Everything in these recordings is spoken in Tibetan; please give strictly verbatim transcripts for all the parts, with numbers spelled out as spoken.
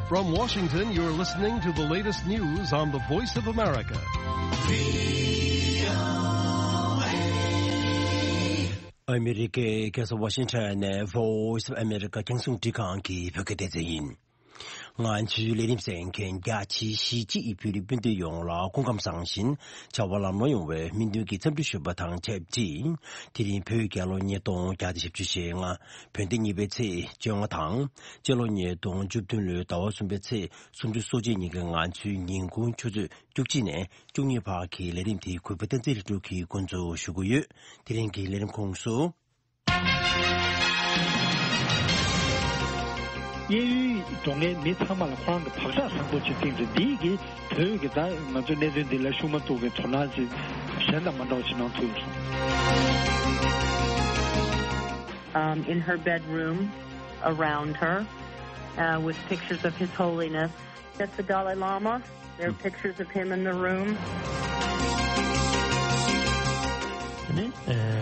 From Washington, you're listening to the latest news on the Voice of America. ཨ་མི་རི་ཀའི་རྒྱལ་ས་ཝ་ཤིང་ཊོན་ནས་Voice of America རྒྱང་སྲིང་འབྲི་ཁང་གི་བོད་སྐད་སྡེ་ཚན་ཡིན། ང་ཚོའི་ལས་རིམ་གསན་མཁན་རྒྱ་ཆེའི་གཞིས་བྱེས་བོད་རིགས་སྤུན་ཟླ་ཡོངས་ལ་སྐུ་ཁམས་བཟང་ཞིང་བྱ་བ་ལམ་ལྷོང་ཡོང་བའི་སྨོན་འདུན་གྱི་འཚམས་འདྲི་ཞུ་བ་དང་ཆབས་ཅིག་དེ་རིང་བོད་རྒྱལ་ལོ་ཉིས་སྟོང་བརྒྱ་དང་བཞི་བཅུ་ཞེ་ལྔ། བོད་ཟླ་གཉིས་པའི་ཚེས་བཅོ་ལྔ་དང་། སྤྱི་ལོ་ཉིས་སྟོང་བཅུ་བདུན་ལོའི་ཟླ་བ་གསུམ་པའི་ཚེས་སུམ་ཅུ་སོ་གཅིག་ཉིན་གྱི་ང་ཚོའི་ཉིན་གུང་ཆུ་ཚོད་བཅུ་གཅིག་ནས་བཅུ་གཉིས་བར་གྱི་ལས་རིམ་དེ་གུས་པ་བསྟན་འཛིན་ལྷུན་གྲུབ་ཀྱིས་འགོ་འཛུགས་ཞུ་གི་ཡོད། དེ་རིང་གི་ལས་རིམ་ཁོངས་སུ། གཡས་གཡོན་འགྲོ་མཁན་མི་ཚང་མ་ལ་ཁོ་རང་གི་བག་ཆགས་བཟང་པོ་ཅིག་བཏིང་ཚེ། འདིས་ཀྱིས་བོད་ཀྱི་ད་ང་ཚོའི་གནད་དོན་འདི་ལ་ཤུགས་མ་གཏོགས་པའི་དོ་སྣང་ཅིག་གཞན་དང་མ་འདྲ་བ་ཅིག་གནང་ཐུབ་ཡོད་སོང་། Um, in her bedroom, around her, uh, with pictures of His Holiness. That's the Dalai Lama. There are pictures of him in the room. ནི་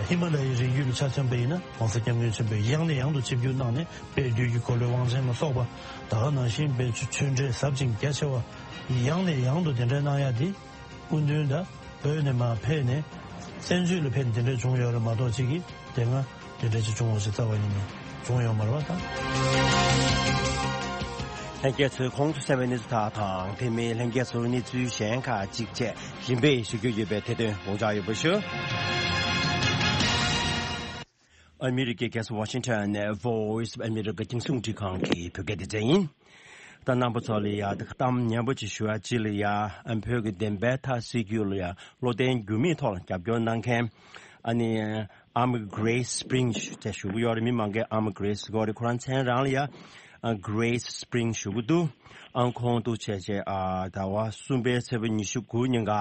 ཧི་མ་ལ་ཡའི་རི་རྒྱུད་ལ་ཆ་མཚོན་པ་ཡིན་ན། ༸གོང་ས་༸སྐྱབས་མགོན་ཆེན་པོས་ཡང་ནས་ཡང་དུ་ཆིབས་བསྒྱུར་གནང་ནས་དཔལ་དུས་ཀྱི་འཁོར་ལོའི་དབང་ཆེན་ལ་སོགས་པ། ད་ག་ནང་བཞིན་དཔལ་ཆོས་ཆོས་འབྲེལ་ཟབ་ཅིང་རྒྱ་ཆེ་བ་ཡང་ནས་ཡང་དུ་གདན་འདྲེན་གནང་ཡ་འདི། སྐུ་མདུན་ད་བོད་ནས་མར་ཕེབས་ནས་བཙན་བྱོལ་ལ་ཕེབས་ནས་འདི་འདྲ་བྱུང་ཡོད་རེད་མ་གཏོགས། གཅིག་གིས་དེ་སྔ་འདི་འདྲ་ཅིག་བྱུང་བ་ཞིག་རྩ་བ་ཉིད་ནས་བྱུང་ཡོད་མ་རེད་པ་ད། ལྷན་རྒྱས་ཚོས་གོང་དུ་གསན་པའི་གནས་ཚུལ་དག་དང་། དེ་མིན་ལྷན་རྒྱས་ཚོར་གནས་ཚུལ་གཞན་ཁག་ཅིག་བཅས་རིམ་པས་ཞུ་རྒྱུ་ཡོད་པས་དེ་དོན་དགོངས་འཇགས་ཡོད་པ་ཞུ། ཨ་མི་རི་ཀའི་རྒྱལ་ས་ཝ་ཤིང་ཊོན་ནས་Voice of America རྒྱང་སྲིང་འབྲི་ཁང་གི་བོད་སྐད་སྡེ་ཚན་ཡིན། ད་རྣམ་པ་ཚོ་ལ་ཡ་ད་གཏམ་སྙན་པོ་ཅིག་ཞུ་ཡ་ཅིག་ལ་ཡ། ཨ་བོད་ཀྱི་བདེན་པའི་མཐའ་གསལ་རྒྱུ་ལ་ཡ་བློ་བརྟན་འགྱུར་མེད་ཐོག་ལ་རྒྱབ་སྐྱོར་གནང་མཁན། ཨ་ནི་ཨ་མ་Grace Spring ཞུ་དེ་ཞུ་གི་ཡོད་རེད། མི་མང་གིས་ཨ་མ་Grace ཟེར་གི་ཡོད་རེད། ཁོ་རང་མཚན་རང་ལ་ཡ་ཨ་Grace Spring ཞུ་གི་འདུག་ཨ་ཁོང་འདུག་བྱས་བྱས་ཨ་ཟླ་བ་གསུམ་པའི་ཚེས་པ་ཉི་ཤུ་དགུ་ཉིན་ཀ་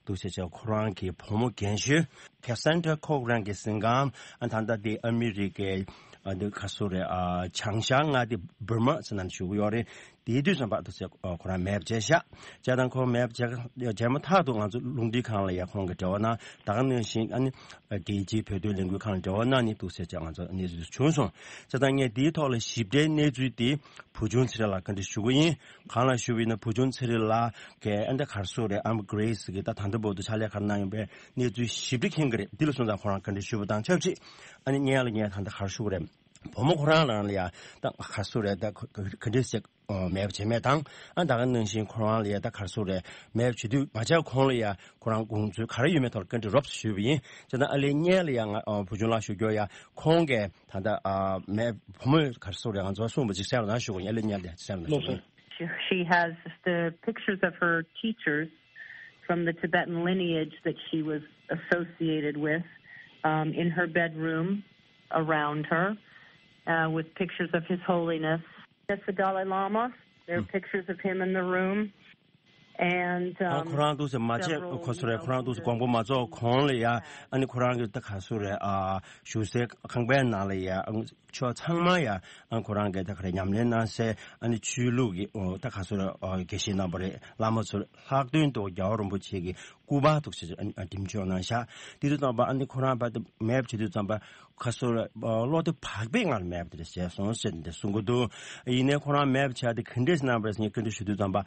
འདུག་བྱས་བྱས་ཁོ་རང་གི་བུ་མོ་རྒན་ཤོས་Cassandra Cochran གི་གཟིམ་ཁང་། ཨ་ད་ལྟ་དེ་ཨ་མི་རི་ཀའི་ཨ་འདི་ག་སུ་རེད། ཨ་བྱང་ཤར་མངའ་སྡེ་Vermont ཟེར་ན་བཞུགས་ཡོད་རེད། དེའི་དུས་ཙམ་པ་འདུག་ཟེར་ཁོ་རང་མེབ་བྱས་ཤག་བྱས་དང་ཁོ་མེབ་བྱས་བྱས་མ་ཐག་ཏུ་ང་ཚོ་རླུང་འཕྲིན་ཁང་ལ་ཡ་ཁོང་གི་འབྲེལ་བ་གནང་། ད་ག་ནང་བཞིན་ཨ་ནི་རྒྱལ་སྤྱིའི་བོད་དོན་ལས་འགུལ་ཁང་ལ་འབྲེལ་བ་གནང་ནས་འདུག་ཟེར་བྱས་ང་ཚོ་གནས་ཚུལ་བྱུང་སོང་། བྱས་དང་ངས་དེའི་ཐོག་ལ་ཞིབ་ཕྲའི་གནས་ཚུལ་དེ་བུ་ཆུང་ཚེ་རིང་ལགས་བཀའ་འདྲི་ཞུ་གི་ཡིན། གང་ལ་ཞུ་བ་ཡིན་ན་བུ་ཆུང་ཚེ་རིང་ལགས་ཀྱིས་ཨ་འདི་ག་རེ་ཟེར་དགོས་རེད། ཨ་མ་Grace གིས་ད་ད་ལྟ་བར་དུ་ཕྱག་ལས་ག་རེ་གནང་ཡོད་པའི་གནས་ཚུལ་ཞིབ་ཕྲ་མཁྱེན་གྱི་རེད། འདི་ལ་སོང་ཙང་ཁོ་རང་བཀའ་འདྲི་ཞུ་བ་དང་ཆབས་ཅིག་ཨ་ནི་སྔོན་ལ་ངས་ད་ལྟ་ག་རེ་ཞུ་དགོས་རེད། བུ་མོ་ཁོ་རང་རང་ལ་ཡ་ད་ག་རེ་ཟེར་དགོས་རེད། ད་ག་འདྲ་ཟེར་མེབ་བྱས་མེད་དང་། ཨ་ད་ག་ནང་བཞིན་ཁོ་རང་ལ་ཡ་ད་ག་རེ་ཟེར་དགོས་རེད། མེབ་བྱེད་དུས་མ་བྱས་གོང་ལ་ཡ་ཁོ་རང་དགོངས་ཚུལ་ག་རེ་ཡོད་མེད་ཐོག་ལ་བཀའ་འདྲི་རོབ་ཙམ་ཞུས་པ་ཡིན། བྱས་ཙང་ཨ་ལས་སྔོན་ལ་ཡ་ང་བུ་ཆུང་ལགས་ཞུ་རྒྱུ་ཡ། ཁོང་གིས་ད་ལྟ་ཨ་མེབ་བུ་མོས་ག་རེ་ཟེར་དགོས་རེད། ང་ཚོར་གསུངས་པ་ཅིག་གསན་རོགས་གནང་ཞུ་གི་ཡིན། ཨ་ལས་སྔོན་ལ་གསན་རོགས་གནང་ཞུ་གི་ཡིན། She, she has the pictures of her teachers from the Tibetan lineage that she was associated with, um, in her bedroom, around her, uh, with pictures of His Holiness. That's the Dalai Lama. There are pictures of him in the room. And, ཨ་um, ཁོ་རང་འདུག་ཟེར་མ་བྱས་several ཁོ་ཚོ་རེད། ཁོ་རང་འདུག་ཟེར་དགོངས་པ་མ་རྫོགས་གོང་ལ་ཡ། ཨ་ནི་ཁོ་རང་གི་ད་ག་རེ་ཟེར་དགོས་རེད། ཨ་བཞུགས་སའི་ཁང་པའི་ནང་ལ་ཡ། ཨ་ཕྱོགས་ཚང་མ་ཡ། ཨ་ཁོ་རང་གིས་ད་ག་རེ་ཉམས་ལེན་གནང་སའི་ཨ་ནི་ཆོས་ལུགས་ཀྱི་ཨོ་ད་ག་རེ་ཟེར་དགོས་རེད། ཨ་དགེ་བཤེས་རྣམ་པ་རེད། བླ་མ་ཚོ་རེད། ལྷག་དོན་དུ་རྒྱལ་བ་རིན་པོ་ཆེ་གི་སྐུ་པར་འདུག་ཟེར་ཨ་ནི་ཨ་འགྲེམས་འཇོག་གནང་ཤག་དེ་དུས་ཙམ་པ་ཨ་ནི་ཁོ་རང་ཕར་དུ་མེབ་བྱེད་དུས་ཙམ་པ་ག་རེ་ཟེར་དགོས་རེད། ཨ་བློ་བདེ་བག་ཕེབས་ངང་ལ་མེབ་དེ་འདྲ་བྱས་སོང་ཟེར་ཏེ་གསུང་གི་འདུག་ཡིན་ནའི་ཁོ་རང་མེབ་བྱས་ཏེ་ག་འདྲས་གནང་བ་རེད་ཟེར་ངས་བཀའ་འདྲི་ཞུ་དུས་ཙམ་པ།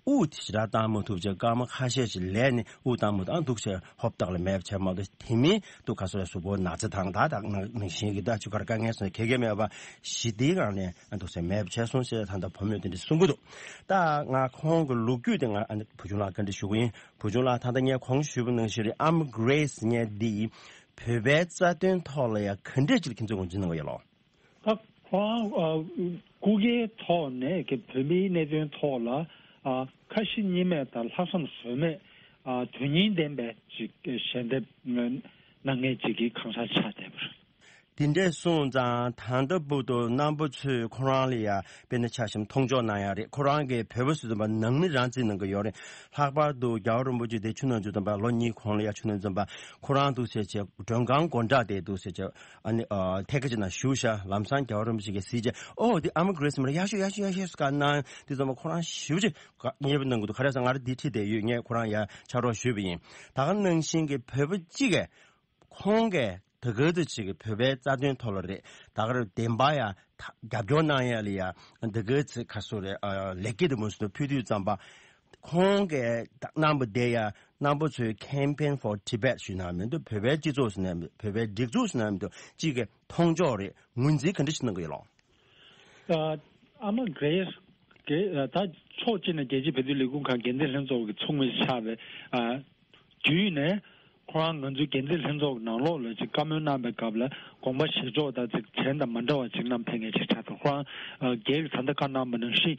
དབུགས་དེ་ཞེ་དྲག་བཏང་མ་ཐུབ་བྱས་སྐར་མ་ཁ་ཤས་ཤིག་ལས་ནས་དབུགས་བཏང་མ་ཐུབ། ཨ་འདུག་བྱས་ཧོབ་སྟེགས་ལ་མེབ་བྱས་མ་གཏོགས། དེ་མིན་དུ་ག་རེ་ཟེར་དགོས་རེད། གཟུགས་པོ་ན་ཚ་དང་ད་ད་ནང་བཞིན་གྱི་ད་ཆུ་ཁར་དཀའ་ངལ་སོགས་ག་གེ་མེད་པ་ཞི་བདེའི་ངང་ནས་ཨ་འདུག་བྱས་མེབ་བྱས་སོང་ཟེར་ད་ལྟ་བུ་མོས་དེ་འདྲ་གསུང་གི་འདུག་ད་ང་ཁོང་གི་ལོ་རྒྱུས་དེ་ང་ཨ་ནི་བུ་ཆུང་ལགས་བཀའ་འདྲི་ཞུ་གི་ཡིན། བུ་ཆུང་ལགས། ད་ལྟ་ངས་གོང་ཞུས་པ་ནང་བཞིན་རེད། ཨ་མ་Grace ངས་འདི་བོད་པའི་རྩ་དོན་ཐོག་ལ་ཡང་ག་འདྲས་ཅིག་ལ་ཁྱེད་ཚོས་ངོས་འཛིན་གནང་གི་ཡོད་ལགས། ད་ཁོང་ཨ་སྐུ་སྒེར་ཐོག་ནས་ཀྱི་བོད་མིའི་གནད་དོན་ཐོག་ལ་ཨ་ཁ་ཞེ་གཉིས་མེད་དང་ལྷག་བསམ་ཟོལ་མེད། ཨ་དོན་སྙིང་ལྡན་པའི་ཅིག་ཞལ་འདེབས་གནང་མཁན་ཅིག་གི་གང་ཟག་ཆགས་བསྡད་པ་རེད། དེ་འདྲས་སོང་ཙང་ད་ལྟ་བར་དུ་རྣམ་པ་ཚོས་ཁོ་རང་ལ་ཡ་དཔེར་ན་ཆ་བཞག་ན་མཐོང་ཕྱོགས་གནང་ཡ་རེད། ཁོ་རང་གིས་བོད་པ་ཟེར་དུས་ཙམ་པ་ནང་མི་རང་བརྩི་གནང་གི་ཡོད་རེད། ལྷག་པར་དུ་རྒྱལ་བ་རིན་པོ་ཆེ་དེ་ཆུ་ནང་ཚུད་ཙམ་པ་ལོ་གཉིས་གོང་ལ་ཡ་ཆུ་ནང་ཚུད་ཙམ་པ་ཁོ་རང་འདུག་ཟེར་བྱས་མགྲོན་ཁང་སྒོ་འགྲམ་དེ་འདུག་ཟེར་བྱས་ཨ་ནི་ཨ་ཐད་ཀ་ཅིག་ནང་བཞུགས་ཤག་ལམ་སང་རྒྱལ་བ་རིན་པོ་ཆེ་གིས་གཟིགས་བྱས། ཨོ་འདི་ཨ་མ་Grace མ་རེད། ཡག་ཤོས་ཡག་ཤོས་ཡག་ཤོས་ཟེར་ག་གནང་དུས་ཙམ་པ་ཁོ་རང་ཞེ་པོ་ཅིག་དགའ་མཉེས་པོ་གནང་གི་འདུག་ག་རེ་ཟེར་ང་རང་འདི་ཁྲིད་བསྡད་ཡོད། ངས་ཁོ་རང་ཡ་ཕྱག་རོགས་ཞུས་པ་ཡིན། ད་ག་ནང་བཞིན་གྱི་བོད་པ་གཅིག་གིས་ཁོང་གིས་ ད་ག་ཚོད་ཅིག་གི་བོད་པའི་རྩ་དོན་ཐོག་ལ་རེད། ད་ག་རེད། བདེན་པ་ཡ་ད་རྒྱབ་སྐྱོར་གནང་ཡ་ལ་ཡ་ད་ག་ཚོད་ག་སོ་རེད། ཨ་ལེགས་སྐྱེས་དུ་མུ་སུ་ཕུལ་དུས་ཙམ་པ། ཁོང་གིས་གནང་པ་དེ་ཡ་རྣམ་པ་ཚོས་Campaign for Tibet ཞུས་ན་མི་འདུག་བོད་པའི་སྤྱི་ཚོགས་ཟེར་ན་མི་འདུག་བོད་པའི་སྒྲིག་འཛུགས་ཟེར་ན་མི་འདུག་གཅིག་གི་མཐོང་ཕྱོགས་རེད། ངོས་འཛིན་ག་འདྲ་ཞིག་གནང་གི་ཡོད་ལགས། ཨ་མ་གྷི་རེས་ཀྱིས་ད་ཕྱོགས་གཅིག་ནས་རྒྱལ་སྤྱིའི་བོད་དོན་ལས་ཁུངས་ཁང་འགན་འཛིན་ལྷན་ཚོགས་ཀྱི་ཚོགས་མི་ཆགས་པའི་ཨ་བརྒྱུད་ནས་ཁོ་རང་ང་ཚོའི་འགན་འཛིན་ལྷན་ཚོགས་ཀྱི་ནང་ལོགས་ལ་ཅིག་བཀའ་མོལ་གནང་པའི་སྐབས་ལ་དགོངས་པ་བཞེས་ཕྱོགས་དང་ཅིག་གཞན་དང་མ་འདྲ་བ་ཅིག་གནང་ཕེབས་མཁན་ཅིག་ཆགས་འདུག་ཁོ་རང་ཨ་སྒེར་གྱི་ད་ལྟ་བཀའ་གནང་པ་ནང་བཞིན་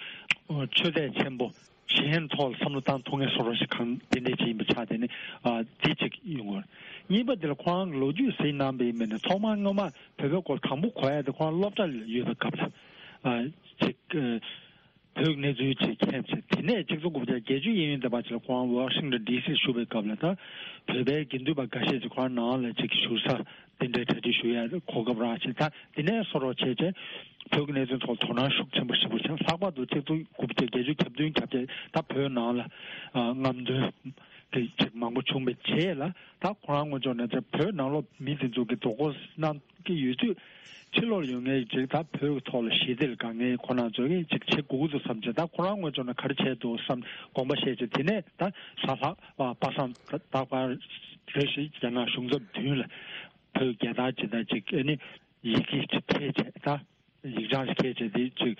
ཆོས་དད་ཆེན་པོ་གཞན་ཐོག་ལ་བསམ་བློ་བཏང་ཐུབ་མཁན་བཟོ་འདྲ་ཞིག་གང་དེ་འདྲས་ཅིག་ཡིན་པ་ཆགས་དེ་ནི་ཨ་དེ་གཅིག་ཡོང་གི་ཡོད། གཉིས་པ་དེ་ལ་ཁོ་རང་གི་ལོ་རྒྱུས་གཟིགས་གནང་པ་ཡིན་པ་ནི་ཐོག་མར་སྔོན་མ་བོད་པའི་སྐོར་དང་པོ་གོ་ཡ་དེ་ཁོ་རང་སློབ་གྲྭ་ལ་ཡོད་པའི་སྐབས་ལ་ཨ་ཅིག་ཨ་བོད་ཀྱི་གནས་ཚུལ་ཅིག་མཁྱེན་བྱས། དེ་ནས་གཅིག་སྟོང་དགུ་བརྒྱ་བརྒྱད་ཅུ་གཡས་གཡོན་དེ་བར་ཅིག་ལ་ཁོ་རང་ཝ་ཤིང་ཊོན་ཌི་སི་བཞུགས་པའི་སྐབས་ལ་ད་བོད་པའི་དགེ་འདུན་པ་འགའ་ཤས་ཅིག་ཁོ་རང་ནང་ལ་ཅིག་བཞུགས་ས་དེ་འདྲའི་གྲ་སྒྲིག་ཞུ་ཡ་གོ་སྐབས་རག་བྱས། ད་དེ་ནས་སོ་རོག་བྱས་བྱས་བོད་ཀྱི་གནས་ཚུལ་ཐོག་དོ་སྣང་ཤུགས་ཆེན་པོ་ཞེ་པོ་བྱས། ལྷག་པར་དུ་གཅིག་སྟོང་དགུ་བརྒྱ་བརྒྱད་ཅུ་གྱ་བདུན་གྱ་བརྒྱད་ད་བོད་ནང་ལ་ཨ་རྔམ་སྟོན་གྱི་ཅིག་མང་པོ་བྱུང་བའི་རྗེས་ལ་ད་ཁོ་རང་ངོས་ཕྱོགས་ནས་ཅིག་བོད་ནང་ལོགས་མི་དེ་ཚོ་གི་དོ་དགོང་གནང་གི་ཡོད་དུས་ཕྱི་ལོགས་ཡོད་མཁན་ཅིག་ད་བོད་ཀྱི་ཐོག་ལ་ཞི་བདེ་ལ་དཀའ་ངལ་ཁོ་རང་ཚོ་གིས་ཅིག་བྱེད་དགོས་ཀྱི་འདུག་བསམ་བྱས། ད་ཁོ་རང་ངོས་ཕྱོགས་ནས་ག་རེ་བྱས་འདུག་བསམ་དགོངས་པ་བཞེས་བྱས། དེ་ནས་ད་གཟའ་ལྷག་པ་པ་སངས་རྟག་པར་རེ་ཞིག་རྒྱ་ནག་གཞུང་ཚབ་མདུན་ལ་བོད་རྒྱལ་དར་ཅིག་དང་ཅིག་ཨ་ནི་ཡི་གེ་ཅིག་ཕེབས་བྱས། ད་ཡིག་ཚང་ཞིག་ཁྱེར་བྱས་དེ་ཅིག་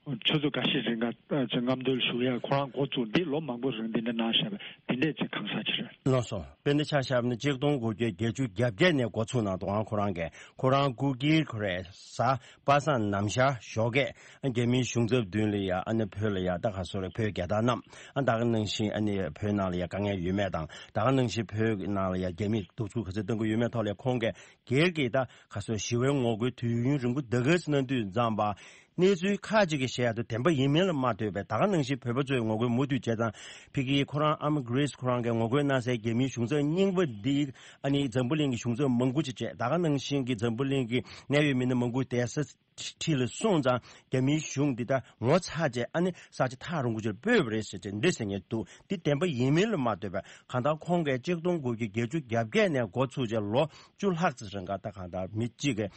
ཆུ་ཚོད་འགའ་ཤས་རིང་ག་ཅིག་རྔམ་སྟོན་ཞུ་ཡ་ཁོ་རང་འགོ་བཙུགས། འདི་ལོ་མང་པོ་རིང་འདི་འདྲ་གནང་བཞག་པས་དེ་འདྲས་ཅིག་གང་ཟག་ཅིག་རེད། ལགས་སོ། དཔེར་ན་ཆ་བཞག་ན་གཅིག་སྟོང་དགུ་བརྒྱ་བརྒྱད་ཅུ་གྱ་བརྒྱད་ནས་འགོ་ཚུགས་གནང་འདུག་ཨང་ཁོ་རང་གིས་ཁོ་རང་སྐུ་སྒེར་ཁོ་རེ་གཟའ་པ་སངས་ནམ་ཞག་ཞོགས་ཀས་རྒྱ་མིའི་གཞུང་ཚབ་མདུན་ལ་ཡ་ཨ་ནི་བོད་ལ་ཡ་ད་ག་སོ་རེ་བོད་རྒྱལ་དར་བསྣམས། ཨ་ད་ག་ནང་བཞིན་ཨ་ནི་བོད་ནང་ལ་ཡ་དཀའ་ངལ་ཡོད་མེད་དང་ད་ག་ནང་བཞིན་བོད་ནང་ལ་ཡ་རྒྱ་མིས་གདུག་རྩུབ་ག་ཚོད་གཏོང་གི་ཡོད་མེད་ཐོག་ལ་ཁོང་གིས་སྒེར་གྱི་ད་ག་སོ་ཞི་བའི་ངོ་རྒོལ་དུས་ཡུན་རིང་པོ་འདི་ག་ཚོད་གནང་དུས་ཙམ་པ། གནས་ཚུལ་ཁག་ཅིག་གིས་བཤད་ཡག་ཏུ་བདེན་པ་ཡིན་མིན་ལ་མ་ལྟོས་པའི་ད་ག་ནང་བཞིན་བོད་པ་ཚོས་ངོ་རྒོལ་མུ་མཐུད་བྱས་ཙང་ཕ་གིའི་ཁོ་རང་ཨ་མ་གྷི་རེས་ཁོ་རང་གིས་ངོ་རྒོལ་གནང་སའི་རྒྱ་མིའི་གཞུང་ཚབ་རྙིང་པ་འདི་ཨ་ནི་འཛམ་བུ་གླིང་གི་གཞུང་ཚབ་མང་པོ་ཅིག་བྱས། ད་ག་ནང་བཞིན་གྱི་འཛམ་བུ་གླིང་གི་གནད་ཡོད་མི་སྣ་མང་པོ་བསྡད་ས་ཁྲི་ལ་སོང་ཙང་རྒྱ་མིའི་གཞུང་འདི་ད་ངོ་ཚ་བྱས་ཨ་ནི་ས་ཆ་ཐག་རིང་པོ་ཅིག་སྤོས་པ་རེད་ཟེར་བྱས་འདི་ཟེར་མཁན་འདུག་འདི་བདེན་པ་ཡིན་མིན་ལ་མ་ལྟོས་པའི་གང་ལྟར་ཁོང་གིས་གཅིག་སྟོང་དགུ་བརྒྱ་བརྒྱད་ཅུ་གྱ་བརྒྱད་ནས་འགོ་ཚུགས་བྱས་ལོ་བཅུ་ལྷག་ཙམ་རིང་ག་ད་གང་ལྟར་མི་གཅིག་གིས་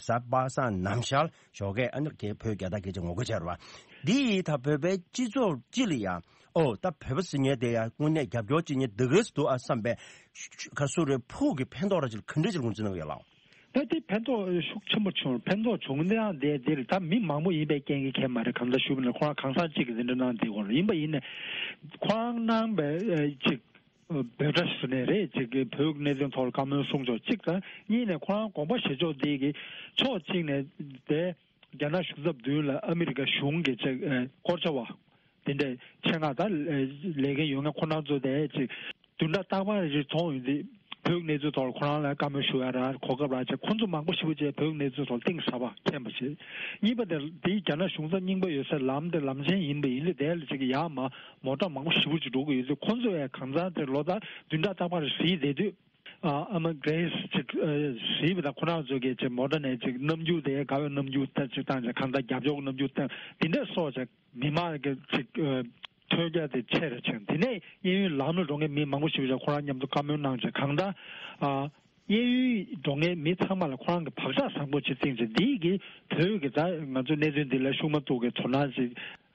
གཟའ་པ་སངས་ནམ་ཞག་ཞོགས་ཀས་ཨ་ནི་རྒྱ་བོད་རྒྱལ་དར་སྐད་ཆ་ངོ་རྒོལ་བྱས་རེད་བ། འདི་ཡིས་ད་བོད་པའི་སྤྱི་ཚོགས་སྤྱི་ལ་ཡང་ཨོ་ད་བོད་པ་ཟེར་མཁན་དེ་ཡང་དངོས་གནས་རྒྱབ་སྐྱོར་བྱེད་མཁན་འདི་གས་སུ་འདུག་ཨ་བསམ་པའི་ཤུ་ཤུ་ག་སུ་རེ་ཕུགས་ཀྱི་ཕན་ཐོགས་ར་ཅིག་ག་འདྲ་ཅིག་ངོས་འཛིན་གནང་གི་ཡོད་ལགས། ད་དེ་ཕན་ཐོགས་ཤུགས་ཆེན་པོ་བྱུང་། ཕན་ཐོགས་བྱུང་ནའང་དེ་དེར་ད་མི་མང་པོ་ཡིན་པའི་རྐྱེན་གྱིས་ཁྱད་མ་རེད། གང་ལྟར་ཞུས་པ་ན་ཁོ་རང་གང་ཟག་གཅིག་གིས་འདི་འདྲ་གནང་བསྡད་ཡོད་རེད། ཡིན་པ་ཡིན་ནའི་ཁོ་རང་གནང་པའི་ཨ་ཅིག་འབོད་སྒྲ་ཞུ་ནས་རེད། ཅིག་གི་བོད་ཀྱི་གནད་དོན་ཐོག་ལ་བཀའ་མོལ་གསུང་ཕྱོགས་གཅིག་དང་གཉིས་ནས་ཁོ་རང་དགོངས་པ་བཞེས་ཕྱོགས་འདི་གི་ཕྱོགས་གཅིག་ནས་དེ་རྒྱ་ནག་གཞུང་ཚབ་མདུན་ལ་ཨ་མི་རི་ཀ་གཞུང་གི་ཅིག་ཨ་སྐོར་བྱ་བ་དེ་འདྲའི་ཆེད་མངགས་ད་ལས་འགན་ཡོད་མཁན་ཁོ་རང་ཚོ་དེ་ཅིག་བདུན་ཕྲག་རྟག་པར་རེ་མཐོང་ཡོང་དུས་བོད་ཀྱི་གནས་ཚུལ་ཐོག་ལ་ཁོ་རང་ལ་བཀའ་མོལ་ཞུ་ཡ་ར་གོ་སྐབས་རག་བྱས། ཁོ་ཚོ་མང་པོ་ཞེ་པོ་ཅིག་བོད་ཀྱི་གནས་ཚུལ་ཐོག་གཏིང་ཟབ་པ་མཁྱེན་པ་བྱས། གཉིས་པ་དེ་དེའི་རྒྱ་ནག་གཞུང་ཚབ་རྙིང་པ་ཡོད་སའི་ལམ་དེ་ལམ་ཆེན་ཡིན་པ་ཡིན་དུས་དེ་ལ་ཅིག་ཡར་མར་མོ་ཊ་མང་པོ་ཞེ་པོ་ཅིག་འགྲོ་གི་ཡོད་དུས་ཁོ་ཚོ་ཡང་གང་ཟག་དེ་ལོ་ལྟར་བདུན་ཕྲག་རྟག་པར་གཟིགས་བསྡད་དུས་ཨ་ཨ་མ་གྷི་རེས་ཅིག་གཟིགས་པ་དང་ཁོ་རང་ཚོ་གིས་ཅིག་མོ་ཊ་ནས་ཅིག་རྣམ་འགྱུར་དེ་དགའ་བའི་རྣམ་འགྱུར་ལྟ་ཅིག་བཏང་ཅིག་གང་ལྟར་རྒྱབ་སྐྱོར་གྱི་རྣམ་འགྱུར་བཏང་དེ་འདྲ་སོགས་ཅིག་མི་མང་གི་ཅིག་ཨ་ཐོས་རྒྱ་དེ་ཆེ་རུ་ཕྱིན། དེ་ནས་གཡས་གཡོན་ལམ་ལ་འགྲོ་མཁན་མི་མང་པོ་ཞིག་ལ་ཁོ་རང་མཉམ་དུ་བཀའ་མོལ་གནང་བྱས་གང་ལྟར་ཨ་གཡས་གཡོན་འགྲོ་མཁན་མི་ཚང་མ་ལ་ཁོ་རང་གི་བག་ཆགས་བཟང་པོ་ཅིག་བཏིང་བྱས་འདི་གིས་བོད་ཀྱི་ད་ང་ཚོ་གནད་དོན་འདི་ལ་ཤུགས་མ་གཏོགས་ཀྱི་དོ་སྣང་ཅིག་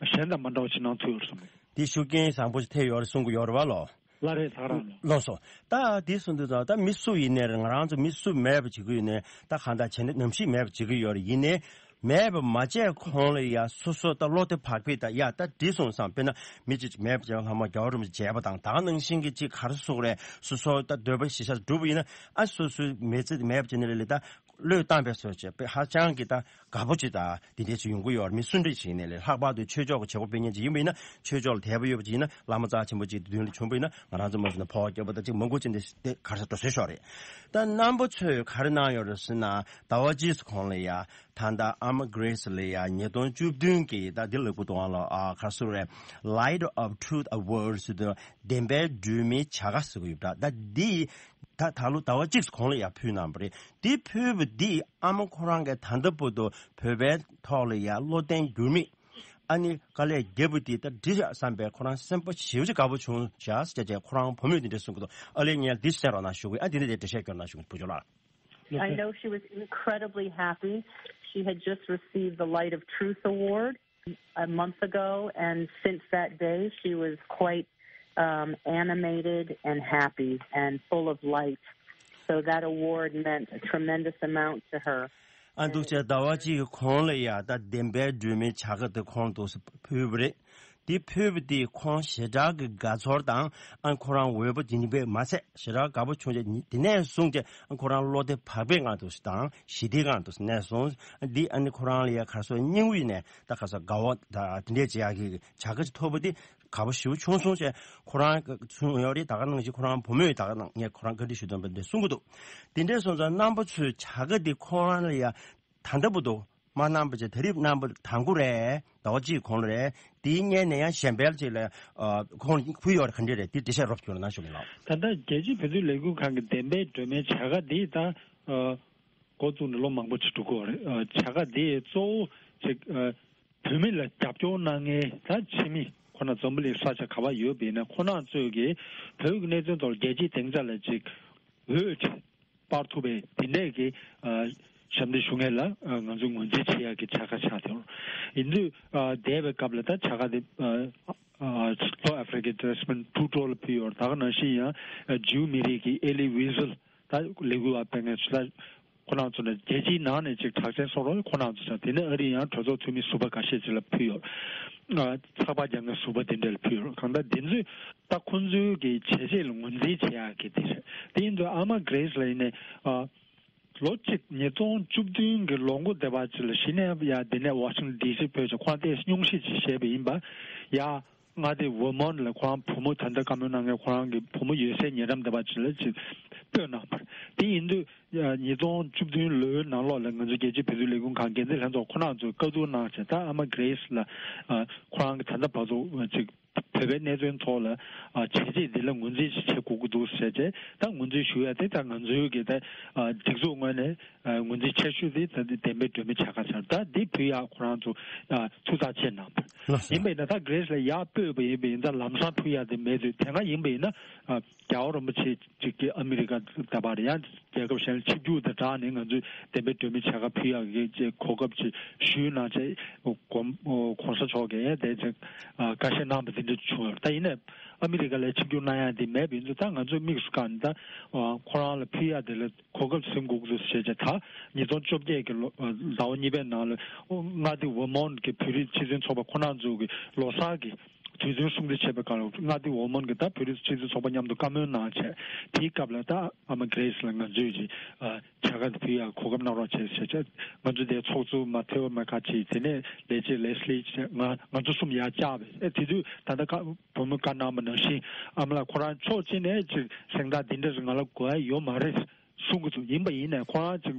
གཞན་དང་མ་འདྲ་བ་ཅིག་གནང་ཐུབ་ཡོད་རེད་བསམ་གི། འདི་ཤུགས་རྐྱེན་བཟང་པོ་ཞིག་ཐེབས་ཡོད་རེད་གསུང་གི་ཡོད་རེད་བ་ལོ། ལགས་རེད་ད་རང་ལོ། ལགས་སོ། ད་འདི་གསུང་དུས་ཙང་ད་མི་སུ་ཡིན་ནའི་རེད། ང་རང་ཚོ་མི་སུ་མེད་པ་བྱེད་ཀྱི་ཡོད་ནའི་ད་གང་ལྟར་བྱས་ན་ནམ་ཞིག་མེད་པ་བྱེད་ཀྱི་ཡོད་རེད། ཡིན་ནའི་མེད་པ་མ་བྱས་གོང་ལ་ཡ་སོ་སོ་ད་བློ་བདེ་བག་ཕེབས་དང་ཡ་ད་འདི་སོང་བསམ་དཔེར་ན་མི་གཅིག་མེད་པ་བྱས་ལྷག་མ་རྒྱལ་བ་རིན་པོ་ཆེ་མཇལ་བ་དང་ད་ག་ནང་བཞིན་གྱི་གཅིག་ག་རེ་ཟེར་དགོས་རེད། སོ་སོ་ད་འདོད་པ་གཞིར་བཞག་སྒྲུབ་པ་ཡིན་ན་ཨ་སོ་སོའི་མི་ཚེ་མེད་པ་བྱས་ནའི་ལས་ད་བློས་བཏང་པའི་སོ་བྱས་དཔེ་ཧ་ཅང་གི་ད་དགའ་པོ་ཅིག་དང་འདི་འདྲས་ཅིག་ཡོང་གི་ཡོད་རེད། མི་སུ་འདྲ་ཞིག་ཡིན་ནའི་ལས་ལྷག་པར་དུ་ཆོས་ཕྱོགས་ཀྱི་བྱེད་སྒོ་སྤེལ་མཁན་ཅིག་ཡིན་པ་ཡིན་ན་ཆོས་ཕྱོགས་ལ་དད་པ་ཡོད་པ་ཅིག་ཡིན་ན་བླ་མ་རྩ་ཆེན་པོ་ཅིག་མདུན་ལ་བྱོན་པ་ཡིན་ན་ང་རང་ཚོ་མ་སོང་ན་ཕོགས་སྐྱོབ་པ་དང་ཅིག་མང་པོ་ཅིག་འདི་དེ་ག་རེ་ཟེར་འགྲོ་སྲོལ་ཤོར་རེད། ད་རྣམ་པ་ཚོས་ག་རེ་གནང་ཡོད་རེད་ཟེར་ན་ཟླ་བ་གཅིག་གོང་ལ་ཡ་ད་ལྟ་ཨ་མ་གྷི་རེས་ལ་ཡ་ཉིས་སྟོང་བཅུ་བདུན་གི་ད་འདི་ལ་གུ་དོང་ལ་ཨ་ག་རེ་ཟེར་རེད། Light of Truth Award ཟེར་དུས་བདེན་པའི་སྒྲོན་མེའི་བྱ་དགའ་ཟེར་གི་ཡོད་པ་འདྲ། ད་འདི་ད་ད་ལོ་ཟླ་བ་གཅིག་གོང་ལ་ཡ་ཕུལ་གནང་བ་རེད། འདི་ཕུལ་བ་འདི་ཨ་མ་ཁོ་རང་གིས་ད་ལྟ་བར་དུ་བོད་པའི་ཐོག་ལ་ཡ་བློ་བརྟན་འགྱུར་མེད་ཨ་ནི་དཀའ་ལས་བརྒྱབ་པ་འདི་ད་འགྲིག་བསམ་པའི་ཁོ་རང་སེམས་པ་ཞེ་པོ་ཅིག་དགའ་པོ་བྱུང་བཞག་ཟེར་བྱས་ཁོ་རང་བུ་མོས་འདི་འདྲ་གསུང་གི་འདུག་ཨ་ལས་ངས་འདི་གསན་རོགས་གནང་ཞུ་གི། ཨ་འདི་འདྲ་དེ་འགྲེལ་བཤད་སྐྱོན་གནང་ཞུ་གི་བུ་ཆུང་ལགས། I know she was incredibly happy. She had just received the Light of Truth Award a month ago, and since that day, she was quite um, animated and happy and full of light. So that award meant a tremendous amount to her. ཨ་འདུག་བྱས་ཟླ་བ་གཅིག་གི་གོང་ལ་ཡ་ད་བདེན་པའི་སྒྲོན་མེའི་བྱ་དགའ་དེ་ཁོང་དུ་ཕུལ་བ་རེད། དེ་ཕུལ་བ་དེ་ཁོང་ཞེ་དྲག་གི་དགའ་ཚོར་དང་ཨ་ཁོ་རང་འོས་པ་དེ་ནི་པས་མ་ཚད་ཞེ་དྲག་དགའ་པོ་བྱུང་རྗེས་དེ་ནས་བཟུང་རྗེས་ཨ་ཁོ་རང་བློ་བདེ་བག་ཕེབས་ངང་དུ་དང་ཞི་བདེའི་ངང་དུ་གནས་སོང་། འདི་ཨ་ནི་ཁོ་རང་ལ་ཡ་ག་རེ་ཟེར་སྙིང་དབུས་ནས་ད་ག་ས་དགའ་བ་དང་དེ་འདྲས་བྱེད་ཡག་གི་བྱ་དགའ་ཅིག་ཐོབ་པ་དེ་དགའ་པོ་ཞེ་པོ་བྱུང་སོང་ཞེས་ཁོ་རང་གསུངས་ཡོད་རེད། ད་ག་ནང་བཞིན་ཁོ་རང་བུ་མོས་ད་ག་ནང་ངས་ཁོ་རང་བཀའ་འདྲི་ཞུ་དོན་པ་འདི་གསུང་གི་འདུག་དེ་འདྲས་སོང་ཙང་རྣམ་པ་ཚོས་བྱ་དགའ་འདི་ཁོ་རང་ལ་ཡ་ད་ལྟ་བར་དུ་མ་གནང་བ་བྱས་ད་རེས་གནང་བ་དང་པོ་རེད། ཟླ་བ་གཅིག་གོང་ལ་རེད། དེའི་སྔོན་ནས་ཡང་གཞན་པའི་ཅིག་ལ་ཁོང་ཕུལ་ཡོད་རེད། ག་འདྲས་རེད། དེ་འགྲེལ་བཤད་རོབ་ཅིག་གནང་ཞུ་གི་ལགས། ད་ལྟ་རྒྱལ་སྤྱིའི་བོད་དོན་ལས་འགུལ་ཁང་གི་བདེན་པའི་སྒྲོན་མེའི་བྱ་དགའ་འདི་ད་འགོ་བཙུགས་ནས་ལོ་མང་པོ་ཅིག་འགྲོ་གི་ཡོད་རེད། བྱ་དགའ་འདི་གཙོ་བོ་ཅིག་བོད་མི་ལ་རྒྱབ་སྐྱོར་གནང་མཁན་ད་ཕྱི་མི་ཁོ་ན་འཛམ་བུ་གླིང་ས་ཆ་ག་པར་ཡོད་པ་ཡིན་ན་ཁོ་རང་ཚོས་ཀྱི་བོད་ཀྱི་གནད་དོན་ཐོག་རྒྱལ་སྤྱིའི་སྡིངས་ཆ་ལ་ཅིག་འོས་ཅིག་སྤར་ཐུབ་པའི་དེ་འདྲས་ཀྱི་ཞབས་འདེགས་ཞུ་མཁན་ལ་ང་ཚོས་ངོས་འཛིན་བྱེད་ཡག་གི་བྱ་དགའ་ཆགས་ཡོད། ཡིན་དུས་འདས་པའི་སྐབས་ལ་ད་བྱ་དགའ་དེ་ལྷོ་ཨ་ཧྥེ་རི་ཀའི་ཌེ་སི་མོན་ཊུ་ཊོ་ལ་ཕུལ་ཡོད། ད་ག་ནང་བཞིན་ཡང་ཇིའུ་མི་རིགས་ཀྱི་ཨེ་ལི་ཝི་ཟལ་ད་ལས་འགུལ་བ་སྤེལ་མཁན་ཚོ་ད་ཁོ་རང་ཚོ་ནས་རྒྱལ་སྤྱིའི་ནང་ནས་ཅིག་གྲགས་ཅན་སོང་རོགས་ཁོ་རང་ཚོ་ཆགས། དེ་ནས་ཨ་རི་ཡང་གྲོས་ཚོགས་འཐུས་མི་ཟུར་པ་འགའ་ཤས་ཅིག་ལ་ཕུལ་ཡོད། ཚགས་པར་རྒྱག་མཁན་ཟུར་པ་དེ་འདྲ་ལ་ཕུལ་ཡོད། གང་ལྟར་དེ་ཚོས་ད་ཁོང་ཚོའི་གི་བྱས་རྗེས་ལ་ངོས་འཛིན་བྱེད་ཡག་གི་དེ་རེད། དེ་ཡིན་དུས་ཨ་མ་གྷི་རེས་ལ་ཡིན་ནའི་ལོ་གཅིག་ཉིས་སྟོང་བཅུ་བདུན་གི་ལོ་མགོ་དེ་བ་ཅིག་ལ་གཞི་ནས་ཡ་དེ་ནས་ཝ་ཤིང་ཊོན་ཌི་སི་ཕེབས་བྱས་ཁོང་དེ་སྙུང་གཞི་ཅིག་བཞེས་པ་ཡིན་པ་ཡ། མངའ་སྡེ་ཝར་མོན་ཊ་ལ་ཁོ་རང་བུ་མོ་ད་ལྟ་བཀའ་མོལ་གནང་མཁན་ཁོ་རང་གི་བུ་མོ་ཡོད་སའི་ཉེ་འགྲམ་དེ་བ་ཅིག་ལ་ཅིག་སྤོས་གནང་བ་རེད། དེ་ཡིན་དུས་ཉིས་སྟོང་བཅུ་བདུན་ལོའི་ནང་ལོགས་ལ་ང་ཚོ་རྒྱལ་སྤྱིའི་བོད་དོན་ལས་འགུལ་ཁང་འགན་འཛིན་ལྷན་ཚོགས་ཁོ་རང་ཚོས་བཀའ་བསྡུར་གནང་བྱས་ད་ཨ་མ་གྷི་རེས་ལ་ཁོ་རང་གི་ད་ལྟ་བར་དུ་ཅིག་བོད་པའི་གནད་དོན་ཐོག་ལ་བྱས་རྗེས་འདི་ལ་ངོས་འཛིན་ཅིག་བྱེད་དགོས་ཀྱི་འདུག་ཟེར་བྱས་ད་ངོས་འཛིན་ཞུ་ཡ་དེ་ད་ང་ཚོའི་གི་ད་སྒྲིག་འཛུགས་ངོས་ནས་ངོས་འཛིན་ཆེ་ཤོས་དེ་ད་ལྟ་བདེན་པའི་སྒྲོན་མེ་བྱ་དགའ་ཆགས། ད་འདི་ཕུལ་ཡག་ཁོ་རང་ཚོ་ཐུགས་ཐག་བཅད་གནང་བ་ལགས་སོ། ཡིན་པ་ཡིན་ན་ད་གྷི་རེས་ལ་ཡག་སྤོས་པ་ཡིན་པ་ཡིན་ཙང་ལམ་སང་ཕུལ་ཡག་དེ་མེད་དུས་དེ་སྔ་ཡིན་པ་ཡིན་ན་རྒྱལ་བ་རིན་པོ་ཆེ་གཅིག་གིས་ཨ་མི་རི་ཀ་ད་བར་ཡང་རྒྱལ་ཁབ་གཞན་ལ་ཆིབས་བསྒྱུར་དང་སྦྲགས་ནས་ང་ཚོས་བདེན་པའི་སྒྲོན་མེ་བྱ་དགའ་ཕུལ་ཡག་གི་གོ་སྐབས་ཅིག་ཞུས་གནང་བྱས་གོང་ས་མཆོག་གིས་དེ་ཅིག་བཀའ་བཞེས་གནང་བ་དེ་འདྲ་བྱུང་ཡོད། ད་ཡིན་ནའི་ཨ་མི་རི་ཀ་ལ་ཆིབས་བསྒྱུར་གནང་ཡག་དེ་མེད་པ་ཡིན་དུས་ད་ང་ཚོས་དམིགས་སུ་བཀར་ནས་ད་ཁོ་རང་ལ་ཕུལ་ཡག་དེ་ལ། གོ་སྐབས་ཟིན་དགོས་ཀྱི་འདུག་ཞེས་བྱས་ད་ཉིས་སྟོང་བཅོ་བརྒྱད་ཀྱི་ལོ་ཟླ་བ་གཉིས་པའི་ནང་ལ་མངའ་སྡེ་ཝར་མོན་ཊ་གྱི་བོད་རིགས་སྤྱི་མཐུན་ཚོགས་པ་ཁོ་རང་ཚོ་གི་ལོ་གསར་གྱི་དུས་སྟོན་སྲུང་བརྩི་བྱེད་པའི་སྐབས་ལ་མངའ་སྡེ་ཝར་མོན་ཊ་གྱི་ད་བོད་རིགས་སྤྱི་མཐུན་ཚོགས་པ་མཉམ་དུ་བཀའ་མོལ་གནང་བྱས་དེའི་སྐབས་ལ་ད་ཨ་མ་གྷི་རེས་ལ་ང་ཚོས་ཀྱི་བྱ་དགའ་དེ་ཕུལ་ཡག་གོ་སྐབས་གནང་རོགས་བྱས་ཞེས་བྱས་ང་ཚོ་དེ་ཚོགས་གཙོ་མ་ཐེའོ་མེ་ཁ་ཆི་དེ་ནས་ལས་བྱེད་ལེ་སི་ལི་བྱས་ང་ང་ཚོ་གསུམ་ཡར་བཅར་བས་དེ་དུས་ད་ལྟ་བཀའ་བུ་མོས་བཀའ་གནང་བ་ནང་བཞིན་ཨ་མ་ལགས་ཁོ་རང་ཕྱོགས་གཅིག་ནས་ཅིག་གཟེངས་རྟགས་འདི་འདྲ་ཞིག་ང་ལ་དགོས་ཡ་ཡོད་མ་རེད་གསུང་གི་འདུག་ཡིན་པ་ཡིན་ནའི་ཁོ་རང་ཅིག་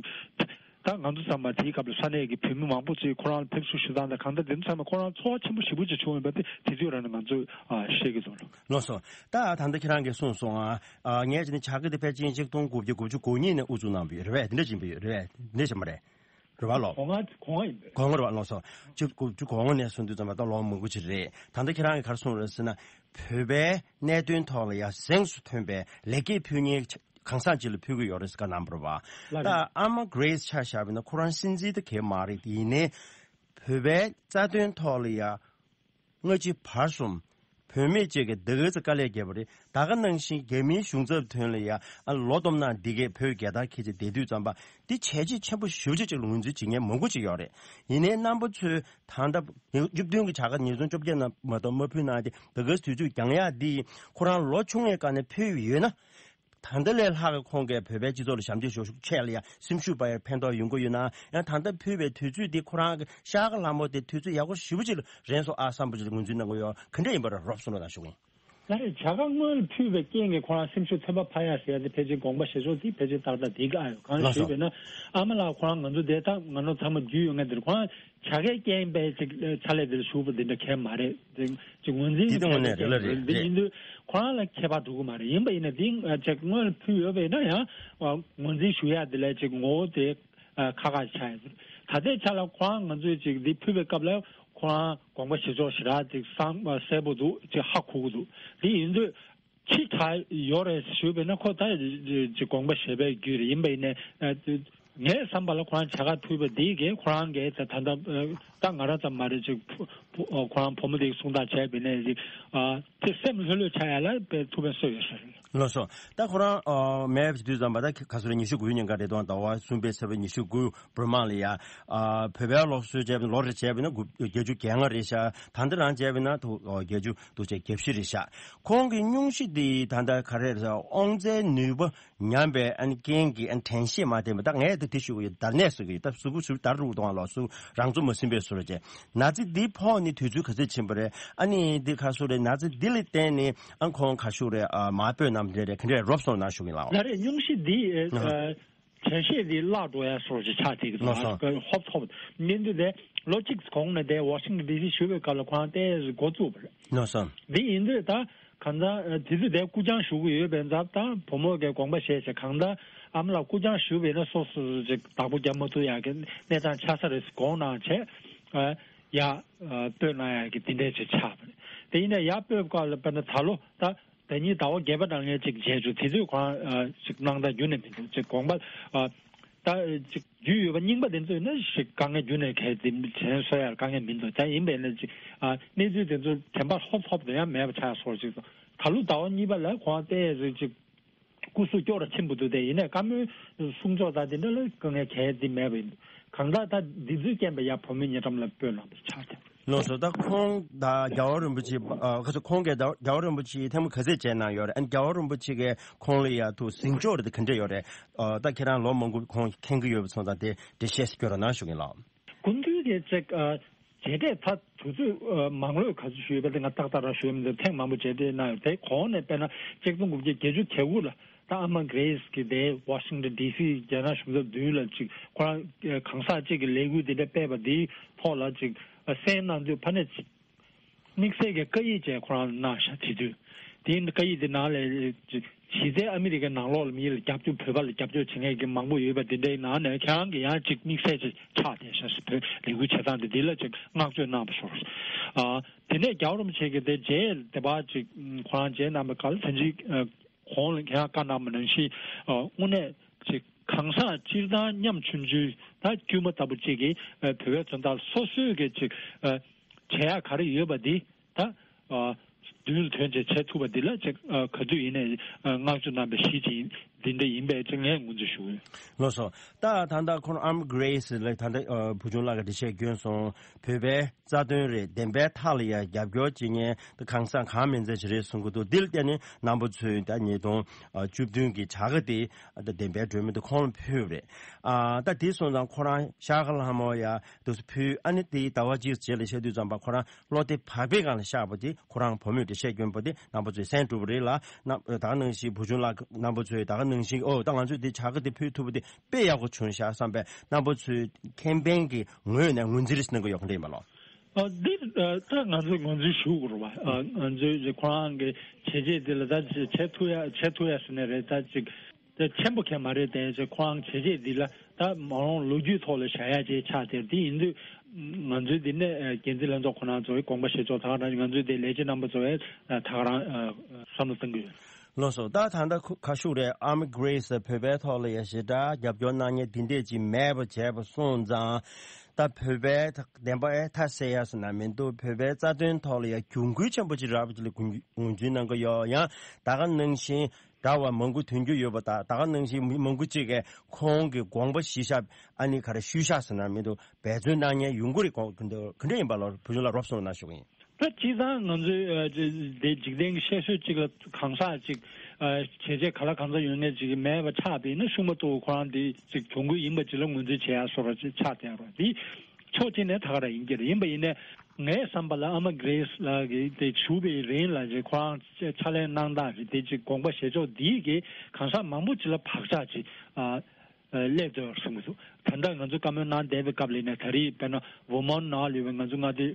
ད་ང་ཚོ་ཚང་མ་དེའི་སྐབས་ལ་ས་གནས་ཀྱི་བོད་མི་མང་པོ་ཅིག་ཁོ་རང་ལ་ཕེབས་བསུ་ཞུ་སྟངས་དང་གང་ལྟར་དེ་ཚོ་ཚང་མ་ཁོ་རང་ཚོར་བ་ཆེན་པོ་ཞེ་པོ་ཅིག་བྱུང་ཡོད་པ་དེ་དེ་དུས་རང་ནས་ང་ཚོས་ཨ་ཤེས་ཀྱི་འདུག་ལགས་སོ། ད་ད་ལྟ་ཁྱེད་རང་གིས་གསུངས་སོང་ཨ། ངས་ཅི་ནས་བྱ་དགའ་དེ་ཕལ་ཆེར་ཆིག་སྟོང་དགུ་བརྒྱ་དགུ་བཅུ་གོ་གཉིས་ནས་དབུ་འཛུགས་གནང་བ་ཡོད་རེད་པས། དེ་འདྲ་ཞིག་ཡིན་པ་ཡོད་རེད་པས། དེ་འདྲ་ཞིག་མ་རེད། རེད་པ་ལགས། གོང་མ་གོང་མ་ཡིན་པས། གོང་མ་རེད་པ་ལགས་སོ། ཆིག་དགུ་བཅུ་གོ་ལྔ་ནས་བཟུང་དུས་ཙམ་པ་ད་ལོ་མང་པོ་ཅིག་རེད། ད་ལྟ་ཁྱེད་རང་གིས་ག་རེ་གསུངས་རེད་ཟེར་ན། བོད་པའི་གནད་དོན་ཐོག་ལ་ཡ་གཟེངས་སུ་ཐོན་པའི་ལེགས་སྐྱེས་ཕུལ་མཁན་གང་ཟག་ཅིག་ལ་ཕུལ་གྱི་ཡོད་རེད་ཟེར་བཀའ་གནང་བ་རེད་པ། ལགས་ད་རེད། ཨ་མ་གྷི་རེས་ཆ་བཞག་པ་ཡིན་ན་ཁོ་རང་སྲིད་འཛིན་དེ་གས་མ་རེད། ཡིན་ནའི་བོད་པའི་རྩ་དོན་ཐོག་ལ་ཡ། སྔ་ཕྱི་བར་གསུམ། བུད་མེད་ཅིག་གིས་འདི་ག་ཚོད་དཀའ་ལས་བརྒྱབ་པ་རེད། ད་ག་ནང་བཞིན་རྒྱ་མིའི་གཞུང་ཚབ་དོན་ལ་ཡ་ཨ་ལོ་སྟོང་ནང་འདི་གས་བོད་རྒྱལ་དར་འཁྱེར་བྱས་བསྡད་དུས་ཙམ་པ་འདི་བྱས་རྗེས་ཆེན་པོ་ཞེ་པོ་ཅིག་ལ་ངོས་འཛིན་བྱེད་མཁན་མང་པོ་ཅིག་ཡོད་རེད། ཡིན་ནའི་རྣམ་པ་ཚོས་ད་ལྟ་བཅུ་བདུན་གྱི་བྱ་དགའ་ཉིས་སྟོང་བཅོ་བརྒྱད་ནང་མ་གཏོགས་མ་ཕུལ་གནང་སྟེ་འདི་ག་དུས་ཚོད་འགྱངས་ཡག་འདི་ཁོ་རང་ལོ་ཆུང་ངའི་སྐབས་ནས་ཕུལ་ཡོད་ན། ད་ལྟ་ལས་ལྷག་གི་ཁོང་གིས་བོད་པའི་སྤྱི་ཚོགས་ལ་ཞབས་འདེགས་ཞུ་ཆེད་ལ་ཡང་སེམས་ཤུགས་སྤར་ཡ་ཕན་ཐོགས་ཡོང་གི་ཡོད་ན་ཡང་ད་ལྟ་ཕུལ་བའི་དུས་ཚོད་འདི་ཁོ་རང་གི་ཤག་ལྷ་མོ་དེ་དུས་ཚོད་ཡག་པོ་ཞེ་པོ་ཅིག་ལ་རན་སོང་ཨ་བསམ་པ་ཅིག་ངོས་འཛིན་གནང་གི་ཡོད། ག་འདྲ་ཡིན་པ་རེད་རོབ་གསུང་རོགས་གནང་ཞུ་གི་ཡིན། ལགས་རེད། བྱ་དགའ་སྔོན་ལ་ཕུལ་བའི་རྐྱེན་གྱིས་ཁོ་རང་སེམས་ཤུགས་ཚན་པ་འཕར་ཡ་ཟེར་ཡ་དེ་ཕལ་ཆེར་དགོངས་པ་བཞེས་ཕྱོགས་དེ་ཕལ་ཆེར་ཏག་ཏག་འགྲིག་གི་ཨ་ཡོད། གང་ཞུས་པས་ན་ཨ་མ་ལགས་ཁོ་རང་ང་ཚོ་དེ་ད་ང་ཚོ་ཚང་མ་རྒྱུས་ཡོད་མཁན་དེ་རེད། ཁོ་རང་བྱ་དགའི་རྐྱེན་པས་ཅིག་ཕྱག་ལས་དེར་ཞུགས་པ་འདི་འདྲ་གང་ཡང་མ་རེད། ཅིག་ཅིག་ངོས་འཛིན་དེ་ལྟ་བྱས་ངོས་ནས་རེད་ལ་རེད་འདི་རེད། ཡིན་དུས་ཁོ་རང་ལ་ཁྱད་པར་འགྲོ་གི་མ་རེད། ཡིན་པ་ཡིན་ན་འདི་ཅིག་སྔོན་ལ་ཕུལ་ཡོད་པ་ཡིན་ན་ཡང་ངོས་འཛིན་ཞུ་ཡ་འདི་ལ་ཅིག་ངོ་བོ་དེ་ཁག་ཁག་ཆགས་ཡོད། ད་ལྟའི་ཆ་ལ་ཁོ་རང་ང་ཚོས་ཅིག་འདི་ཕུལ་བའི་སྐབས་ལ་ཁོ་རང་དགོངས་པ་བཞེས་ཕྱོགས་ཞེ་དྲག་ཅིག་བསམ་གསལ་པོ་འདུག་ཅིག་ཧ་གོ་གི་འདུག་འདི་ཡིན་དུས། ཕྱི་དྲགས་ཡོད་རེད་ཞུས་པས་ན། ཁོ་ད་ཅིག་དགོངས་པ་བཞེས་པའི་རྒྱུ་རེད། ཡིན་པ་ཡིན་ནའི་ངའི་བསམ་པ་ལ་ཁོ་རང་བྱ་དགའ་ཕུལ་བ་འདི་གས་ཁོ་རང་གིས་ད་ད་ད་ད་ང་རང་ཙམ་མ་རེད། ཅིག་ཁོ་རང་བུ་མོ་དེ་གསུང་སྟངས་བྱས་པ་ཡིན་ནའི་ཅིག་དེ་སེམས་ལྷོད་ལྷོད་ཆགས་ཡ་ལ་དཔེ་ཐུགས་ཕན་གསོས་ཡོད་ས་རེད། ལགས་སོ། ད་ཁོ་རང་མེད་པ་དུས་ཙམ་པ་ད་ག་ཚོད་རེད། ཉི་ཤུ་དགུའི་ཉིན་ཀ་རེད་དོ། ཟླ་བ་གསུམ་པའི་ཚེས་པ་ཉི་ཤུ་དགུ་བོད་དམག་ལ་ཡ་བོད་པའི་སློབ་གསོ་བྱས་པ་ལོ་རེ་བྱས་པ་ན་དགུ་བརྒྱད་ཅུ་གྱ་ལྔ་རེད་ཤག་ད་འདི་རང་བྱས་པ་ན་དུ་བརྒྱད་ཅུ་དུ་བྱས་གྱ་བཞི་རེད་ཤག་ཁོང་གི་སྙུང་གཞི་འདི་ད་ལྟ་ག་རེ་རེད། དབང་རྩའི་ནུས་པ་ཉམས་པའི་ཨ་ནི་རྐྱེན་གྱིས་ཨ་ནི་དྲན་ཤེས་མ་ལྡན་པ། ད་ངས་ད་དེ་ཞུ་གི་ཡོད། འདར་ནད་ཟེར་གི་ཡོད། ད་གཟུགས་པོ་ཞུ་འདར་རུ་གཏོང་བ་ལོགས་སུ་རང་ཚོ་མ་ཟིན་པའི་བཟོ་འདྲ་བྱས། ན་ཚ་འདི་ཕོག་ནས་དུས་ཚོད་ག་ཚོད་ཕྱིན་པ་རེད། ཨ་ནི་འདི་ག་ཚོད་རེད། ན་ཚ་འདི་ལ་བརྟེན་ནས་ཨ་ཁོང་ག་ཤུགས་རེད། ཨ་མ་སྤོས་ནམ་རེ་རེ་ག་འདྲས་རོབ་སོང་ན་ཞུ་གི་ལགས། ད་རེས་སྙུང་གཞི་འདི་ཨ། དྲན་ཤེས་འདི་བརླག་འགྲོ་ཡ་སོགས་ཅིག་ཆགས་བསྡད་ཀྱི་འདུག་ལགས་སོ། ཧོབ་ཐོབ་ཉིན་དུ་དེ་ལོ་གཅིག་གོང་ནས་དེ་ཝ་ཤིང་ཊོན་ཌི་སི་བཞུགས་པའི་སྐབས་ལ་ཁོ་རང་ཏོག་ཙམ་འགོ་བཙུགས་པ་རེད། ལགས་སོ། འདི་ཡིན་དུས་ད་གང་ལྟར་དེ་དུས་དེ་སྐུ་རྐྱང་བཞུགས་ཀྱི་ཡོད་པའི་ཚབ་དང་བུ་མོ་གི་དགོངས་པ་བཞེས་བྱས། གང་ལྟར་ཨ་མ་ལགས་སྐུ་རྐྱང་བཞུགས་པ་ཡིན་ན་སོ་སོ་ཅིག་བདག་པོ་རྒྱབ་མ་ཐུབ་ཡ་གི་གནས་སྟངས་ཆགས་ས་རེད་དགོངས་གནང་བྱས། ཡ། སྤོས་གནང་ཡ་གི་དེ་འདྲས་ཅིག་ཆགས་པ་རེད། དེ་ཡིན་ན་ཡ་སྤོས་སྐབས་ལ་དཔེར་ན་ད་ལོ་ད། ཟླ་ཉིན་ཟླ་བ་བརྒྱད་པ་ནང་ལ་ཅིག་མཇལ་བྱུང་། དེ་དུས་ཁོ་རང་ཅིག་སྣང་དག་རྒྱུན་ནས་མི་འདུག་ཅིག་དགོངས་པ་ད་ཅིག་རྒྱུས་ཡོད་པ་རྙིང་པ་དེ་ཚོ་ཡིན་ན་ཞིག་དཀའ་ངལ་རྒྱུན་ནས་གལ་ཏེ་དྲན་གསོ་ཡར་དཀའ་ངལ་མི་འདུག་ད་ཡིན་པས་ན་ཅིག་གནས་ཚུལ་དེ་ཚོ་དྲན་པ་ཧོབ་ཧོབ་ཏུ་ཡང་མེད་པ་ཆགས་སོགས་ཅིག་ད་ལོ་ཟླ་བ་གཉིས་པ་ལ་ཁོ་རང་ཏོག་ཙམ་ཅིག་སྐུ་གཟུགས་སྐྱོ་ར་ཆེན་པོ་འདུག་དེ་ཡིན་ནའི་བཀའ་མོལ་གསུང་ཕྱོགས་དང་དེ་འདྲ་ལ་དཀའ་ངལ་གལ་ཏེ་མེད་པ་ཡིན་འདུག་གང་ལྟར་ད་འདི་ཚོའི་རྐྱེན་པས་ཡ་བུ་མོའི་ཉེ་འགྲམ་ལ་སྤོས་གནང་བ་ཆགས་ཀྱང་། ལགས་སོ། ད་ཁོང་ད་རྒྱལ་བ་རིན་པོ་ཆེ་ཨ་ཁ་ཚོ་ཁོང་གིས་ད་རྒྱལ་བ་རིན་པོ་ཆེ་ཐལ་མོ་ག་ཚད་བྱས་གནང་ཡོད་རེད། ཨ་ནི་རྒྱལ་བ་རིན་པོ་ཆེ་གིས་ཁོང་ལ་ཡ་ཐུགས་གཟིགས་ཕྱོགས་རེ་ད་ག་འདྲ་ཡོད་རེད། ཨ་ད་ཁྱེད་རང་ལོ་མང་པོ་ཁོང་མཁྱེན་གྱི་ཡོད་པ་སོང་ཙང་དེ་འགྲེལ་བཤད་སྐྱོ་ར་གནང་ཞུ་གི་ལགས། སྐུ་མདུན་གྱིས་ཅིག་ཨ་མཇལ་འཕྲད་ད་དུས་ཚོད་ཨ་མང་ལོས་ག་ཚོད་ཞུས་པ་དེ་ང་ཏག་ཏག་རང་ཞུས་མི་འདུག་ཐེངས་མང་པོ་མཇལ་འཕྲད་གནང་ཡོད། དེ་གོང་ནས་དཔེར་ན་ཆིག་སྟོང་དགུ་བརྒྱ་བརྒྱད་ཅུ་གྱ་དགུ་ལ། ད་ཨ་མ་གྷི་རེས་ཀྱིས་དེ་ཝ་ཤིང་ཊོན་ཌི་སི་རྒྱ་ནག་གཞུང་ཚབ་མདུན་ལ་ཅིག་ཁོ་རང་གང་ཟག་ཅིག་གི་ལས་འགུལ་དེ་འདྲ་སྤེལ་བ་དེའི་ཐོག་ལ་ཅིག་གསན་གནང་དུས་ཕ་ནས་དམིགས་བསལ་གྱི་བཀའ་ཡིག་ཅིག་ཁོ་རང་གནང་ཤག་དེ་དུས་དེ་བཀའ་ཡིག་དེ་ནང་ལ་ཅིག་གཞི་རྩའི་ཨ་མི་རི་ཀའི་ནང་ལོགས་ལ་མི་ལ་རྒྱབ་སྐྱོར་བོད་པ་ལ་རྒྱབ་སྐྱོར་བྱེད་མཁན་གྱི་མང་པོ་ཡོད་པ་དེ་འདྲའི་ནང་ནས་ཁྱེད་རང་གི་ཡང་ཅིག་དམིགས་བསལ་ཅིག་ཆགས་བསྡད་ཤག་བོད་ལས་འགུལ་བྱེད་སྟངས་དེ་འདི་ལ་ཅིག་བསྔགས་བརྗོད་གནང་བ་ཤོར། ཨ་དེ་ནས་རྒྱལ་བ་རིན་པོ་ཆེ་གིས་དེ་རྗེས་དེ་བར་ཅིག་ཁོ་རང་མཇལ་གནང་བའི་སྐབས་ལ་ད་ཅིག་ཨ། གོང་ལ་ཁྱེད་རང་བཀའ་གནང་བ་ནང་བཞིན། ཨ་དངོས་གནས་ཅིག་གང་ཟག་སྤྱིར་བཏང་ཉམ་ཆུང་ཆུང་ད་དཀྱུས་མ་ལྟ་བུ་གཅིག་གིས་ཨ་བོད་པའི་དོན་དག་སོ་སོའི་གི་ཅིག་ཨ་བྱེད་ཡག་ག་རེ་ཡོད་པ་འདི་ད་ཨ་མདུན་ལ་ཐོན་བྱས་བྱེད་ཐུབ་པ་འདི་ལ་ཅིག་ཨ་ག་དུས་ཡིན་ནའི་ཨ་བསྔགས་བརྗོད་གནང་བའི་གཞི་ཅིག་ཡིན། འདི་འདྲ་ཡིན་པས་ཅིག་ངས་ངོས་འཛིན་ཞུ་གི་ཡོད། ལགས་སོ། ད་ད་ལྟ་ཁོང་ཨམ་གྷི་རེས་ལ་ད་ལྟ་ཨ་བུ་ཆུང་ལགས་ཀྱིས་འགྲེལ་བཤད་བསྐྱོན་སོང་། བོད་པའི་རྩ་དོན་རེད། བདེན་པའི་མཐའ་ལ་ཡང་རྒྱབ་སྐྱོར་བྱེད་མཁན་དེ་གང་ཟག་གང་མིན་ཚད་ཅིག་རེད་གསུང་གི་འདུག་འདི་ལ་བརྟེན་ནས་རྣམ་པ་ཚོས་ད་ཉིས་སྟོང་བཅུ་བདུན་གྱི་བྱ་དགའ་དེ་ད་བདེན་པའི་སྒྲོན་མེ་དེ་ཁོང་ལ་ཕུལ་བ་རེད། ཨ་ད་དེ་སོང་ཙང་ཁོ་རང་ཤར་ཁ་ལྷ་མོ་ཡ་དུ་སུ་ཕུལ། ཨ་ནི་དེའི་ཟླ་བ་གཅིག་རྗེས་ལ་བཤད་དུས་ཙམ་པ་ཁོ་རང་བློ་བདེ་བག་ཕེབས་སྒང་ལ་བཤད་པ་དེ་ཁོ་རང་བུ་མོས་འགྲེལ་བཤད་བསྐྱོན་པ་དེ་རྣམ་པ་ཚོས་གསན་གྲུབ་པ་རེད་ལ། ད་ག་ནང་བཞིན་བུ་ཆུང་ལགས་རྣམ་པ་ཚོས་ད་ག་ནང་བཞིན་ཨོ་ད་ང་ཚོས་དེ་བྱ་དགའ་དེ་ཕུལ་ཐུབ་པ་དེ་དཔེ་ཡག་པོ་བྱུང་ཤག་བསམ་པའི་རྣམ་པ་ཚོས་ཁེ་ཕན་གྱི་ངོས་ནས་ངོས་འཛིན་གནང་གི་ཡོད་པ་འདྲ་ཡིན་པ་ལགས། ཨ་འདི་ཨ་ད་ང་ཚོས་ངོས་འཛིན་ཞུ་དགོས་རེད་པ། ཨ་ང་ཚོས་ཁོ་རང་གི་བྱས་རྗེས་འདི་ལ་ད་བྱེད་ཐུབ་ཡ་བྱེད་ཐུབ་ཡ་ཟེར་ནས་རེད། ད་ཅིག་ད་ཆེན་པོ་གང་མ་རེད། དེ་ཚེ་ཁོ་རང་བྱས་རྗེས་འདི་ལ་ད་མ་འོངས་ལོ་རྒྱུས་ཐོག་ལ་བཞག་ཡ་ཅིག་ཆགས་བསྡད། དེ་ཡིན་དུས་ང་ཚོས་འདི་ནས་ཨ་འགན་འཛིན་ལྷན་ཚོགས་ཁོ་རང་ཚོ་གི་དགོངས་པ་བཞེས་ཕྱོགས་ད་ག་རང་ང་ཚོས་དེ་ལས་བྱེད་རྣམ་པ་ཚོ་གི་ཨ་ད་ག་རང་ཨ་བསམ་བློ་གཏང་གི་ཡོད། ལགས་སོ། ད་ད་ལྟ་ཁ་ཤུགས་རེད། ཨམ་གྷི་རེས་བོད་པའི་ཐོག་ལ་ཡ་ཞེ་དྲག་རྒྱབ་སྐྱོར་གནང་མཁན་དེ་འདྲས་ཅིག་མེད་པ་བྱས་པ་སོང་ཙང་། ད་བོད་པའི་བདེན་པ་ཨེ་མཐའ་གསལ་ཡ་ཟེར་ན་མི་འདུག་བོད་པའི་རྩ་དོན་ཐོག་ལ་ཡ་གྱོང་གུན་ཆེན་པོ་ཅིག་རག་པ་ཅིག་ལ་ངོས་འཛིན་གནང་གི་ཡོད། ཡང་ད་ག་ནང་བཞིན་འདྲ་བ་མང་པོ་ཐོན་རྒྱུ་ཡོད་པ་དང་། ད་ག་ནང་བཞིན་མི་མང་པོ་ཅིག་གིས་ཁོང་གི་དགོངས་པ་གཞི་བཞག་ཨ་ནི་ག་རེ་ཞུས་བཞག་ཟེར་ན་མི་འདུག་འབད་བརྩོན་གནང་མཁན་ཡོང་གི་རེད། གོ་ག་འདྲ་ཡིན་པ་ལ་བུ་ཆུང་ལགས་རོབ་སོང་གནང་ཞུ་གི་ཡིན། ད་སྤྱིར་བཏང་ང་ཚོའི་ཨ་ཅེ་དེ་འཇིག་རྟེན་གྱི་བཤད་སྲོལ་གཅིག་ལ་གང་ཟག་ཅིག་ཨ་བྱས་རྗེས་ག་ལ་གང་འཚམ་ཡོད་མཁན་ཅིག་མེད་པ་ཆགས་པ་ཡིན་ན་ཤུགས་མ་གཏོགས་ཁོ་རང་དེ་ཅིག་གྱོང་གུན་ཡིན་པ་ཅིག་ལ་ངོས་འཛིན་བྱེད་ཡ་བཟོ་འདྲ་ཅིག་ཆགས་བསྡད་ཡོད་རེད། དེ་ཕྱོགས་གཅིག་ནས་ད་ག་རང་ཡིན་གྱི་རེད། ཡིན་པ་ཡིན་ནའི་ངའི་བསམ་པ་ལ་ཨ་མ་གྷི་རེས་ལགས་ཀྱིས་དེ་བཞུགས་པའི་རིང་ལ་ཅིག་ཁོ་རང་ཕྱག་ལས་གནང་སྟངས་རེད། དེ་ཅིག་དགོངས་པ་བཞེས་ཕྱོགས་འདིས་ཀྱིས་གང་ཟག་མང་པོ་ཅིག་ལ་བག་ཆགས་ཅིག་ཨ། སླེབས་འདུག་གསུང་གི་འདུག་ད་ལྟ་ང་ཚོ་བཀའ་མོལ་གནང་བསྡད་པའི་སྐབས་ལ་ཡིན་ན་ད་རེས་དཔེར་ན་ཝར་མོན་ནང་ལ་ཡོད་པའི་ང་ཚོ་མངའ་སྡེ་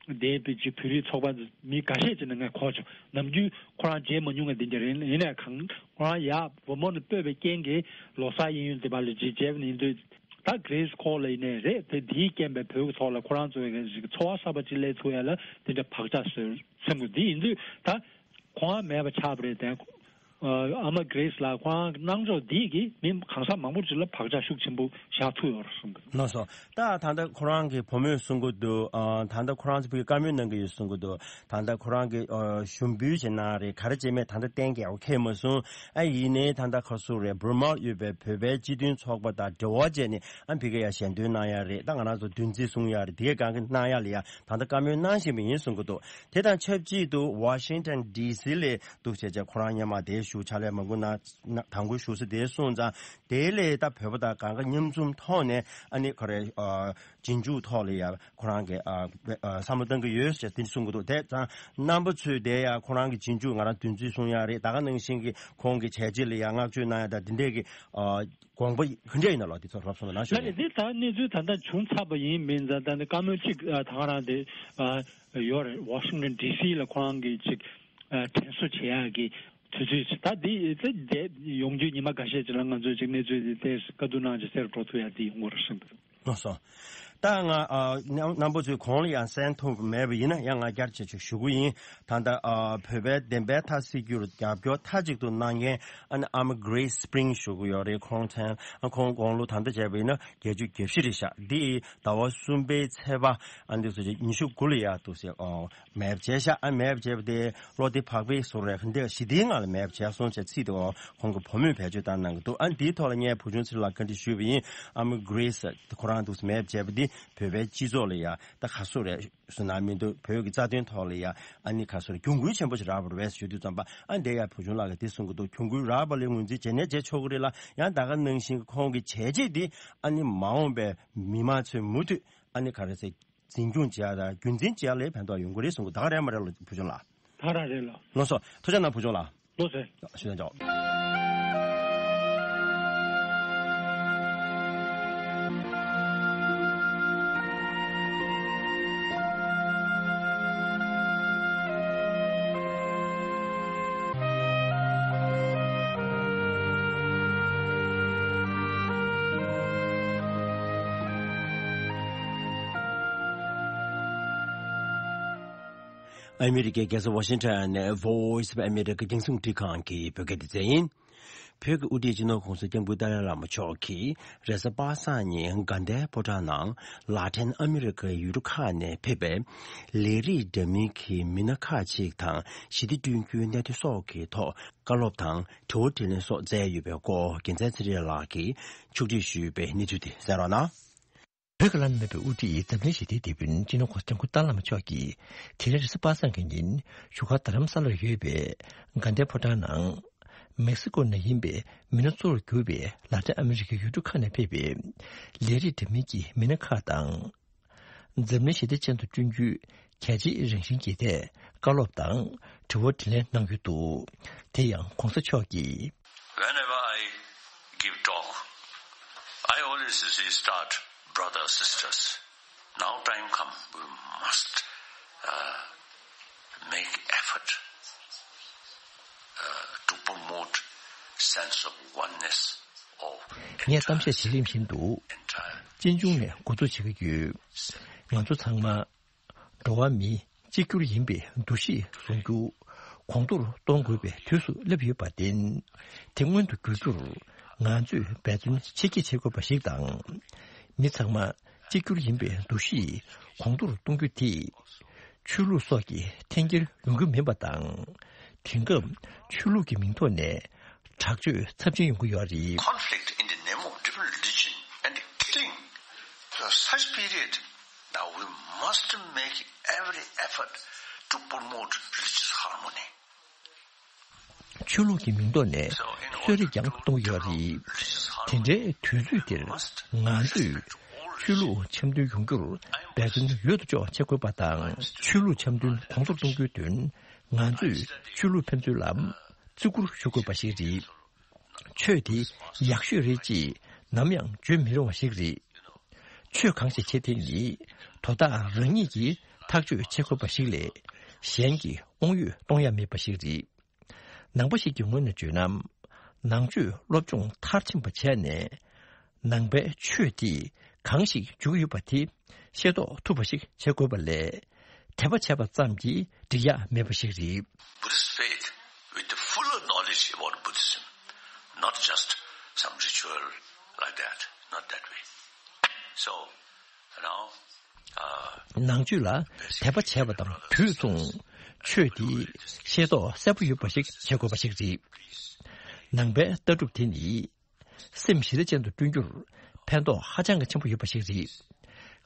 བསྡད་པའི་ཅིག་བོད་རིགས་ཚོགས་པ་མི་འགའ་ཤས་ཅིག་ནས་ངས་གོ་བྱུང་། ནམ་རྒྱུན་ཁོ་རང་མཇལ་མ་མྱོང་བ་འདི་འདྲ་རེད། ཡིན་ནའི་གང་ཁོ་རང་ཡར་ཝར་མོན་ནས་སྤོས་པའི་རྐྱེན་གྱིས་ལོ་གསར་གཡས་གཡོན་དེ་བར་ལ་ཅིག་མཇལ་བ་ཡིན་དུས་ད་གྷི་རེས་ཁོ་ལ་ཡིན་ནའི་རེད། དེ་འདིའི་རྐྱེན་པས་བོད་ཀྱི་ཐོག་ལ་ཁོ་རང་ཚོའི་ཅིག་འཚོ་བ་གསར་པ་ཅིག་སླེབས་ཐུབ་ཡ་ལ་དེ་འདྲ་བག་ཆགས་ཟེར་སེམས་ཀྱི་འདི་ཡིན་དུས་ད། གོང་མ་མེད་པ་ཆགས་པ་རེད་དེ། ཨ་མ་གྷི་རེས་ལགས་ཁོ་རང་གི་གནང་ཕྱོགས་འདིས་ཀྱིས་མི་གང་ཟག་མང་པོ་ཅིག་ལ་བག་ཆགས་ཤུགས་ཆེན་པོ་བཞག་ཐུབ་ཡོད་རེད་གསུང་གི་འདུག་ལགས་སོ། ད་ད་ལྟ་ཁོ་རང་གི་བུ་མོས་གསུང་གི་འདུག་ཨ་ད་ལྟ་ཁོ་རང་ཚོ་བུས་བཀའ་མོལ་གནང་གི་ཡོད་གསུང་གི་འདུག་ད་ལྟ་ཁོ་རང་གི་ཨ་ཞུ་འབུལ་བྱེད་གནང་རེད། ག་རེ་བྱེད་མེད་ད་ལྟ་གཏན་འཁེལ་བ་ཁེལ་མ་སོང་། ཨ་ཡིན་ནའི་ད་ལྟ་ཁ་སུ་རེད། འབུར་མར་ཡོད་པའི་བོད་པའི་སྤྱི་མཐུན་ཚོགས་པ་དང་འབྲེལ་བ་བྱས་ནས་ཨ་ཕ་གིར་ཡ་ཞལ་འདོན་གནང་ཡ་རེད། ད་ང་རང་ཚོ་འདུ་འཛི་གསུང་ཡ་རེད། དེ་ག་གང་གི་གནང་ཡ་ལ་ཡ་ད་ལྟ་བཀའ་མོལ་གནང་བཞིན་པ་ཡིན་གསུང་གི་འདུག་དེ་དང་ཆབས་ཅིག་ཏུ་ཝ་ཤིང་ཊོན་ཌི་སི་ལ་འདུག་བྱས་བྱས་ཁོ་རང་སྔོན་མ་དེ་བཞུགས། ཕྱག་ལས་མང་པོ་གནང་། དང་པོ་བཞུགས་ས་དེ་སོང་ཙང་དེ་ལས་ད་བོད་པ་དང་གང་ག་མཉམ་འཛོམས་ཐོག་ནས་ཨ་ནི་ཁོ་རེ་ཨ་རྗེས་འཇུག་ཐོག་ལ་ཡ་ཁོ་རང་གི་ཨ་ཨ་བསམ་བློ་གཏང་གི་ཡོད་ཟེར་དེ་གསུང་གི་འདུག་དེ་ཙང་རྣམ་པ་ཚོས་དེ་ཡ་ཁོ་རང་གི་རྗེས་འཇུག་ང་རང་འདུ་འཛི་གསུང་ཡ་རེད། ད་ག་ནང་བཞིན་གྱི་ཁོང་གི་བྱས་རྗེས་ལ་ཡ་བསྔགས་བརྗོད་གནང་ཡ་དང་དེ་འདྲས་ཀྱི་ཨ་དགོངས་པ་ག་འདྲས་ཡིན་ན་ལོ། དེ་ཚོ་རོབ་སོང་ན་ན་ཞུ་ལ་ནི་ནས་དེ་ད་གནས་ཚུལ་ད་ལྟ་བྱུང་ཚར་བ་ཡིན་མིན་ཙང་ད་ནི་བཀའ་མོལ་གཅིག་ཨ་ད་ག་རང་དེ་ཨ་ཡོད་རེད། ཝ་ཤིང་ཊོན་ཌི་སི་ལ་ཁོ་རང་གི་གཅིག་ཨ་དྲན་གསོ་བྱེད་ཡག་གི་དུས་ཚོད་ཅིག་ད་འདི་ཚེ་འདས་ཡོང་རྒྱུའི་ཉི་མ་འགའ་ཤས་ཅིག་ལ་ང་ཚོས་ཅིག་གནས་ཚུལ་འདི་ཏོག་ཙམ་བཀའ་བསྡུར་གནང་ཅིག་སེ་རུ་འགྲོ་ཐུབ་ཡག་འདི་ཡོང་གི་རེད་བསམ་གི་འདུག་ལགས་སོ། ད་ང་ཨ་རྣམ་རྣམ་པ་ཚོས་གོང་ལ་ཡང་གསན་ཐུབ་མེད་པ་ཡིན་ན་ཡང་ང་བསྐྱར་ཅིག་ཅིག་ཞུ་གི་ཡིན། ད་ལྟ་ཨ་བོད་པའི་བདེན་པའི་མཐའ་གསལ་རྒྱུར་རྒྱབ་སྐྱོར་མཐའ་གཅིག་ཏུ་གནང་མཁན་ཨ་ནི་ཨ་མ་Grace Spring་ཞུ་གི་ཡོད་རེད། ཁོང་མཚན་ཨ་ཁོང་དགུང་ལོ་ད་ལྟ་བྱས་པ་ཡིན་ན་བརྒྱད་ཅུ་གྱ་བཞི་རེད་ཤག་འདི་ཟླ་བ་གསུམ་པའི་ཚེས་པ་ཨ་འདི་ཚོ་ཉི་ཤུ་དགུ་ལ་ཡག་འདུག་ཟེར། ཨོ་མེད་པ་བྱས་ཤག་ཨ་མེད་པ་བྱས་པ་དེ་བློ་བདེ་བག་ཕེབས་བཟོ་རེད། འདི་ཞི་བདེའི་ངང་ལ་མེད་པ་བྱས་སོང་ཟེར་ཚིག་དེ་ཨོ་ཁོང་གི་བུ་མོས་བེད་སྤྱོད་བཏང་གནང་གི་འདུག་ཨ་འདིའི་ཐོག་ལ་ངས་བུ་ཆུང་ཚེ་རིང་ལགས་བཀའ་འདྲི་ཞུས་པ་ཡིན། ཨ་མ་Grace་ཁོ་རང་འདུག་མེད་པ་བྱས་པ་འདི་བོད་པའི་སྤྱི་ཚོགས་ལ་ཡ་ད་ག་སུ་རེད་བཟོ་ན་མི་འདུག་བོད་ཀྱི་རྩ་དོན་ཐོག་ལ་ཡ་ཨ་ནི་ག་སུ་རེད་གྱོང་གུན་ཆེན་པོ་ཞིག་རག་པ་རེད་ཞུ་དུས་ཙམ་པ་ཨ་འདི་ཡ་བུ་ཆུང་ལགས་ཀྱིས་འདི་གསུང་གི་འདུག་གྱོང་གུན་རག་པ་ལས་ངོས་འཛིན་བྱེད་ནས་བྱེད་ཆོག་གི་རེད་ལ། ཡང་ད་ག་ནང་བཞིན་གྱི་ཁོང་གི་བྱས་རྗེས་འདི་ཨ་ནི་མ་འོངས་པའི་མི་མང་ཚོས་མུ་མཐུད་ཨ་ནི་ག་རེ་ཟེར་འཛིན་སྐྱོང་བྱེད་ཡ་དང་རྒྱུན་འཛིན་བྱེད་ཡ་ལ་ཕན་ཐོགས་ཡོང་གི་རེད་གསུང་གི་ད་ག་རེད་མ་རེད་ལ་བུ་ཆུང་ལགས། ད་རང་རེད་ལ། ལགས་སོ་ཐུགས་རྗེ་གནང་བུ་ཆུང་ལགས། ལགས་སོ། ཞུ་དང་ཆོག་ཨ་མི་རི་ཀའི་རྒྱལ་ས་ཝ་ཤིང་ཊོན་ནས་Voice of America་རྒྱང་སྲིང་འཕྲིན་ཁང་གི་བོད་སྐད་སྡེ་ཚན་ཡིན། བོད་ཀྱི་དབུ་ཁྲིད་སྤྱི་ནོར་༸གོང་ས་༸སྐྱབས་མགོན་ཏཱ་ལའི་བླ་མ་མཆོག་གིས་རེས་གཟའ་པ་སངས་ཉིན་དགའ་ལྡན་ཕོ་བྲང་ནང་ལག་ལེན་ཨ་མི་རི་ཀའི་ཡུལ་གྲུ་ཁག་ནས་ཕེབས་པའི་ལས་རིགས་འདྲ་མིན་གྱི་མི་སྣ་ཁག་ཅིག་དང་ཞི་བདེ་བསྐྲུན་རྒྱུའི་གནད་དོན་སོགས་ཀྱི་ཐོག་བཀའ་སློབ་དང་དྲི་བ་དྲིས་ལན་སོགས་སྩལ་ཡོད་པའི་སྐོར་རྒྱལ་མཚན་ཚེ་རིང་ལགས་ཀྱིས་ཕྱོགས་སྒྲིག་ཞུས་པའི་གནས་ཚུལ་དེ་གསན་རོགས་གནང་། བོད་ཀྱི་བླ་ན་མེད་པའི་དབུ་ཁྲིད་འཛམ་གླིང་ཞི་བདེའི་དེད་དཔོན་སྤྱི་ནོར་༸གོང་ས་༸སྐྱབས་མགོན་ཏཱ་ལའི་བླ་མ་མཆོག་གིས་དེ་རིང་རེས་གཟའ་པ་སངས་ཀྱི་ཉིན་བཞུགས་སྒར་རྡ་རམ་ས་ལར་ཡོད་པའི་དགའ་ལྡན་ཕོ་བྲང་ནང་། མེག་སི་ཀོ་ནས་ཡིན་པའི་མི་སྣ་གཙོ་བོར་གྱུར་པའི་ལ་ཏིན་ཨ་མི་རི་ཀའི་ཡུལ་གྲུ་ཁག་ནས་ཕེབས་པའི་ལས་རིགས་འདྲ་མིན་གྱི་མི་སྣ་ཁག་དང་། འཛམ་གླིང་ཞི་བདེ་ཅན་དུ་བསྐྲུན་རྒྱུའི་གལ་ཆེའི་རང་བཞིན་གྱི་ཐད་བཀའ་སློབ་དང་དྲི་བ་དྲིས་ལན་གནང་ཡོད་འདུག་དེ་ཡང་༸གོང་ས་མཆོག་གིས། Whenever I give talk, I always say, start, brothers, sisters. Now time come, we must uh, make effort uh, to promote sense of oneness of ངས་གཏམ་བཤད་བྱེད་རིམ་བཞིན་དུ་entire་སྤྱི་མཆོག་ནས་འགོ་འཛུགས་བྱེད་ཀྱི་ཡོད། ང་ཚོ་ཚང་མ་འགྲོ་བ་མི་གཅིག་གྱུར་ཡིན་པའི་འདུ་ཤེས་བཟུང་རྒྱུ་གོང་མཐོར་གཏོང་དགོས་པའི་དུས་སུ་སླེབས་ཡོད་པར་བརྟེན། དེ་མངོན་དུ་འགྱུར་རྒྱུར་ང་ཚོས་འབད་བརྩོན་ཆེ་བསྐྱེད་བྱེད་དགོས་པ་ཞིག་དང་། མི་ཚང་མ་གཅིག་གྱུར་ཡིན་པའི་འདུ་ཤེས་གོང་མཐོར་གཏོང་རྒྱུ་དེས་ཆོས་ལུགས་སོགས་ཀྱི་འཐེན་འཁྱེར་ཡོང་རྒྱུ་མིན་པ་དང་། དེང་སྐབས་ཆོས་ལུགས་ཀྱི་མིང་ཐོག་ནས་དྲག་སྤྱོད་ཚབས་ཆེན་ཡོང་གི་ཡོད་རེད། Conflict in the name of different religion and killing. Such period, now we must make every effort to promote religious harmony. ཆོས་ལུགས་ཀྱི་མིང་ཐོག་ནས་གསོད་རེས་ཀྱང་གཏོང་གི་ཡོད་རེད། དེ་འདྲའི་དུས་ཚོད་འདིར་ང་ཚོས་ཆོས་ལུགས་འཆམ་མཐུན་ཡོང་རྒྱུར་འབད་བརྩོན་ཡོད་དོ་ཅོག་བྱེད་དགོས་པ་དང་། ཆོས་ལུགས་འཆམ་མཐུན་གོང་མཐོར་གཏོང་རྒྱུའི་དོན་ང་ཚོས་ཆོས་ལུགས་ཕན་ཚུན་ལ་བརྩི་བཀུར་ཞུ་དགོས་པ་ཞིག་རེད། ཆོས་དེ་ཡག་ཤོས་རེད་ཅེས་ནམ་ཡང་བརྗོད་མི་རུང་བ་ཞིག་རེད། ཆོས་གང་ཞིག་བྱེད་དེ་ནི་དོ་བདག་རང་ཉིད་ཀྱིས་ཐག་གཅོད་བྱེད་དགོས་པ་ཞིག་ལས་གཞན་གྱིས་དབང་ཡོད་གཏོང་ཡ་མེད་པ་ཞིག་རེད། ནང་པ་ཞིག་གི་ངོས་ནས་བརྗོད་ན། ནང་ཆོས་སློབ་སྦྱོང་མཐར་ཕྱིན་པ་བྱས་ནས། ནང་པའི་ཆོས་དེ་གང་ཞིག་འཇུག་ཡོད་པ་དེ་ཤེས་རྟོགས་ཐུབ་པ་ཞིག་བྱེད་དགོས་པ་ལས། དད་པ་བྱས་པ་ཙམ་གྱིས་འགྲིག་ཡ་མེད་པ་ཞིག་རེད། Buddhist faith ནང་ཆོས་ལ་དད་པ་བྱས་པ་དང་དུས་མཚུངས་ཆོས་དེའི་ཤེས་རྟོགས་གསལ་པོ་ཡོད་པ་ཞིག་བྱེད་དགོས་པ་ཞིག་རེད། ནང་པའི་ལྟ་གྲུབ་དེ་ནི་སེམས་ཞི་བདེ་ཅན་དུ་བསྐྲུན་རྒྱུར་ཕན་ཐོགས་ཧ་ཅང་གི་ཆེན་པོ་ཡོད་པ་ཞིག་རེད།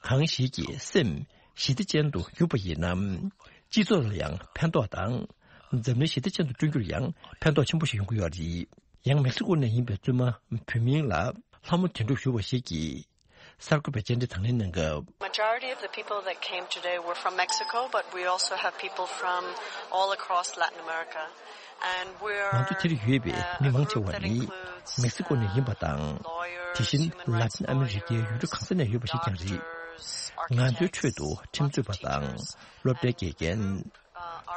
གང་ཞིག་གིས་སེམས་ཞི་བདེ་ཅན་དུ་གྱུར་པ་ཡིན་ན། སྤྱི་ཚོགས་ལ་ཡང་ཕན་ཐོགས་དང་། འཛམ་གླིང་ཞི་བདེ་ཅན་དུ་བསྐྲུན་རྒྱུར་ཡང་ཕན་ཐོགས་ཆེན་པོ་ཞིག་ཡོང་གི་ཡོད་རེད། ཡང་མེག་སི་ཀོ་ནས་ཡིན་པའི་བཙུན་མ་བུད་མེད་ལ་ལྷ་མོ་དོན་གྲུབ་ཞུ་བ་ཞིག་གིས། གསར་འགོད་པའི་བཅར་འདྲི་དང་ལེན་གནང་སྐབས། Majority of the people that came today were from Mexico, but we also have people from all across Latin America. And we're ང་ཚོ་དེར་ཡོད་པའི་མི་མང་ཆེ་བ་ནི་མེག་སི་ཀོ་ནས་ཡིན་པ་དང་། དེ་བཞིན་ལ་ཏིན་ཨ་མི་རི་ཀའི་ཡུལ་གྲུ་གང་ས་ནས་ཡོད་པ་ཞིག་ཀྱང་རེད། ང་ཚོའི་ཁྲོད་དུ་ཁྲིམས་རྩོད་པ་དང་སློབ་གྲྭའི་དགེ་རྒན།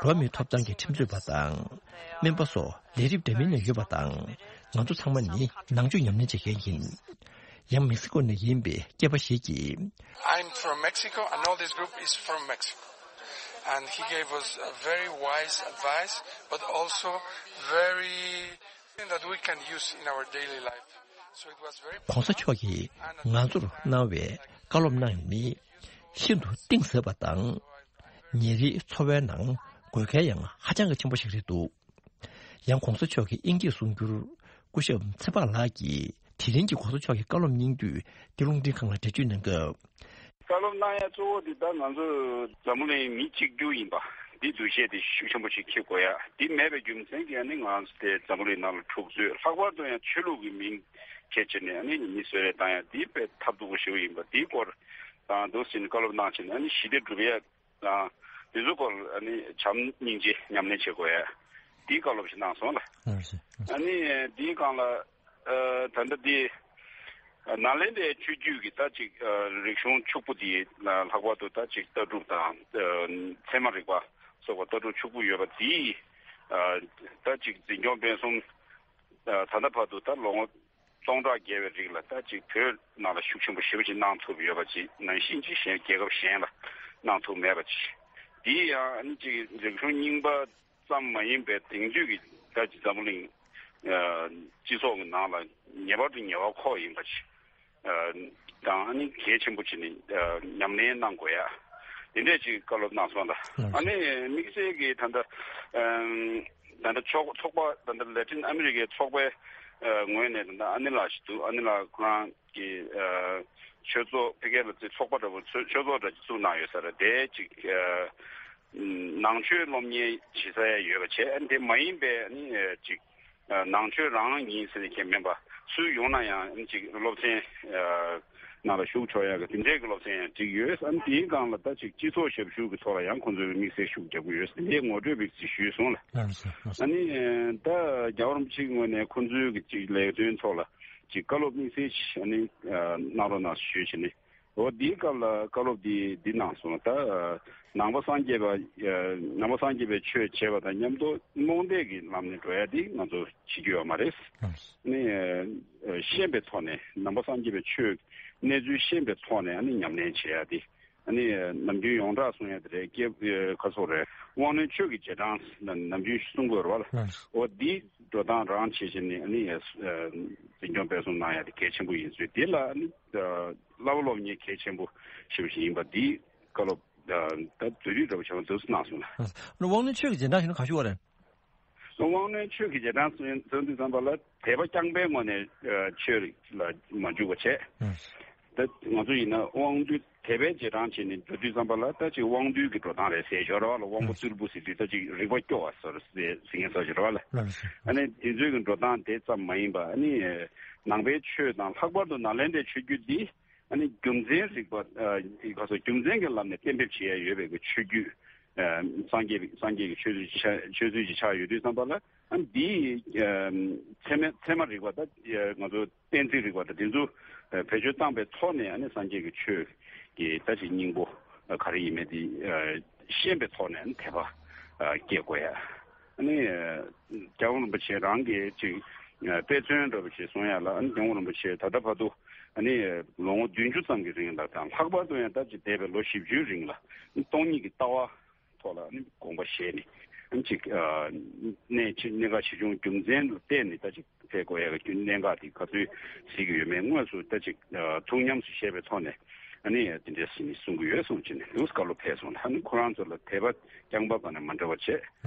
འགྲོ་བ་མིའི་ཐོབ་ཐང་གི་ཁྲིམས་རྩོད་པ་དང་། སྨན་པ་སོགས་ལས་རིགས་འདྲ་མིན་ནས་ཡོད་པ་དང་། ང་ཚོ་ཚང་མ་ནི་ནང་ཆོས་ཉམས་ལེན་བྱེད་མཁན་ཡིན། ཡང་མེག་སི་ཀོ་ནས་ཡིན་པའི་སྐྱེས་པ་ཞིག་གིས། I'm from Mexico, and all this group is from Mexico. And he gave us a very wise advice, but also very that we can use in our daily life. So it was very ༧གོང་ས་མཆོག་གིས་ང་ཚོར་གནང་བའི་བཀའ་སློབ་རྣམས་ནི་ཤིན་ཏུ་གཏིང་ཟབ་པ་དང་། ཉིན་རེའི་འཚོ་བའི་ནང་དགོས་གལ་ཡང་ཧ་ཅང་གི་ཆེན་པོ་ཞིག་རེད་འདུག་ཡང་༧གོང་ས་མཆོག་གི་དབྱིན་སྐད་གསུང་སྒྱུར་སྐུ་ཞབས་ཚེ་དཔག་ལགས་ཀྱིས་དེ་རིང་གི་༧གོང་ས་མཆོག་གི་བཀའ་སློབ་སྙིང་བསྡུས་འདི་རླུང་འཕྲིན་ཁང་ལ་འགྲེལ་བརྗོད་གནང་སྐབས། བཀའ་སློབ་གནང་ཡ་གཙོ་བོ་འདི་ད་ང་ཚོ་འཛམ་བུ་གླིང་མི་གཅིག་གྱུར་ཡིན་པ་འདི་འདུ་ཤེས་དེ་ཤུགས་ཆེན་པོ་ཞིག་འཁྱེར་དགོས་ཡ། འདི་མེད་པའི་རྒྱུ་མཚན་གྱིས་ནི་ང་ཚོ་དེ་འཛམ་བུ་གླིང་ནང་ལ་འཁྲུག་རྩོད་ལྷག་པར་དུ་ཡང་ཆོས་ལུགས་ཀྱི་མིང་འཁྱེར་བྱས་ནས་ནི་མི་གསོད་རེས་བཏང་ཡ་འདི་དཔེ་ཐབས་སྡུག་པོ་ཞིག་ཡིན་པ་འདིའི་སྐོར་དང་འདུག་ཟིན་བཀའ་སློབ་གནང་བྱས་ནས་ནི་ཞི་བདེ་སྒྲུབ་ཡ། དང་། དེ་ཚོ་སྐོར་ཨ་ནི་བྱམས་སྙིང་རྗེ་ཉམས་ལེན་བྱེད་དགོས་ཡ། དེའི་བཀའ་སློབ་ཞིག་གནང་སོང་ལ། ལགས་སོ། ཨ་ནི་དེའི་སྒང་ལ་ཨ་ད་ལྟ་དེ་ནཱ་ལེནྡྲའི་ཆོས་བརྒྱུད་ཀྱི་ད་ཅིག་ཨ་རིག་གཞུང་ཕྱུག་པོ་དེ་ལ་ལྷག་པར་དུ་ད་ཅིག་ལྟ་གྲུབ་དང་ཨ་ཚད་མ་རིག་པ་སོགས་པ་ལྟ་གྲུབ་ཕྱུག་པོ་ཡོད་པ་དེའི་ཨ་ད་ཅིག་འཛིན་སྐྱོང་སྤེལ་གསུམ་ཨ་ད་ལྟ་བར་དུ་ད་ལོ་ངོ་སྟོང་ཕྲག་བརྒལ་བའི་རིང་ལ་ད་ཅིག་བོད་ནང་ལ་ཤུགས་ཆེན་པོ་ཞེ་པོ་ཅིག་གནང་ཐུབ་ཡོད་པ་ཅིག་ནང་བཞིན་ཅིག་གཞན་རྒྱལ་ཁབ་གཞན་ལ་གནང་ཐུབ་མེད་པ་ཅིག་འདི་ཡང་ཨ་ནི་ཅིག་རིག་གཞུང་རྙིང་པ་ཙམ་མ་ཡིན་པའི་དེང་དུས་ཀྱི་ད་ཅིག་འཛམ་བུ་གླིང་ཨ་སྤྱི་ཚོགས་ཀྱི་ནང་ལ་ངེས་པར་དུ་ངེས་པར་འཁོར་ཡིན་པ་ཅིག་ཨ་དང་ཨ་ནི་གལ་ཆེན་པོ་ཅིག་ནི་ཨ་ཉམས་ལེན་གནང་དགོས་ཡ། དེ་འདྲས་ཅིག་བཀའ་སློབ་གནང་སོང་ལ། ཨ་ནི་དམིགས་བསལ་གྱི་ད་ལྟ་ཨ་ད་ལྟ་ཚོགས་ཚོགས་པ་ད་ལྟ་ལ་ཏིན་ཨ་མི་རི་ཀའི་ཚོགས་པའི་ཨ་ངོས་ནས་ད་ལྟ་ཨ་ནེ་ལགས་ཤིག་འདུག་ཨ་ནེ་ལགས་ཁོ་རང་གི་ཨ་ཆོས་ཚོགས་ཕ་གིར་ལ་ཚོགས་པ་འདྲ་པོ་ཆོས་ཚོགས་འདྲ་ཅིག་བཙུགས་གནང་ཡོད་ས་རེད། དེ་ཅིག་ཨ་ནང་ཆོས་སློབ་གཉེར་བྱེད་ས་ཡ་ཡོད་པ་བྱས། ཨ་ནི་དེ་མ་ཡིན་པའི་ཨ་ནི་ཨ་ཅིག་ཨ་ནང་ཆོས་རང་ཡིན་ཟེར་ནས་ཁྱེད་མིན་པ་སུ་ཡོང་ན་ཡང་ཨ་ནི་ཅིག་སློབ་ཚན་ཨ་ནང་ལ་ཞུགས་ཆོག་ཡ་གི་དེ་འདྲའི་གི་སློབ་ཚན་ཡང་ཅིག་ཡོད། ཨ་ནི་དེའི་སྒང་ལ་ད་ཅིག་སྤྱི་ཚོགས་ཞབས་ཞུ་གི་ཐོག་ལ་ཡང་ཁོང་ཚོས་དམིགས་བསལ་ཤུགས་རྒྱག་གི་ཡོད་ཟེར་ནས་ངོ་སྤྲོད་པའི་ཅིག་ཞུས་སོང་ལ། ལགས་སོ། ལགས་སོ། ཨ་ནི་ད་རྒྱལ་བ་རིན་པོ་ཆེའི་ངོས་ནས་ཁོང་ཚོའི་གི་ཅིག་ལས་དོན་ཐོག་ལ་ཅིག་བཀའ་སློབ་དམིགས་བསལ་ཅིག་ཨ་ནི་གནང་རོགས་གནང་ཞུས་བྱས་ནས། འོ་འདིའི་སྐབས་ལ་བཀའ་སློབ་འདི་འདི་གནང་སོང་། ད་ནང་པ་སངས་རྒྱས་པ་ནང་པ་སངས་རྒྱས་པའི་ཆོས་བྱས་པ་དང་མཉམ་དུ་རྨོངས་དད་ཀྱི་ལམ་ནས་འགྲོ་ཡ་འདི་ང་ཚོ་བྱེད་རྒྱུ་ཡོད་མ་རེད། ནི་ཤེས་པའི་ཐོག་ནས་ནང་པ་སངས་རྒྱས་པའི་ཆོས་གནས་ཚུལ་ཤེས་པའི་ཐོག་ནས་ཨ་ནི་ཉམས་ལེན་བྱེད་ཡ་འདི་ཨ་ནི་ནམ་རྒྱུན་ཡོངས་གྲགས་གསུང་ཡ་དེ་རེད། སྐྱེ་ཁ་སོགས་རེད། དབང་རྣོན་ཆོས་ཀྱི་རྗེས་འབྲང་ནམ་རྒྱུན་གསུང་དགོས་རེད་བ་ལ། འོ་འདི་འགྲོ་སྟངས་རང་བྱེད་བྱེད་ནས་ཨ་ནི་འཛིན་སྐྱོང་སྤེལ་གསུམ་གནང་ཡ་དེ་གལ་ཆེན་པོ་ཡིན་ཚུལ་འདི་ལ་ཨ་ནི། བསླབ་པ་སློབ་གཉེར་གལ་ཆེན་པོ་ཞེ་པོ་ཞིག་ཡིན་པ་འདི་བཀའ་སློབ་ད་དུས་རིག་འདྲ་པོ་བྱས་པ་འདུག་གནང་སོང་ལ། དབང་རྣོན་ཆོས་ཀྱི་རྗེས་འབྲང་ཞེས་ན་ག་ཞུ་བ་རེད། དབང་རྣོན་ཆོས་ཀྱི་རྗེས་འབྲང་ཟེར་དུས་ཙམ་པ་ལ་དད་པ་རྐྱང་པའི་ངོས་ནས་ཆོས་ལ་མ་འཇུག་པ་བྱས། ད་ང་ཚོ་ཡིན་ན་དབང་འདུས་དད་པའི་རྗེས་འབྲང་བྱས་ནས་འགྲོ་དུས་ཙམ་པ་ལ་ད་ཅིག་དབང་འདུས་ཀྱི་འགྲོ་སྟངས་རེད་ཟེར་ཞོར་བ་ལ་དབང་པོ་རྟུལ་པོ་ཟེར་དུས་ད་ཅིག་རིག་པ་སྐྱོ་བ་ཟེར་ཟེར་མཁན་ཟེར་ཞོར་བ་ལ། ཨ་ནི་དེ་ཚོའི་གི་འགྲོ་སྟངས་དེ་ཙམ་མ་ཡིན་པ་ཨ་ནི་ནང་པའི་ཆོས་དང་ལྷག་པར་དུ་ནཱ་ལེནྡྲའི་ཆོས་བརྒྱུད་འདི། ཨ་ནི་རྒྱུ་མཚན་རིག་པ་ཨ་ག་སོ་རྒྱུ་མཚན་གྱི་ལམ་ནས་གཏན་འབེབས་བྱེད་ཡ་ཡོད་པའི་གི་ཆོས་བརྒྱུད། ཨ་སངས་རྒྱས་པའི་སངས་རྒྱས་ཀྱི་ཆོས་ཚུལ་ཆ་ཆོས་ཚུལ་ཅིག་ཆགས་ཡོད་དུས་ཙམ་པ་ལ་ཨ་ནི་འདིའི་ཨ་ཚད་མ་ཚད་མ་རིག་པ་ད་ང་ཚོ་གཏན་ཚིགས་རིག་པ་ད་དེ་ཚོ་བེད་སྤྱོད་བཏང་པའི་ཐོག་ནས་ཨ་ནི་སངས་རྒྱས་ཀྱི་ཆོས་ཀྱི་ད་ཅིག་སྙིང་པོ་ག་རེ་ཡིན་མིན་དེ་ཤེས་པའི་ཐོག་ནས་ཨ་ནི་དད་པ་སྐྱེ་དགོས་ཡ། ཨ་ནི་རྒྱལ་བ་རིན་པོ་ཆེ་རང་གིས་ཅིག་དཔེ་མཚོན་འདྲ་པོ་ཞིག་གསུང་ཡ་ལ་ཨ་ནི་རྒྱལ་བ་རིན་པོ་ཆེ་ད་ལྟ་བར་དུ་ཨ་ནི་ལོ་ངོ་བདུན་ཅུ་ཙམ་གྱི་རིང་ལ་དང་ལྷག་པར་དུ་ཡང་ད་ཅིག་འདས་པའི་ལོ་བཞི་བཅུའི་རིང་ལ་ཨ་ནི་སྟོང་ཉིད་ཀྱི་ལྟ་བ་ཐོག་ལ་ཨ་ནི་དགོངས་པ་བཞེས་ནས་ཨ་ནི་ཅིག་གནད་ཆེ་གནད་འགག་ཆེ་ཆུང་རྒྱུ་མཚན་ལ་བལྟས་ནས་ད་ཅིག་འཕེལ་དགོས་ཡ་གི་རྒྱུ་གནད་འགག་དེ་ག་ཚོད་གཟིགས་ཀྱི་ཡོད་མེད་དངོས་སུ་ད་ཅིག་ཐུགས་ཉམས་སུ་བཞེས་པའི་ཐོག་ནས་ ཨ་ནི་དེ་འདྲས་ཟིན་ནས་གསུང་གི་ཡོད་གསུངས་བྱས་ནས་འདུག་བཀའ་སློབ་ཕེབས་སོང་། ད་ནི་ཁོ་རང་ཚོ་ལ་དད་པ་རྐྱང་པ་ག་ནས་མ་འདྲ་བ་བྱས།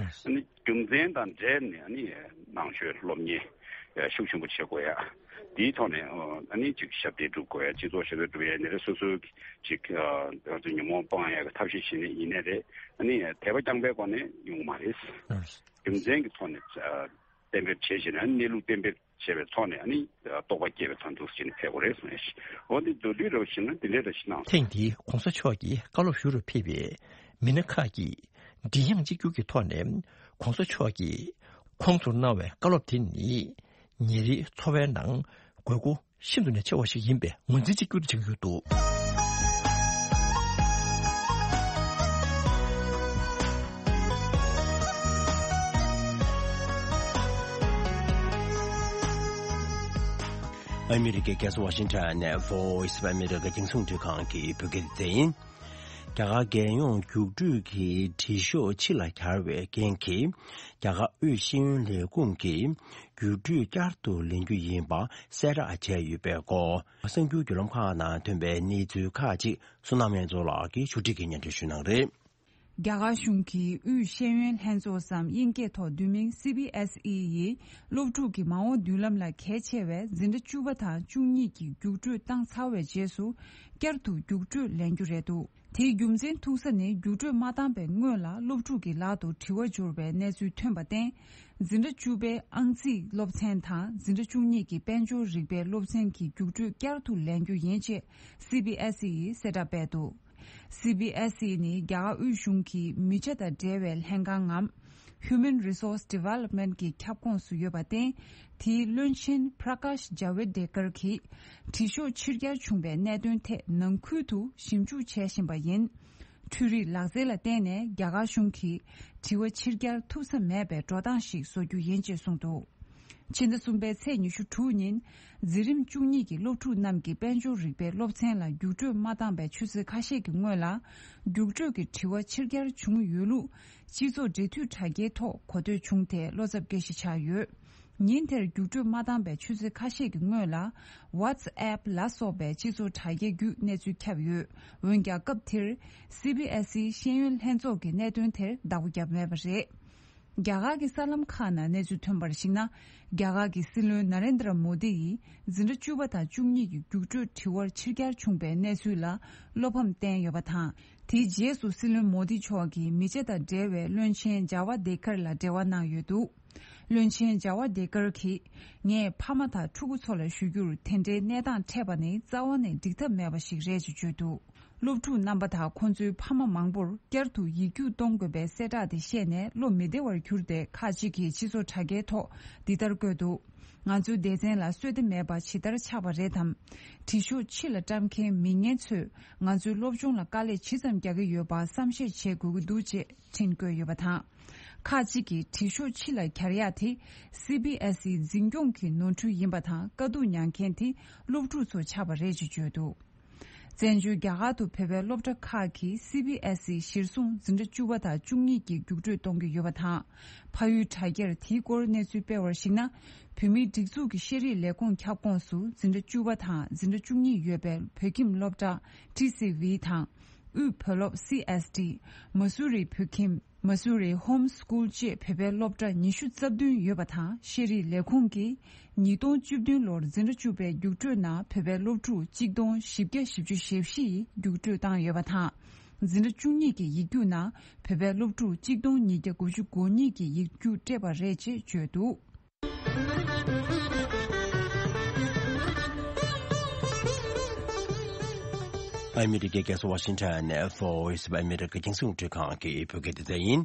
ཨ་ནི་རྒྱུ་མཚན་དང་འབྲེལ་ནས་ཨ་ནི་ནང་ཆོས་སློབ་གཉེར་ཤུགས་ཆེན་པོ་བྱེད་དགོས་ཡ། དེའི་ཐོག་ནས་ཨ་ནི་ཅིག་ཞབས་འདེགས་སྒྲུབ་དགོས་ཡ། སྤྱི་ཚོགས་ཞབས་འདེགས་སྒྲུབ་ཡ་ནི་རེད། སོ་སོའི་ཅིག་ང་ཚོ་ཉོན་མོངས་སྤང་ཡ་གི་ཐབས་ཤེས་བྱེད་ནི་ཡིན་ནའི་རེད། ཨ་ནི་དད་པ་རྐྱང་པའི་སྒོ་ནས་ཡོང་གི་མ་རེད། རྒྱུ་མཚན་གྱི་ཐོག་ནས་གཏན་འབེབས་བྱས་ཤིང་ཨ་ནི་གནས་ལུགས་གཏན་འབེབས་བྱས་པའི་ཐོག་ནས་ཨ་ནི་རྟོགས་པ་སྐྱེས་པའི་ཐོག་འདུག་ཟེར་ནས་ཕེབས་དགོས་རེད་གསུངས་ཡ་ཞིག་འོ་འདི་མདོར་བསྡུས་རེ་བ་ཞིག་ན་འདི་འདྲ་རེ་ཞིག་གནང་སོང་། ཐེངས་འདིའི་གོང་ས་མཆོག་གི་བཀའ་སློབ་ཞུ་རུ་ཕེབས་པའི་མི་སྣ་ཁག་གིས་མགྲིན་དབྱངས་གཅིག་གྱུར་གྱི་ཐོག་ནས་གོང་ས་མཆོག་གིས་ཁོང་ཚོར་གནང་བའི་བཀའ་སློབ་དེ་ནི་ཉིན་རེའི་འཚོ་བའི་ནང་དགོས་མཁོ་ཤིན་ཏུ་ནས་ཆེ་བ་ཞིག་ཡིན་པའི་ངོས་འཛིན་གཅིག་གྱུར་བྱེད་ཀྱི་ཡོད་འདུག། ཨ་མི་རི་ཀའི་རྒྱལ་ས་ཝ་ཤིང་ཊོན་ནས་Voice of America རྒྱང་སྲིང་འཕྲིན་ཁང་གི་བོད་སྐད་སྡེ་ཚན་ཡིན། རྒྱ་གར་རྒྱལ་ཡོངས་རྒྱུགས་སྤྲོད་ཀྱི་དྲི་ཤོག་ཕྱི་ལ་གྱར་བའི་རྐྱེན་གྱིས། རྒྱ་གར་དབུས་ཤེས་ཡོན་ལས་ཁུངས་ཀྱིས་རྒྱུགས་སྤྲོད་བསྐྱར་དུ་ལེན་རྒྱུ་ཡིན་པ་གསལ་བསྒྲགས་བྱས་ཡོད་པའི་སྐོར། གསར་འགྱུར་བརྒྱུད་ལམ་ཁག་ནང་ཐོན་པའི་གནས་ཚུལ་ཁག་ཅིག་བསོད་ནམས་དབྱངས་མཚོ་ལགས་ཀྱིས་ཞུ་སྒྲིག་གིས་སྙན་སྒྲོན་ཞུ་གནང་རེད། རྒྱ་གར་གཞུང་གིས་དབུས་ཤེས་ཡོན་ལྷན་ཚོགས་སམ་དབྱིན་སྐད་ཐོག་བསྡུས་མིང་CBSE ཡིས་སློབ་ཕྲུག་གི་མ་འོངས་མདུན་ལམ་ལ་གལ་ཆེ་བའི་འཛིན་གྲྭ་བཅུ་པ་དང་བཅུ་གཉིས་ཀྱི་རྒྱུགས་སྤྲོད་བཏང་ཚར་བའི་རྗེས་སུ་བསྐྱར་དུ་རྒྱུགས་སྤྲོད་ལེན་རྒྱུ་རེད་འདུག། དེའི་རྒྱུ་མཚན་ཐུག་ས་ནི་རྒྱུགས་སྤྲོད་མ་བཏང་པའི་སྔོན་ལ་སློབ་ཕྲུག་གི་ལག་ཏུ་དྲི་བ་འབྱོར་བའི་གནས་ཚུལ་ཐོན་པར་བརྟེན། འཛིན་གྲྭ་བཅུ་པའི་ཨང་རྩིས་སློབ་ཚན་དང་འཛིན་གྲྭ་བཅུ་གཉིས་ཀྱི་དཔལ་འབྱོར་རིག་པའི་སློབ་ཚན་གྱི་རྒྱུགས་སྤྲོད་བསྐྱར་དུ་ལེན་རྒྱུ་ཡིན་ཅེས་CBSE ཡིས་གསལ་བསྒྲགས་སྤེལ་འདུག། CBSE ནི་རྒྱ་གར་དབུས་གཞུང་གི་མི་ཆ་དང་འབྲེལ་བའི་ལྷན་ཁང་ངམ། Human Resource Development གི་ཁྱབ་ཁོངས་སུ་ཡོད་པར་བརྟེན། དེའི་བློན་ཆེན་Prakash Javadekar གྱིས་དྲི་ཤོག་ཕྱིར་གྱར་བྱུང་བའི་གནད་དོན་ཐད་ནང་ཁུལ་དུ་ཞིབ་འཇུག་བྱེད་བཞིན་པ་ཡིན། འཕྲུལ་རིག་ལག་རྩལ་ལ་བརྟེན་ནས་རྒྱ་གར་གཞུང་གིས་དྲི་བ་ཕྱིར་གྱར་ཐུབ་ས་མེད་པའི་འགྲོ་སྟངས་ཤིག་བཟོ་རྒྱུ་ཡིན་ཅེས་གསུངས་འདུག། ཕྱི་ཟླ་གསུམ་པའི་ཚེས་ཉི་ཤུ་དྲུག་ཉིན། འཛིན་རིམ་བཅུ་གཉིས་ཀྱི་སློབ་ཕྲུག་རྣམས་ཀྱིས་དཔལ་འབྱོར་རིག་པའི་སློབ་ཚན་ལ་རྒྱུགས་སྤྲོད་མ་བཏང་པའི་ཆུ་ཚོད་ཁ་ཤས་ཀྱི་སྔོན་ལ། རྒྱུགས་སྤྲོད་ཀྱི་དྲི་བ་ཕྱིར་གྱར་བྱུང་ཡོད་ལུགས། སྤྱི་ཚོགས་འབྲེལ་མཐུད་དྲ་རྒྱའི་ཐོག་གོ་ཐོས་བྱུང་སྟེ་བློ་འཚབ་སྐྱེ་གཞི་ཆགས་ཡོད། ཉིན་དེར་རྒྱུགས་སྤྲོད་མ་བཏང་པའི་ཆུ་ཚོད་ཁ་ཤས་ཀྱི་སྔོན་ལ། WhatsApp ལ་སོགས་པའི་སྤྱི་ཚོགས་དྲ་རྒྱའི་བརྒྱུད་གནས་ཚུལ་ཁྱབ་ཡོད། འོན་ཀྱང་སྐབས་དེར། CBSE ཤེས་ཡོན་ལྷན་ཚོགས་ཀྱིས་གནད་དོན་དེར་བདག་པོ་བརྒྱབ་མེད་པ་རེད། རྒྱ་གར་གྱི་གསར་ལམ་ཁག་ནང་གནས་ཚུལ་ཐོན་པར་གཞིགས་ན། རྒྱ་གར་གྱི་སྲིད་བློན་ན་རེན་དྲ་མོ་དི་ཡིས་འཛིན་གྲྭ་བཅུ་པ་དང་བཅུ་གཉིས་ཀྱི་རྒྱུགས་སྤྲོད་དྲི་བར་ཕྱིར་གྱར་བྱུང་པའི་གནས་ཚུལ་ལ་བློ་ཕམ་བསྟན་ཡོད་པ་དང་། དེའི་རྗེས་སུ་སྲིད་བློན་མོ་དི་མཆོག་གིས་མི་ཆ་དང་འབྲེལ་བའི་བློན་ཆེན་ཇཱ་ཝ་དེ་ཀར་ལ་འབྲེལ་བ་གནང་ཡོད་འདུག། བློན་ཆེན་ཇཱ་ཝ་དེ་ཀར་གྱིས། ངས་ཕ་མ་དང་ཕྲུ་གུ་ཚོ་ལ་ཞུ་རྒྱུར། དེ་འདྲའི་གནས་སྟངས་འཕྲད་པ་ནི་རྩ་བ་ནས་འགྲིག་ཐབས་མེད་པ་ཞིག་རེད་ཅེས་བརྗོད་འདུག། སློབ་ཕྲུག་རྣམ་པ་དང་ཁོང་ཚོའི་ཕ་མ་མང་པོར་བསྐྱར་དུ་ཡིག་རྒྱུགས་གཏོང་དགོས་པའི་གསལ་བསྒྲགས་དེ་བཤད་ནས་བློ་མི་བདེ་བར་གྱུར་ཏེ། ཁག་ཅིག་གིས་སྤྱི་ཚོགས་དྲ་རྒྱའི་ཐོག་འདི་ལྟར་བཀོད་འདུག། ང་ཚོའི་སྡེ་ཚན་ལ་བསོད་བདེ་མེད་པ་ཇི་ལྟར་ཆགས་པ་རེད་དམ། དྲི་ཤོག་ཕྱི་ལ་བཀྲམ་མཁན་མི་ངན་ཚོས་ང་ཚོའི་སློབ་སྦྱོང་ལ་དཀའ་ལས་ཇི་ཙམ་རྒྱག་གི་ཡོད་པ་བསམ་ཤེས་བྱེད་དགོས་ཀྱི་འདུག་ཅེས་འཕྲིན་བཀོད་ཡོད་པ་དང་། ཁག་ཅིག་གིས་དྲི་ཤོག་ཕྱི་ལ་གྱར་ཡག་དེ། CBSE འཛིན་སྐྱོང་གི་ནོར་འཁྲུལ་ཡིན་པ་དང་། དཀའ་སྡུག་མྱངས་མཁན་དེ་སློབ་ཕྲུག་ཚོ་ཆགས་པ་རེད་ཅེས་བརྗོད་འདུག། བཙན་བྱོལ་རྒྱ་གར་དུ་བོད་པའི་སློབ་གྲྭ་ཁག་གིས་CBSE གཞིར་བཟུང་འཛིན་གྲྭ་བཅུ་པ་དང་བཅུ་གཉིས་ཀྱི་རྒྱུགས་སྤྲོད་གཏོང་གི་ཡོད་པ་དང་། ཕ་ཡུལ་དྲ་རྒྱར་དེའི་སྐོར་གནས་ཚུལ་སྤེལ་བར་གཞིགས་ན། བོད་མིའི་སྒྲིག་འཛུགས་ཀྱི་ཤེས་རིག་ལས་ཁུངས་ཁྱབ་ཁོངས་སུ་འཛིན་གྲྭ་བཅུ་པ་དང་འཛིན་གྲྭ་བཅུ་གཉིས་ཡོད་པའི་བོད་ཁྱིམ་སློབ་གྲྭ་ཊི་སི་ཝི་དང་། དབུས་བོད་སློབ་སི་ཨེསི་ཊི། མ་སུ་རི་བོད་ཁྱིམ། མ་སུ་རི་ཧོམ་སྐུལ་བཅས་བོད་པའི་སློབ་གྲྭ་ཉི་ཤུ་རྩ་བདུན་ཡོད་པ་དང་། ཤེས་རིག་ལས་ཁུངས་ཀྱིས་ཉིས་སྟོང་བཅུ་བདུན་ལོར་འཛིན་གྲྭ་བཅུ་པའི་རྒྱུགས་སྤྲོད་ནང་བོད་པའི་སློབ་ཕྲུག་གཅིག་སྟོང་བཞི་བརྒྱ་བཞི་བཅུ་ཞེ་བཞི་ཡིས་རྒྱུགས་སྤྲོད་བཏང་ཡོད་པ་དང་། འཛིན་གྲྭ་བཅུ་གཉིས་ཀྱི་ཡིག་རྒྱུགས་ནང་བོད་པའི་སློབ་ཕྲུག་གཅིག་སྟོང་ཉིས་བརྒྱ་དགུ་བཅུ་གོ་གཉིས་ཀྱིས་ཡིག་རྒྱུགས་སྤྲད་པ་རེད་ཅེས་བརྗོད་འདུག། ཨ་མི་རི་ཀའི་རྒྱལ་ས་ཝ་ཤིང་ཊོན་ནས་Voice of America རྒྱང་སྲིང་རླུང་འཕྲིན་ཁང་གི་བོད་སྐད་སྡེ་ཚན་ཡིན།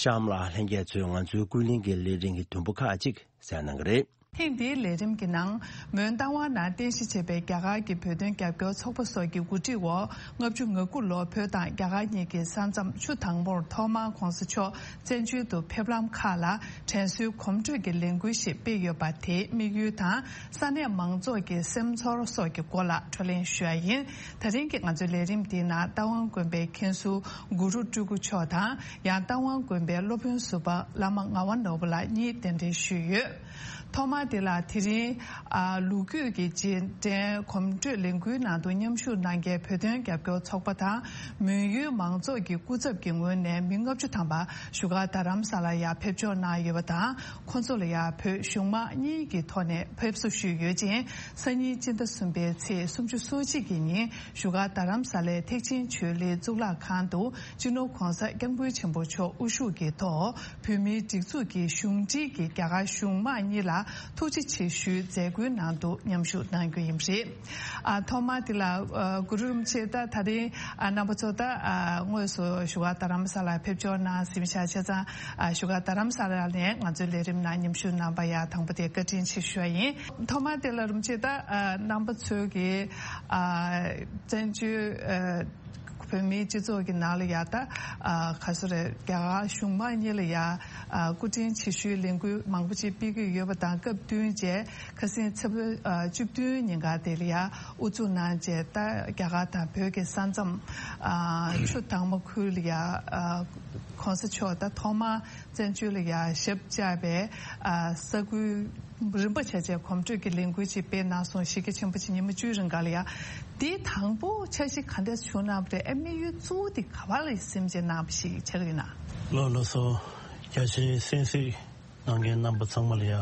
གཤམ་ལ་ལྷན་རྒྱས་ཚོས་ང་ཚོའི་ཀུན་གླེང་གི་ལས་རིམ་གྱི་དུམ་བུ་ཁག་ཅིག་གསན་གནང་གི་རེད། ཐེངས་འདིའི་ལས་རིམ་གྱི་ནང་། མོན་རྟ་དབང་ནང་རྟེན་གཞི་བྱས་པའི་རྒྱ་གར་གྱི་བོད་དོན་རྒྱབ་སྐྱོར་ཚོགས་པ་སོགས་ཀྱི་གོ་སྒྲིག་འོག་ལྔ་བཅུ་ང་དགུ་ལོར་བོད་དང་རྒྱ་གར་གཉིས་ཀྱི་ས་མཚམས་ཆུ་དྭངས་མོར་ཐོག་མར་༧གོང་ས་མཆོག་བཙན་བྱོལ་དུ་ཕེབས་ལམ་ཁག་ལ་དྲན་གསོའི་གོམ་བགྲོད་ཀྱི་ལས་འགུལ་ཞིག་སྤེལ་ཡོད་པ་དེའི་དམིགས་ཡུལ་དང་། ས་གནས་མང་ཚོགས་ཀྱི་སེམས་ཚོར་སོགས་ཀྱི་སྐོར་ལ་བགྲོ་གླེང་ཞུ་ཡ་ཡིན། ད་རིང་གི་ང་ཚོའི་ལས་རིམ་འདིའི་ནང་རྟ་དབང་དགོན་པའི་མཁན་ཟུར་གུ་རུ་སྤྲུལ་སྐུ་མཆོག་དང་། ཡང་རྟ་དབང་དགོན་པའི་སློབ་དཔོན་ཟུར་པ་བླ་མ་ངག་དབང་ནོར་བུ་ལགས་གཉིས་གདན་འདྲེན་ཞུས་ཡོད། ཐོག་མར་དེ་ལ་དེ་རིང་ཨ་ལོ་རྒྱུས་ཀྱི་རྗེས་དྲན་གོམ་བགྲོད་ལས་འགུལ་ནང་དུ་མཉམ་ཞུགས་གནང་མཁན་བོད་དོན་རྒྱབ་སྐྱོར་ཚོགས་པ་དང་མོན་ཡུལ་མང་ཚོགས་ཀྱི་སྐུ་ཚབ་ཀྱི་ངོས་ནས་མི་ལྔ་བཅུ་ཐམ་པ་བཞུགས་སྒར་རྡ་རམ་ས་ལར་ཡར་ཕེབས་འབྱོར་གནང་ཡོད་པ་དང་། ཁོང་ཚོ་ལ་ཡང་བོད་གཞུང་མང་གཉིས་ཀྱི་ཐོག་ནས་ཕེབས་བསུ་ཞུས་ཡོད་ཅིང་། སང་ཉིན་སྤྱི་ཟླ་གསུམ་པའི་ཚེས་སུམ་ཅུ་སོ་གཅིག་གི་ཉིན་བཞུགས་སྒར་རྡ་རམ་ས་ལའི་ཐེག་ཆེན་ཆོས་གླིང་གཙུག་ལག་ཁང་དུ་སྤྱི་ནོར་༧གོང་ས་༧སྐྱབས་མགོན་ཆེན་པོ་མཆོག་དབུ་བཞུགས་ཀྱི་ཐོག་བོད་མིའི་སྒྲིག་འཛུགས་ཀྱི་གཞུང་འབྲེལ་གྱི་རྒྱ་གར་གཞུང་མང་གཉིས་ལ་ཐུགས་རྗེ་ཆེ་ཞུའི་མཛད་སྒོའི་ནང་དུ་མཉམ་ཞུགས་གནང་རྒྱུ་ཡིན་པ་རེད། ཨ་ཐོག་མར་དེ་ལ་ཨ་གུ་རུ་རིན་པོ་ཆེ། ད་ད་རིང་ཨ་རྣམ་པ་ཚོ་ད་ཨ་དངོས་སུ་བཞུགས་སྒར་རྡ་རམ་ས་ལར་ཕེབས་འབྱོར་གནང་ཟིན་བཞག་བྱས་ཙང་། ཨ་བཞུགས་སྒར་རྡ་རམ་ས་ལ་ནས་ང་ཚོའི་ལས་རིམ་ནང་མཉམ་ཞུགས་གནང་པར་ཡང་དང་པོ་དེ་བཀའ་དྲིན་ཆེ་ཞུ་བ་ཡིན། ཐོག་མར་དེ་ལ་རིན་པོ་ཆེ། ད་ཨ་རྣམ་པ་ཚོའི་གི་ཨ་བཙན་བྱོལ་ཨ་བོད་མིའི་སྤྱི་ཚོགས་ཀྱི་ནང་ལ་ཡ་ད་ཨ་ག་སོ་རེད། རྒྱ་གར་གཞུང་མང་གཉིས་ལ་ཡ་ཨ་སྐུ་དྲིན་ཆེ་ཞུའི་ལས་འགུལ་མང་པོ་ཅིག་སྤེལ་གྱི་ཡོད་པ་དང་། སྐབས་བསྟུན་བྱས་ཁ་སང་ཚེས་པ་ཨ་བཅུ་བདུན་ཉིན་ཀ་དེ་ལ་ཡ་དབུ་འཛུགས་གནང་བྱས། ད་རྒྱ་གར་དང་བོད་ཀྱི་ས་མཚམས་ཨ་ཆུ་དྭངས་མོ་ཁུལ་ལ་ཡ་ཨ་༧གོང་ས་མཆོག་ད་ཐོག་མར་བཙན་བྱོལ་ལ་ཡ་ཞབས་བཅགས་པའི་ཨ་ས་ཁུལ་རིམ་པ་བྱས་བྱས་གོམ་བགྲོད་ཀྱི་ལས་འགུལ་ཅིག་སྤེལ་གནང་སོང་། གཞིས་ཀ་ཆེན་པོ་ཆེ་ཉི་མ་བཅུའི་རིང་ག་ལ་ཡ། དེའི་དང་པོ་འཆར་གཞི་ག་འདྲས་བྱུང་གནང་བ་རེད། ཨ་དམིགས་ཡུལ་གཙོ་བོ་དེ་ག་བ་ལ་སེམས་ཅན་གནང་བ་ཞིག་ཆགས་ཀྱི་ཡོད་ན། ལགས་ལགས་སོ། རྒྱ་ཆེའི་གསན་གཟིགས་གནང་མཁན་རྣམ་པ་ཚང་མ་ལ་ཡ་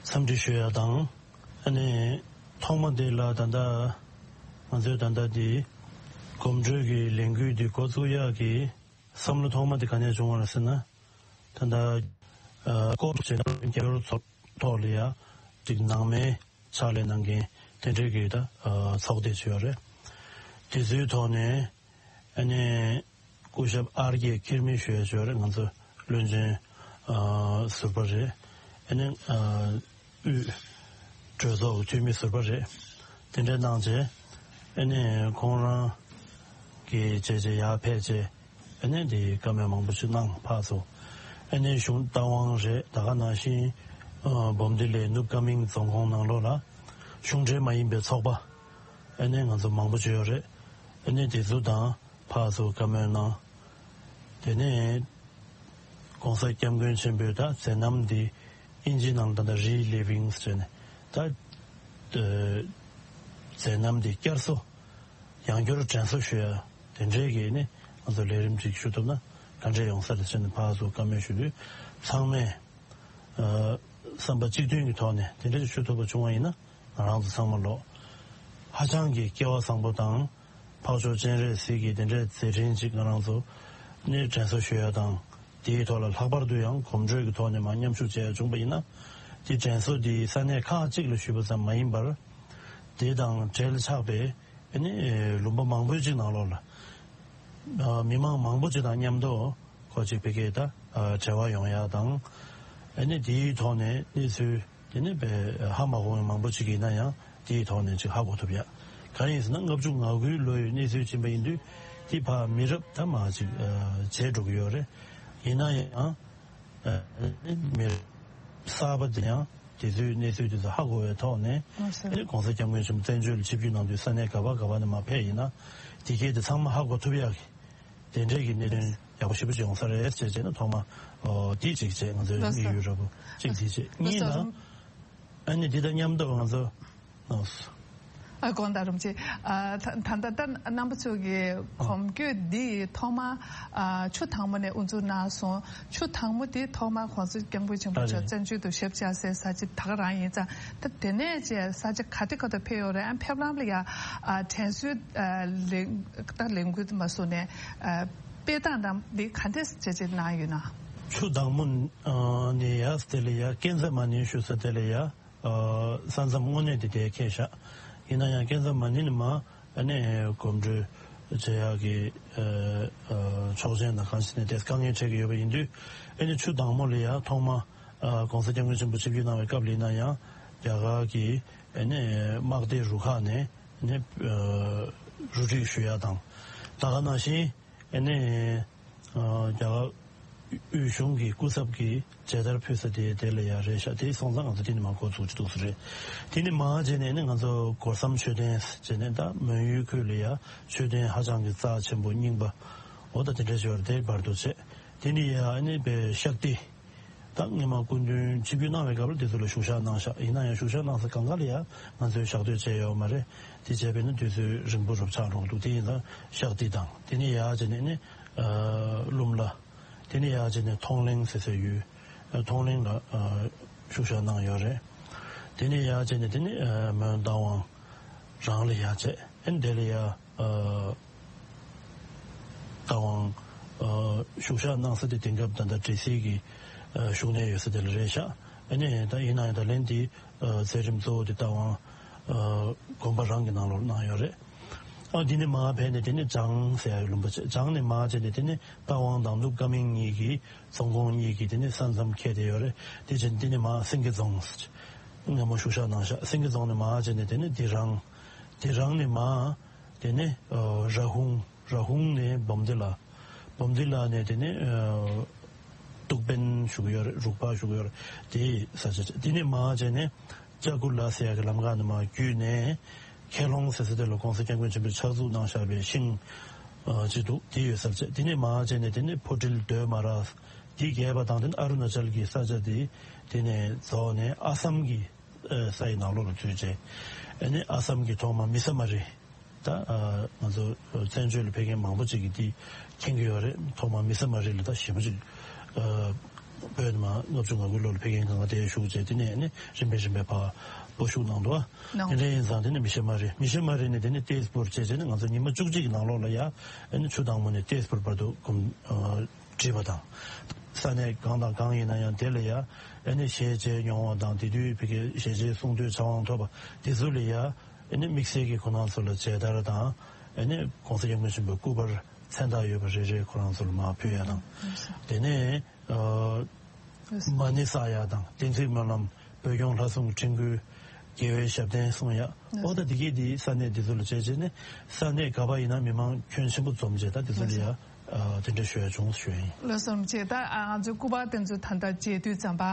འཚམས་འདྲི་ཞུ་ཡ་དང་། ཨ་ནི་ཐོག་མ་དེ་ལ་ད་ལྟ་ང་ཚོས་ད་ལྟ་འདི་གོམ་བགྲོད་ཀྱི་ལས་འགུལ་འདི་འགོ་བཙུགས་ཡག་གི་བསམ་བློ་ཐོག་མ་དེ་ག་ནས་བྱུང་བ་རེད་ཟེར་ན། ད་ལྟ་ཨ་སྐོར་བྱས་ན་རྒྱ་གར་ཚོགས་ཐོག་ལ་ཡ་ཅིག་ནང་མའི་ཕྱག་ལས་གནང་མཁན་དེ་འདྲའི་གི་ད་ཨ་ཚོགས་སྡེ་ཅིག་ཡོད་རེད། དེ་ཚོའི་ཐོག་ནས་ཨ་ནི་སྐུ་ཞབས་ཨར་ཀེ་ཁེར་མི་ཞུ་ཡ་ཅིག་ཡོད་རེད། ང་ཚོ་བློན་ཆེན་ཨ་ཟུར་པ་རེད། ཨ་ནི་ཨ་དབུས་གྲོས་ཚོགས་འཐུས་མི་ཟུར་པ་རེད། དེ་འདྲ་གནང་རྗེས་ཨ་ནི་ཁོང་རང་གི་བྱས་རྗེས་ཡར་ཕེབས་རྗེས། ཨ་ནི་དེ་བཀའ་མོལ་མང་པོ་ཞིག་གནང་ཕར་ཚུར། ཨ་ནི་གཞུང་རྟ་དབང་རེད། ད་ག་ནང་བཞིན་ཨ་འབུམ་སྡེ་ལའི་ནུབ་ཀ་མིང་རྫོང་ཁོངས་ནང་ལོགས་ལ་གཞུང་འབྲེལ་མ་ཡིན་པའི་ཚོགས་པ་ཨ་ནི་ང་ཚོ་མང་པོ་ཅིག་ཡོད་རེད། ཨ་ནི་དེ་ཚོ་དང་ཕར་ཚུར་བཀའ་མོལ་གནང་། དེ་ནས་༧གོང་ས་༧སྐྱབས་མགོན་ཆེན་པོས་ད་མཛད་རྣམ་འདི་ཨིན་ཇིའི་ནང་ད་ལྟ་རི་ལི་ཝིང་ཟེར་ནས་ད་ཨ་མཛད་རྣམ་འདི་བསྐྱར་གསོ་ཡང་བསྐྱར་དྲན་གསོ་ཞུ་ཡ་དེ་འདྲའི་གི་ནི་ང་ཚོ་ལས་རིམ་ཅིག་ཞུ་ཐུབ་ན་ག་འདྲས་ཡོང་ས་རེད་ཟེར་ནས་ཕར་ཚུར་བཀའ་མོལ་ཞུ་དུས། ཚང་མས་ཨ་བསམ་པ་གཅིག་མཐུན་གྱི་ཐོག་ནས་དེ་འདྲས་ཞུ་ཐུབ་པ་བྱུང་བ་ཡིན་ན། ང་རང་ཚོ་ཚང་མ་ལོ་ཧ་ཅང་གི་སྐལ་བ་བཟང་པོ་དང་། འཕགས་མཆོག་སྤྱན་རས་གཟིགས་ཀྱི་དེ་འདྲའི་མཛད་འཕྲིན་ཅིག་ང་རང་ཚོ་ནས་དྲན་གསོ་ཞུ་ཡ་དང་། དེའི་ཐོག་ལ་ལྷག་པར་དུ་ཡང་གོམ་བགྲོད་ཀྱི་ཐོག་ནས་མར་མཉམ་ཞུགས་བྱས་ཡ་བྱུང་པ་ཡིན་ན། དེ་དྲན་གསོ་འདི་ས་གནས་ཁག་ཅིག་ལ་ཞུས་པ་ཙམ་མ་ཡིན་པར། དེ་དང་འབྲེལ་ཆགས་པའི་ཨ་ནི་ལུང་པ་མང་པོའི་ཅིག་ནང་ལོགས་ལ་མི་མང་མང་པོ་ཅིག་དང་མཉམ་དུ་ཁོ་ཅིག་ཕ་གིར་ད་འབྲེལ་བ་ཡོང་ཡ་དང་། ཨ་ནི་དེའི་ཐོག་ནས་གནས་ཚུལ་དེ་ནི་ཧ་མ་གོ་མཁན་མང་པོ་ཅིག་ཡིན་ན་ཡང་དེའི་ཐོག་ནས་ཅིག་ཧ་གོ་ཐུབ་ཡ། གང་ཡིན་ཟེར་ན་ལྔ་བཅུ་ང་དགུའི་ལོ་ཡི་གནས་ཚུལ་ཕྱིན་པ་ཡིན་དུས་དེ་ཕར་མི་རབས་ད་མར་ཅིག་བརྗེས་འགྲོ་གི་ཡོད་རེད། ཡིན་ན་ཡང་མི་རབས་གསར་པ་དེ་ཡང་དེ་ཚོའི་གནས་ཚུལ་དེ་ཚོ་ཧ་གོ་བའི་ཐོག་ནས། ཨ་ནི་གོང་ས་སྐྱབས་མགོན་ཆེན་པོ་བཙན་བྱོལ་ལ་ཆིབས་བསྒྱུར་གནང་དུས་ས་གནས་ག་པ་ག་པ་ནས་མར་ཕེབས་ཡིན་ན་དེ་གས་དེ་ཚང་མ་ཧ་གོ་ཐུབ་ཡག་གི་དེ་འདྲས་ཀྱི་གནད་དོན་ཡག་པོ་ཞེ་པོ་ཅིག་ཡོང་ས་རེད་ཅེས་བྱས་ན། ཐོག་མ་ཨོ་དེ་གཅིག་བྱས། ང་ཚོའི་དམིགས་ཡུལ་ར་བོ་གཅིག་དེ་བྱས། གཉིས་ལ་ཨ་ནི་འདི་དང་མཉམ་དུ་ང་ཚོ་ཨོ་ཨ་དགོངས་དག་རིན་པོ་ཆེ། ཨ་ད་ད་ལྟ་རྣམ་པ་ཚོ་གི་གོམ་བགྲོད་འདི་ཐོག་མ་ཨ་ཆུ་དྭངས་མོ་ནས་དབུ་འཛུགས་གནང་སོང་། ཆུ་དྭངས་མོ་དེ་ཐོག་མར་༧གོང་ས་༧སྐྱབས་མགོན་ཆེན་པོ་མཆོག་བཙན་བྱོལ་དུ་ཞབས་བཅགས་སའི་ས་ཆ་ད་ག་རང་ཡིན་ཙང་། ད་དེ་ནས་བཅས་ས་ཆ་ག་དེ་ག་དུ་ཕེབས་ཡོད་རེད། ཨ་ཕེབས་ལམ་ལ་ཡ་ཨ་དྲན་གསོའི་ཨ་ལས་ད་ལས་འགུལ་དུ་མ་སོང་ནས་ཨ་དཔེ་སྟངས་དང་འདི་ག་འདྲས་བྱས་བྱས་གནང་ཡོད་ན། ཆུ་དྭངས་མོ་ཨ་ནས་ཡ་དེ་ལ་ཡ་ཀན་ཛ་མ་ནི་ཞུ་ས་དེ་ལ་ཡ། ཨ་ས་མཚམས་དངོས་གནས་དེ་དེ་ཁེལ་ཤག་ཡིན་ན་ཡང་ཀན་ཛ་མ་ནི་ནི་མ་ཨ་ནི་གོམ་བགྲོད་བྱེད་ཡག་གི་ཨ་ཨ་ཆོག་མཆན་དང་གང་ཞིག་ནས་དེ་དཀའ་ངལ་འཕྲད་ཀྱི་ཡོད་པ་ཡིན་དུས། ཨ་ནི་ཆུ་དྭངས་མོ་ལ་ཡ་ཐོག་མ་ཨ་༧གོང་ས་༧སྐྱབས་མགོན་ཆེན་པོ་ཆིབས་བསྒྱུར་གནང་བའི་སྐབས་ལ་ཡིན་ན་ཡང་རྒྱ་གར་གྱི་ཨ་ནི་དམག་སྡེ་རུ་ཁག་ནས་ཨ་ནི་ཨ་རུ་སྒྲིག་ཞུ་ཡ་དང་། ད་ག་ནང་བཞིན། ཨ་ནི་ཨ་རྒྱ་གར་དབུས་གཞུང་གི་སྐུ་ཚབ་ཀྱིས་མཇལ་དར་ཕུལ་ས་དེ་དེ་ལ་ཡ་རེད་ཤག་དེ་སོང་ཙང་ང་ཚོ་དེ་ནས་མར་འགོ་ཚུགས་ཀྱི་འདུག་ས་རེད། དེ་ནས་མར་བྱས་ནས་ནི་ང་ཚོ་སྒོ་བསམ་མཆོད་རྟེན་བྱས་ནས་ད་མོན་ཡུལ་ཁུལ་ལ་ཡ་མཆོད་རྟེན་ཧ་ཅང་གི་རྩ་ཆེན་པོ་རྙིང་པ་འོ་ད་དེ་འདྲ་ཞིག་ཡོད་རེད། དེ་བར་དུ་བྱས། དེ་ནས་ཡ་ཨ་ནི་པའི་ཤག་ཏི་ ད་སྔོན་མ་སྐུ་མདུན་ཆིབས་བསྒྱུར་གནང་བའི་སྐབས་ལ་དེ་ཚོ་ལ་བཞུགས་ཞག་གནང་ཤག་ཡིན་ན་ཡང་བཞུགས་ཞག་གནང་ས་གང་ག་ལ་ཡང་ང་ཚོས་ཞག་སྡོད་བྱས་ཡོད་མ་རེད། དེ་བྱས་པས་ན་དུས་ཚོད་རིང་པོ་རུ་ཆགས་འགྲོ་གི་འདུག་དེ་ཡིན་ཙང་ཞག་འདི་དང་དེ་ནས་ཡར་བྱས་ནས་ནི་ཨ་ཀླུ་མོ་ལ། དེ་ནས་ཡར་བྱས་ནས་ཐོང་གླིང་ཟེར་སའི་ཡུལ། ཨ་ཐོང་གླིང་ལ་ཨ་བཞུགས་ཞག་གནང་ཡོད་རེད། དེ་ནས་ཡར་བྱས་ནས་དེ་ནས་ཨ་མོན་རྟ་དབང་རང་ལ་ཡར་བྱས། ཨ་ནི་དེ་ལ་ཡར་ཨ་རྟ་དབང་ཨ་བཞུགས་ཞག་གནང་ས་དེ་དེང་སྐབས་ད་ལྟ་འབྲི་སྲིད་ཀྱི་ཨ་བཞུགས་གནས་ཡོད་ས་དེ་ལ་རེད་ཤག་ཨ་ནི་ད་ཡིན་ན་ཡང་ད་ལན་དེ་ཨ་མཛད་རིམ་གཙོ་བོ་དེ་རྟ་དབང་ཨ་དགོན་པ་རང་གི་ནང་ལོགས་གནང་ཡོད་རེད། ཨ་འདི་ནས་མར་ཕེབས་ནས་དེ་ནས་བྱང་ཟེར་ཡག་ལུང་པ་བྱས། བྱང་ནས་མར་བྱས་ནས་དེ་ནས་རྟ་དབང་དང་ནུབ་ཀ་མིང་གཉིས་ཀྱི་རྫོང་ཁོངས་གཉིས་ཀྱི་དེ་ནས་ས་མཚམས་ཁེལ་བསྡད་ཡོད་རེད། དེ་བྱས་ནས་དེ་ནས་མར་སེང་གེ་རྫོང་ཟེར་སྔ་མོ་བཞུགས་ཞག་གནང་ཤག་སེང་གེ་རྫོང་ནས་མར་བྱས་ནས་དེ་ནས་དི་རང་། དི་རང་ནས་མར་དེ་ནས་ཨ་ར་ཧུང་། ར་ཧུང་ནས་བོམ་དི་ལ། བོམ་དི་ལ་ནས་དེ་ནས་ཨ་ཏུག་པན་བཞུགས་ཡོད་རེད། རུག་པ་བཞུགས་ཡོད་རེད། དེའི་ས་ཆ་བྱས། དེ་ནས་མར་བྱས་ནས་ལྕགས་ཀུ་ལ་ཟེར་ཡག་གི་ལམ་ཁ་ནས་མར་བརྒྱུད་ནས་ཁེ་ལོང་ཟེར་ས་དེ་ལ་༸གོང་ས་༸སྐྱབས་མགོན་ཆེན་པོས་ཕྱག་འཛུགས་གནང་བཞག་པའི་ཤིང་ཨ་ཅིག་འདུག་དེ་ཡོད་ས་བྱས། དེ་ནས་མར་བྱས་ནས་དེ་ནས་ཕོ་ཊིལ་རྡོའི་མ་ར་དེ་བརྒལ་བ་དང་། དེ་ནས་ཨ་རུ་ན་ཅལ་གྱི་ས་ཆ་དེ་དེ་ནས་རྫོགས་ནས་ཨ་སམ་གྱི་ཨ་ས་ཡི་ནང་ལོགས་ལ་ཚུད་བྱས། ཨ་ནི་ཨ་སམ་གྱི་ཐོག་མ་མི་ས་མ་རི། ད་ཨ་ང་ཚོ་བཙན་བྱོལ་ལ་ཕེབས་མཁན་མང་པོ་ཅིག་གིས་འདི་མཁྱེན་གྱི་ཡོད་རེད། ཐོག་མར་མི་ས་མ་རི་ལ་ད་ཞེ་པོ་ཅིག་ཨ་བོད་ནས་མར་ལྔ་བཅུ་ང་དགུ་ལོ་ལ་ཕེབས་མཁན་གང་ག་དེ་བཞུགས་བྱས། དེ་ནས་ནི་རིམ་པས་རིམ་པས་ཕར་སྤོ་བཞུགས་གནང་འདུག་ཨ། གནང་། དེ་འདྲ་ཡིན་ཙང་དེ་ནས་མི་ཤི་མ་རི། མི་ཤི་མ་རི་ནས་དེ་ནས་ཏེས་པུར་བྱས་བྱས་ནས་ང་ཚོ་ཉི་མ་བཅུ་གཅིག་གི་ནང་ལོགས་ལ་ཡ་ཨ་ནི་ཆུ་དྭངས་མོ་ནས་ཏེས་པུར་བར་དུ་གོམ་ཨ་བྲིས་པ་དང་། ས་གནས་གང་དང་གང་ཡིན་ན་ཡང་དེ་ལ་ཡ་ཨ་ནི་ཞལ་མཇལ་མྱོང་བ་དང་། དེ་དུས་ཕ་གི་ཞལ་མཇལ་གསུང་ཐོས་ཕྱག་དབང་ཐོབ་པ་དེ་ཚོ་ལ་ཡ་ཨ་ནི་དམིགས་བསལ་གྱི་ཁོ་རང་ཚོ་ལ་མཇལ་དར་དང་། ཨ་ནི་༸གོང་ས་༸སྐྱབས་མགོན་ཆེན་པོའི་སྐུ་པར་མཚན་རྟགས་ཡོད་པ་རེ་རེ་ཁོ་རང་ཚོ་ལ་མར་ཕུལ་ཡ་དང་། དེ་ནས་ཨ་མ་ཎི་བསགས་ཡ་དང་། བསྟན་འཛིན་སྨོན་ལམ། བོད་སྐྱོང་ལྷ་སྲུང་ཁྲིམས་སྐུལ། རྒྱལ་བའི་ཞབས་བརྟན་གསུང་ཡ། ཨོ་ད་འདི་གས་འདི་ས་གནས་འདི་ཚོ་ལ་བྱས་བྱས་ནས་ས་གནས་ག་པར་ཡིན་ན་མི་མང་ཁྱོན་ཆེན་པོ་འཛོམས་བྱས། ད་འདི་ཚོ་ལ་ཡ་ཨ་དེ་འདྲ་ཞུ་ཡ་བྱུང་ཞུ་ཡ་ཡིན། ལགས་སོ། ཅེས་ད་ཨ་ང་ཚོའི་སྐུ་པར་དེ་ཚོ་ད་ལྟ་མཇལ་དུས་ཙམ་པ་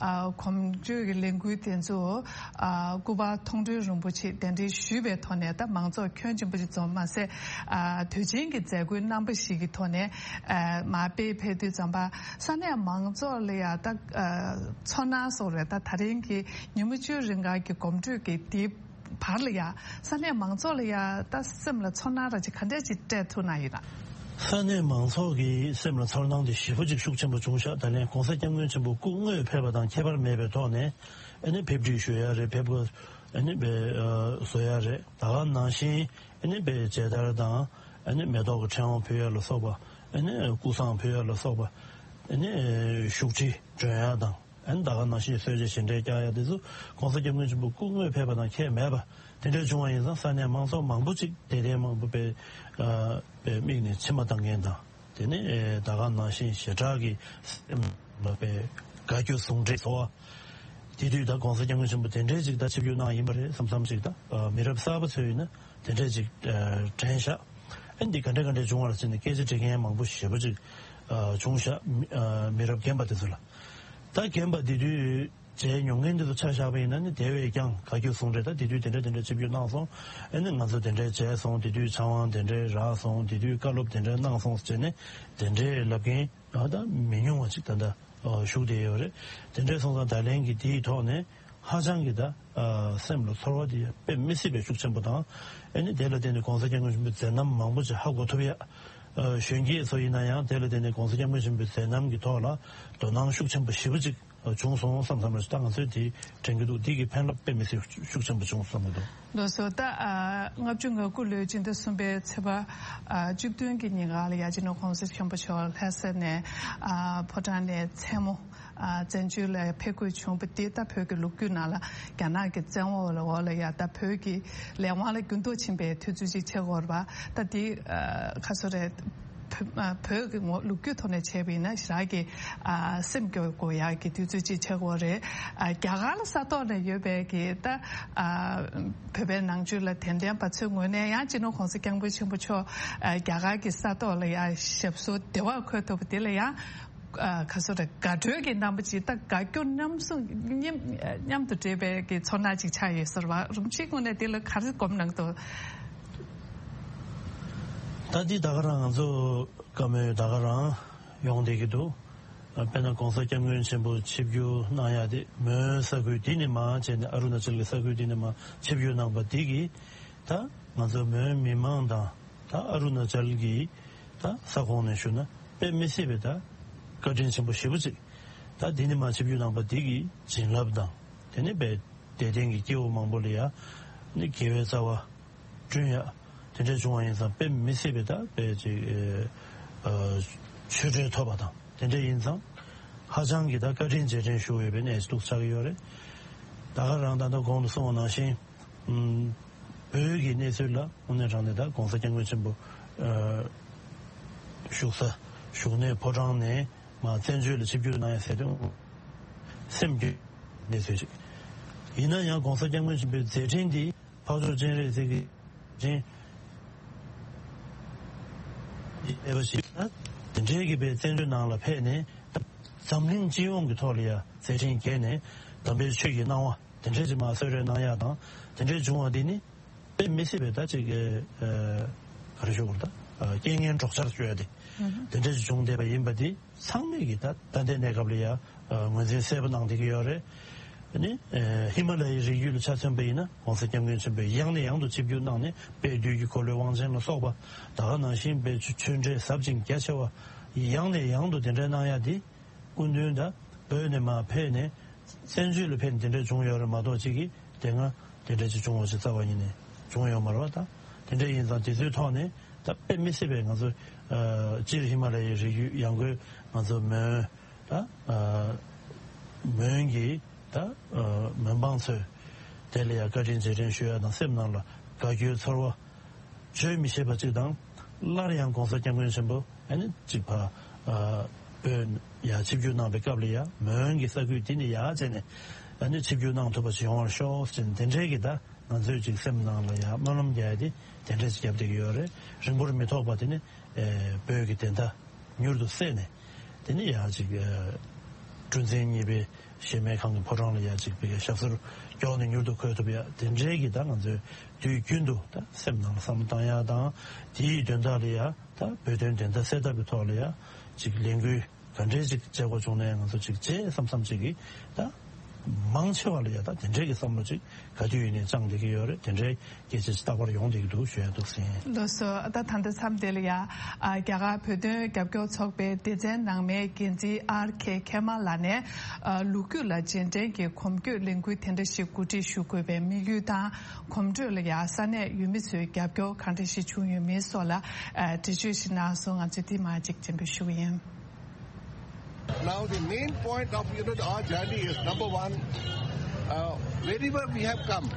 ཨ་གོམ་བགྲོད་ཀྱི་ལས་འགུལ་དེ་ཚོ་ཨ་སྐུ་པར་མཐོང་གྲོལ་རིན་པོ་ཆེ་གདན་འདྲེན་ཞུས་པའི་ཐོག་ནས་ད་མང་ཚོགས་ཁྱོན་ཆེན་པོ་ཞིག་འཛོམས་མ་ཟད། ཨ་དུས་ཆེན་གྱི་མཛད་སྒོའི་རྣམ་པ་ཞིག་གི་ཐོག་ནས་ཨ་མར་སྤེལ་ཕེབས་དུས་ཙམ་པ་ས་གནས་མང་ཚོགས་ལ་ཡ་ད་ཨ་ཚོར་སྣང་སོགས་རེད། ད་ད་རིང་གི་ཉི་མ་བཅུའི་རིང་ག་གི་གོམ་བགྲོད་ཀྱི་དེའི་བར་ལ་ཡ་ས་གནས་མང་ཚོགས་ལ་ཡ་ད་སེམས་ལ་ཚོར་སྣང་ར་ཅིག་ག་འདྲ་ཅིག་སྤྲད་ཐུབ་ན་ཡིན་ན། ས་གནས་མང་ཚོགས་ཀྱི་སེམས་ལ་ཚོར་སྣང་དེ་ཞེ་པོ་ཅིག་ཤུགས་ཆེན་པོ་བྱུང་ཤག་ད་ལན་༸གོང་ས་༸སྐྱབས་མགོན་ཆེན་པོ་སྐུ་དངོས་ཕེབས་པ་དང་ཁྱད་པར་མེད་པའི་ཐོག་ནས་ཨ་ནི་ཕེབས་སྒྲིག་ཞུ་ཡ་རེད། ཕེབས་སྒོ་ཨ་ནི་བཟོ་ཡ་རེད། ད་ག་ནང་བཞིན་ཨ་ནི་མཇལ་དར་དང་། ཨ་ནི་མེ་ཏོག་གི་ཕྲེང་བ་ཕུལ་ཡ་ལ་སོགས་པ། ཨ་ནི་སྐུ་བསང་ཕུལ་ཡ་ལ་སོགས་པ། ཨ་ནི་བཞུགས་ཁྲི་སྒྲོན་ཡ་དང་། ཨ་ནི་ད་ག་ནང་བཞིན་གསོལ་ཇ་བཞེས་འདྲ་རྒྱག་ཡ་དེ་ཚོ་༸གོང་ས་༸སྐྱབས་མགོན་ཆེན་པོ་སྐུ་དངོས་ཕེབས་པ་དང་ཁྱད་མེད་པ་དེ་འདྲ་བྱུང་བ་ཡིན་ཙང་། ས་གནས་མང་ཚོགས་མང་པོ་ཅིག་དད་ལྡན་མང་པོ་དཔེ་ཨ་དཔེ་མིག་ནས་མཆི་མ་བཏང་མཁན་དང་། དེ་ནས་ཨེ་ད་ག་ནང་བཞིན་ཞེ་དྲག་གི་སེམས་ལ་དཔེ་དགའ་སྐྱོ་ཟུང་འབྲེལ་ཚོར་བ། དེ་དུས་ད་༸གོང་ས་༸སྐྱབས་མགོན་ཆེན་པོ་དེ་འདྲའི་ཅིག་ད་ཆིབས་བསྒྱུར་གནང་ཡིན་པ་རེད་བསམ་བསམ་ཅིག་ད་ཨ་མི་རབས་གསར་པ་ཚོས་ཡིན་ན་དེ་འདྲའི་ཅིག་ཨ་དྲན་ཤག་ཨ་འདི་ག་འདྲ་ག་འདྲ་བྱུང་བ་ལ་བརྟེན་ནས་སྐད་ཆ་འདྲི་མཁན་མང་པོ་ཞེ་པོ་ཅིག་ཨ་བྱུང་ཤག་མི་ཨ་མི་རབས་རྒན་པ་དེ་ཚོ་ལ། ད་རྒན་པ་དེ་དུས་མཇལ་མྱོང་མཁན་དེ་ཚོ་ཆ་བཞག་པ་ཡིན་ན་ནི་དེ་བས་ཀྱང་དགའ་སྐྱོ་ཟུང་འབྲེལ། ད་དེ་དུས་དེ་འདྲ་དེ་འདྲ་ཆིབས་བསྒྱུར་གནང་སོང་། ཨ་ནི་ང་ཚོ་དེ་འདྲ་མཇལ་སོང་། དེ་དུས་ཕྱག་དབང་དེ་འདྲ་རག་སོང་། དེ་དུས་བཀའ་སློབ་དེ་འདྲ་གནང་སོང་ཟེར་ནས་དེ་འདྲའི་ལབ་མཁན་ཨ་ད་མི་ཉུང་བ་ཅིག་ད་ལྟ་ཨ་བཞུགས་བསྡད་ཡོད་རེད། དེ་འདྲ་སོང་ཙང་ད་ལན་གྱི་དེའི་ཐོག་ནས་ཧ་ཅང་གི་ད་ཨ་སེམས་ལ་ཚོར་བ་དེ་དཔེ་མི་སྲིད་པའི་ཤུགས་ཆེན་པོ་དང་། ཨ་ནི་དེ་ལ་བརྟེན་ནས་༸གོང་ས་༸སྐྱབས་མགོན་ཆེན་པོའི་མཛད་རྣམ་མང་པོ་ཅིག་ཧ་གོ་ཐུབ་ཡ། ཨ་གཞོན་སྐྱེས་ཚོ་ཡིན་ན་ཡང་དེ་ལ་བརྟེན་ནས་༸གོང་ས་༸སྐྱབས་མགོན་ཆེན་པོའི་མཛད་རྣམ་གྱི་ཐོག་ལ་དོ་སྣང་ཤུགས་ཆེན་པོ་ཞེ་པོ་ཅིག་བྱུང་སོང་བསམ་བསམ་རེད། ད་ང་ཚོས་དེ་དྲན་གྱི་འདུག་འདི་གི་ཕན་རླབས་དཔེ་མི་སྲིད་ཤུགས་ཆེན་པོ་བྱུང་བསམ་གྱི་འདུག་ལགས་སོ། ད་ཨ་ལྔ་བཅུ་ང་དགུ་ལོའི་སྤྱི་ཟླ་གསུམ་པའི་ཚེས་པ་ཨ་བཅུ་བདུན་གྱི་ཉིན་ག་ལ་ཡ་སྤྱི་ནོར་༸གོང་ས་ཆེན་པོ་མཆོག་ལྷ་ས་ནས་ཨ་ཕོ་བྲང་ནས་མཚན་མོ་ཨ་བཙན་བྱོལ་ལ་ཕེབས་དགོས་བྱུང་བ་དེ། ད་བོད་ཀྱི་ལོ་རྒྱུས་ནང་ལ་རྒྱ་ནག་གི་བཙན་འོག་ལ་འོག་ལ་ཡ་ད་བོད་ཀྱི་ལས་དབང་ལ་འགྱུར་ལྡོག་ཕྱིན་པའི་དུས་ཚོད་ཅིག་ཆགས་ཀྱི་ཡོད་རེད་པ། ད་དེ་ཨ་ག་ཚོད་རེད། བོད་ཨ་བོད་ཀྱི་ངོ་ལོ་རྒྱུས་ཐོག་ནས་བྱས་པ་ཡིན་ན་ཞེ་དྲག་གི་ཨ་སེམས་སྐྱོ་དགོས་ཡག་གི་དུས་ཚོད་ཅིག་ཆགས་ཀྱི་ཡོད་རེད། ཨ་རྒྱ་གར་ལ་ས་ཐོག་ནས་ཡོད་པའི་གི་ད་ཨ་བོད་པའི་ནང་ཆོས་ལ་དད་ལྡན་པ་ཚོའི་ངོས་ནས་ཡང་སྤྱི་ནོར་༸གོང་ས་༸སྐྱབས་མགོན་ཆེན་པོ་མཆོག་ཨ་རྒྱ་གར་གྱི་ས་ཐོག་ལ་ཡང་ཞབས་སོར་བདེ་བར་འཁོད་ཐུབ་པ་དེ་ལ་ཡང་ཨ་ག་ཚོད་རེད། དགའ་སྤྲོའི་གི་རྣམ་པ་ཅིག་ད་དགའ་སྐྱོ་མཉམ་གསུམ་མཉམ་མཉམ་དུ་འདྲེས་པའི་གི་ཚོར་སྣང་ཅིག་ཆགས་ཡོད་ཟེར་བ། རིན་པོ་ཆེའི་ངོས་ནས་དེ་ལ་ག་རེ་སྒོམ་གནང་འདུག་ད་འདི་ད་ག་རང་ང་ཚོ་བཀའ་མོལ་ད་ག་རང་ཡོང་བསྡད་ཀྱི་འདུག་དཔེར་ན་༸གོང་ས་༸སྐྱབས་མགོན་ཆེན་པོ་ཆིབས་བསྒྱུར་གནང་ཡ་དེ་མོན་ས་ཁུལ་དེ་ནས་མར་བྱས་ནས་ཨ་རུ་ན་ཅལ་གྱི་ས་ཁུལ་དེ་ནས་མར་ཆིབས་བསྒྱུར་གནང་པ་དེ་གིས་ད་ང་ཚོ་མོན་མི་མང་དང་ད་ཨ་རུ་ན་ཅལ་གྱི་ད་ས་ཁོངས་ནས་ཞུ་ན་དཔེ་མི་སྲིད་པའི་ད་བཀའ་དྲིན་ཆེན་པོ་ཞེ་པོ་ཅིག་ད་དེ་ནས་མར་ཆིབས་བསྒྱུར་གནང་པ་དེ་གིས་བྱིན་རླབས་དང་དེ་ནས་དཔེ་དད་ལྡན་གྱི་སྐྱེ་བོ་མང་པོ་ལ་ཡ་ནི་དགེ་བའི་རྩ་བ་བསྐྲུན་ཡ་དེ་འདྲ་བྱུང་བ་ཡིན་ཙང་དཔེ་མི་སྲིད་པའི་ད་དཔེ་ཅིག་ཨ་ཆོས་འབྲེལ་ཐོབ་པ་དང་དེ་འདྲ་ཡིན་ཙང་ཧ་ཅང་གི་ད་བཀའ་དྲིན་རྗེས་དྲན་ཞུ་འོས་པའི་གནས་ཤིག་ཏུ་ཆགས་ཀྱི་ཡོད་རེད། ད་ག་རང་ད་ལྟ་གོང་དུ་གསུངས་པ་ནང་བཞིན་ཨམ་བོད་ཀྱི་གནས་ཚུལ་ལ་དངོས་གནས་དྲང་གནས་ད་༸གོང་ས་༸སྐྱབས་མགོན་ཆེན་པོ་ཨ་བཞུགས་ས་བཞུགས་གནས་ཕོ་བྲང་ནས་མར་བཙན་བྱོལ་ལ་ཆིབས་བསྒྱུར་གནང་ཡ་ཟེར་དུས་སེམས་སྐྱོ་གནས་ཚུལ་ཞིག་ཡིན་ན་ཡང་༸གོང་ས་༸སྐྱབས་མགོན་ཆེན་པོའི་མཛད་འཕྲིན་འདི་འཕགས་མཆོག་སྤྱན་རས་གཟིགས་ཀྱི་ཅན། ཨེ་བ་ཞིག་ལ་དེ་འདྲའི་གི་པའི་བཙན་བྱོལ་ནང་ལ་ཕེབས་ནས་འཛམ་གླིང་སྤྱི་ཡོངས་ཀྱི་ཐོག་ལ་ཡ་མཛད་འཕྲིན་རྒྱས་ནས་དམ་པའི་ཆོས་ཀྱི་སྣང་བ་དེ་འདྲའི་ཅིག་མ་གསོལ་རས་གནང་ཡ་དང་དེ་འདྲའི་བྱུང་བ་འདི་ནི་དཔེ་མི་སྲིད་པའི་ད་ཅིག་ཨེ་ག་རེ་ཞུ་དགོས་རེད་ད་རྐྱེན་ངན་གྲོགས་ཆར་ཞུ་ཡ་དེ་དེ་འདྲའི་ཅིག་བྱུང་བསྡད་པ་ཡིན་པ་འདི། ཚང་མས་ཀྱི་ད་ད་ལྟའི་གནས་སྐབས་ལ་ཡ་ངོས་འཛིན་གསལ་པོ་གནང་བསྡད་ཀྱི་ཡོད་རེད། ཨ་ནི་ཧི་མ་ལ་ཡའི་རི་རྒྱུད་ལ་ཆ་མཚོན་པ་ཡིན་ན་༸གོང་ས་༸སྐྱབས་མགོན་ཆེན་པོས་ཡང་ནས་ཡང་དུ་ཆིབས་བསྒྱུར་གནང་ནས་དཔལ་དུས་ཀྱི་འཁོར་ལོའི་དབང་ཆེན་ལ་སོགས་པ་ད་ག་ནང་བཞིན་དཔལ་ཆོས་འབྲེལ་ཟབ་ཅིང་རྒྱ་ཆེ་བ་ཡང་ནས་ཡང་དུ་གདན་འདྲེན་གནང་ཡ་འདི་སྐུ་མདུན་ད་བོད་ནས་མར་ཕེབས་ནས་བཙན་བྱོལ་ལ་ཕེབས་ནས་དེ་འདྲ་བྱུང་ཡོད་རེད་མ་གཏོགས་ཅིག་གིས་དེ་སྔ་དེ་འདྲ་ཅིག་བྱུང་བ་ཞིག་རྩ་བ་ཉིད་ནས་བྱུང་ཡོད་མ་རེད་བ། ད་དེ་འདྲ་ཡིན་ཙང་དེ་ཚོའི་ཐོག་ནས་ད་དཔེ་མི་སྲིད་པའི་ང་ཚོ་ཨ་སྤྱིར་ཧི་མ་ལ་ཡའི་རི་རྒྱུད་ཡང་སྒོས་ང་ཚོ་མོན་ད་ཨ་མོན་གྱི་ད་ཨ་མོན་འབངས་ཚོས་དེ་ལ་ཡང་བཀའ་དྲིན་རྗེས་དྲན་ཞུ་ཡ་དང་སེམས་ནང་ལ་དགའ་སྐྱོའི་ཚོར་བ་བརྗོད་མི་ཤེས་པ་ཅིག་དང་། སླར་ཡང་༸གོང་ས་༸སྐྱབས་མགོན་ཆེན་པོ་ཨ་ནི་གཅིག་ཕ་ཨ་བོད་ཡ་ཆིབས་བསྒྱུར་གནང་བའི་སྐབས་ལ་ཡ་མོན་གྱི་ས་ཁུལ་དེ་ནས་ཡ་བྱས་ནས་ཨ་ནི་ཆིབས་བསྒྱུར་གནང་ཐུབ་པ་ཞིག་ཡོང་བར་ཤོག་ཟེར་ནས་དེ་འདྲའི་གི་ད་ང་ཚོས་ཅིག་སེམས་ནང་ལ་ཡ་སྨོན་ལམ་རྒྱག་ཡ་དེ་དེ་འདྲས་ཅིག་བརྒྱབ་བསྡད་ཀྱི་ཡོད་རེད། རིང་པོར་མི་ཐོགས་པ་དེ་ནི་ཨེ་བོད་ཀྱི་བདེན་མཐའ་མྱུར་དུ་གསལ་ནས་དེ་ནི་ཡ་ཅིག་ཨེ་སྤྲུལ་མཚན་གཉིས་པའི་གཞལ་མེད་ཁང་གི་ཕོ་བྲང་ལ་ཡ་ཅིག་པའི་ཞབས་སོར་མགྱོགས་ནས་མྱུར་དུ་འཁོད་ཐུབ་ཡ་དེ་འདྲའི་གི་ད་ང་ཚོས་དུས་རྒྱུན་དུ་ད་སེམས་ནང་ལ་བསམ་བློ་བཏང་ཡ་དང་དེའི་དོན་དག་ལ་ཡ་ད་བོད་དོན་བདེན་མཐའ་གསལ་ཐབས་ཀྱི་ཐོག་ལ་ཡ་ཅིག་ལས་འགུལ་ག་འདྲའི་ཅིག་བྱེད་དགོས་བྱུང་ན་ཡང་ང་ཚོ་ཅིག་བྱེད་བསམ་བསམ་ཅིག་གིས་ད་མང་ཆེ་བ་ལ་ཡ་ད་དེ་འདྲའི་གི་བསམ་བློ་ཅིག་ག་དུས་ཡིན་ནའི་བཅངས་བསྡད་ཀྱི་ཡོད་རེད། དེ་འདྲའི་སྐད་ཆ་ཅིག་རྟག་པར་ཡོང་བསྡད་ཀྱི་འདུག་ཞུ་ཡ་འདུག་ཟིན། ལགས་སོ། ད་ད་ལྟ་མཚམས་དེ་ལ་ཡ་ཨ་རྒྱ་གར་བོད་དོན་རྒྱབ་སྐྱོར་ཚོགས་པའི་སྡེ་ཚན་ནང་མའི་འགན་འཛིན་ཨར་ཁེ་ཁེ་མ་ལགས་ནས་ཨ་ལོ་རྒྱུས་ལ་རྗེས་དྲན་གྱི་གོམ་བགྲོད་ལས་འགུལ་དེ་འདྲ་ཞིག་གོ་སྒྲིག་ཞུ་དགོས་པའི་དམིགས་ཡུལ་དང་། གོམ་བགྲོད་ལ་ཡ་ས་གནས་ཡུལ་མི་ཚོའི་རྒྱབ་སྐྱོར་གང་འདྲ་ཞིག་བྱུང་ཡོད་མེད་སོགས་ལ་ཨ་འགྲེལ་བརྗོད་ཞིག་གནང་སོང་། ང་ཚོས་འདི་མར་ཅིག་སྤྱན་འབུལ་ཞུ་གི་ཡིན། Now the main point of, you know, our journey is, number one, uh, wherever we have come,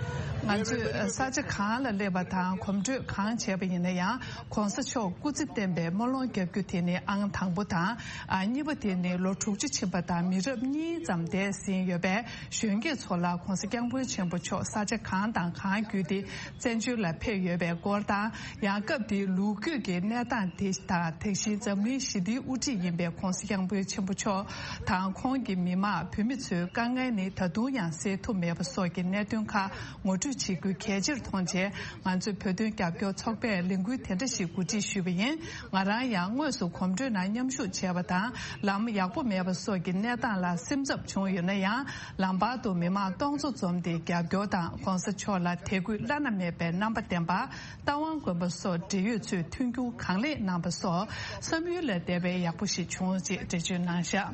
ང་ཚོས་ས་ཆ་གང་ལ་སླེབས་པ་དང་གོམ་བགྲོད་གང་བྱས་པ་ཡིན་ན་ཡང་༸གོང་ས་མཆོག་སྐུ་ཚེ་བརྟན་པའི་སྨོན་ལམ་རྒྱག་རྒྱུ་དེ་ནི་ཨང་དང་པོ་དང་། ཨ་གཉིས་པ་དེ་ནི་ལོ་དྲུག་ཅུ་ཕྱིན་པ་དང་མི་རབས་གཉིས་ཙམ་འདས་ཟིན་ཡོད་པས་གཞོན་སྐྱེས་ཚོ་ལ་༸གོང་ས་༸སྐྱབས་མགོན་ཆེན་པོ་མཆོག་ས་ཆ་གང་དང་གང་བརྒྱུད་དེ་བཙན་བྱོལ་ལ་ཕེབས་ཡོད་པའི་སྐོར་དང་། ཡང་སྐབས་དེའི་ལོ་རྒྱུས་ཀྱི་གནས་སྟངས་དེ་དང་དེ་བཞིན་འཛམ་གླིང་ཞི་བདེའི་དབུ་ཁྲིད་ཡིན་པའི་༸གོང་ས་༸སྐྱབས་མགོན་ཆེན་པོ་མཆོག་དང་ཁོང་གི་མི་མང་བོད་མི་ཚོའི་དཀའ་ངལ་ནི་ད་དུང་ཡང་སེལ་ཐུབ་མེད་པ་སོགས་ཀྱི་གནད་དོན་ཁག་ངོ་སྤྲོད་བྱེད་རྒྱུ་གལ་ཆེར་མཐོང་རྗེས་ང་ཚོས་བོད་དོན་རྒྱབ་སྐྱོར་ཚོགས་པས་ལས་འགུལ་དེ་འདྲ་ཞིག་གོ་སྒྲིག་ཞུས་པ་ཡིན། ང་རང་ཡང་དངོས་སུ་གོམ་བགྲོད་ནང་མཉམ་ཞུགས་བྱས་པ་དང་ལམ་ཡག་པོ་མེད་པ་སོགས་ཀྱི་གནས་སྟངས་ལ་སེམས་འཚབ་བྱུང་ཡོད་ན་ཡང་ལམ་བར་དུ་མི་མང་སྟོང་ཚོ་འཛོམས་ཏེ་རྒྱབ་སྐྱོར་དང་༸གོང་ས་མཆོག་ལ་དད་གུས་བླ་ན་མེད་པའི་རྣམ་པ་ལྡན་པ། རྟ་དབང་དགོན་པ་སོགས་འབྲེལ་ཡོད་ཚོས་མཐུན་འགྱུར་གང་ལེགས་གནང་པ་སོགས་བསམ་ཡུལ་ལས་འདས་པའི་ཡག་པོ་ཞིག་བྱུང་ཞེས་འགྲེལ་བརྗོད་གནང་བཞག་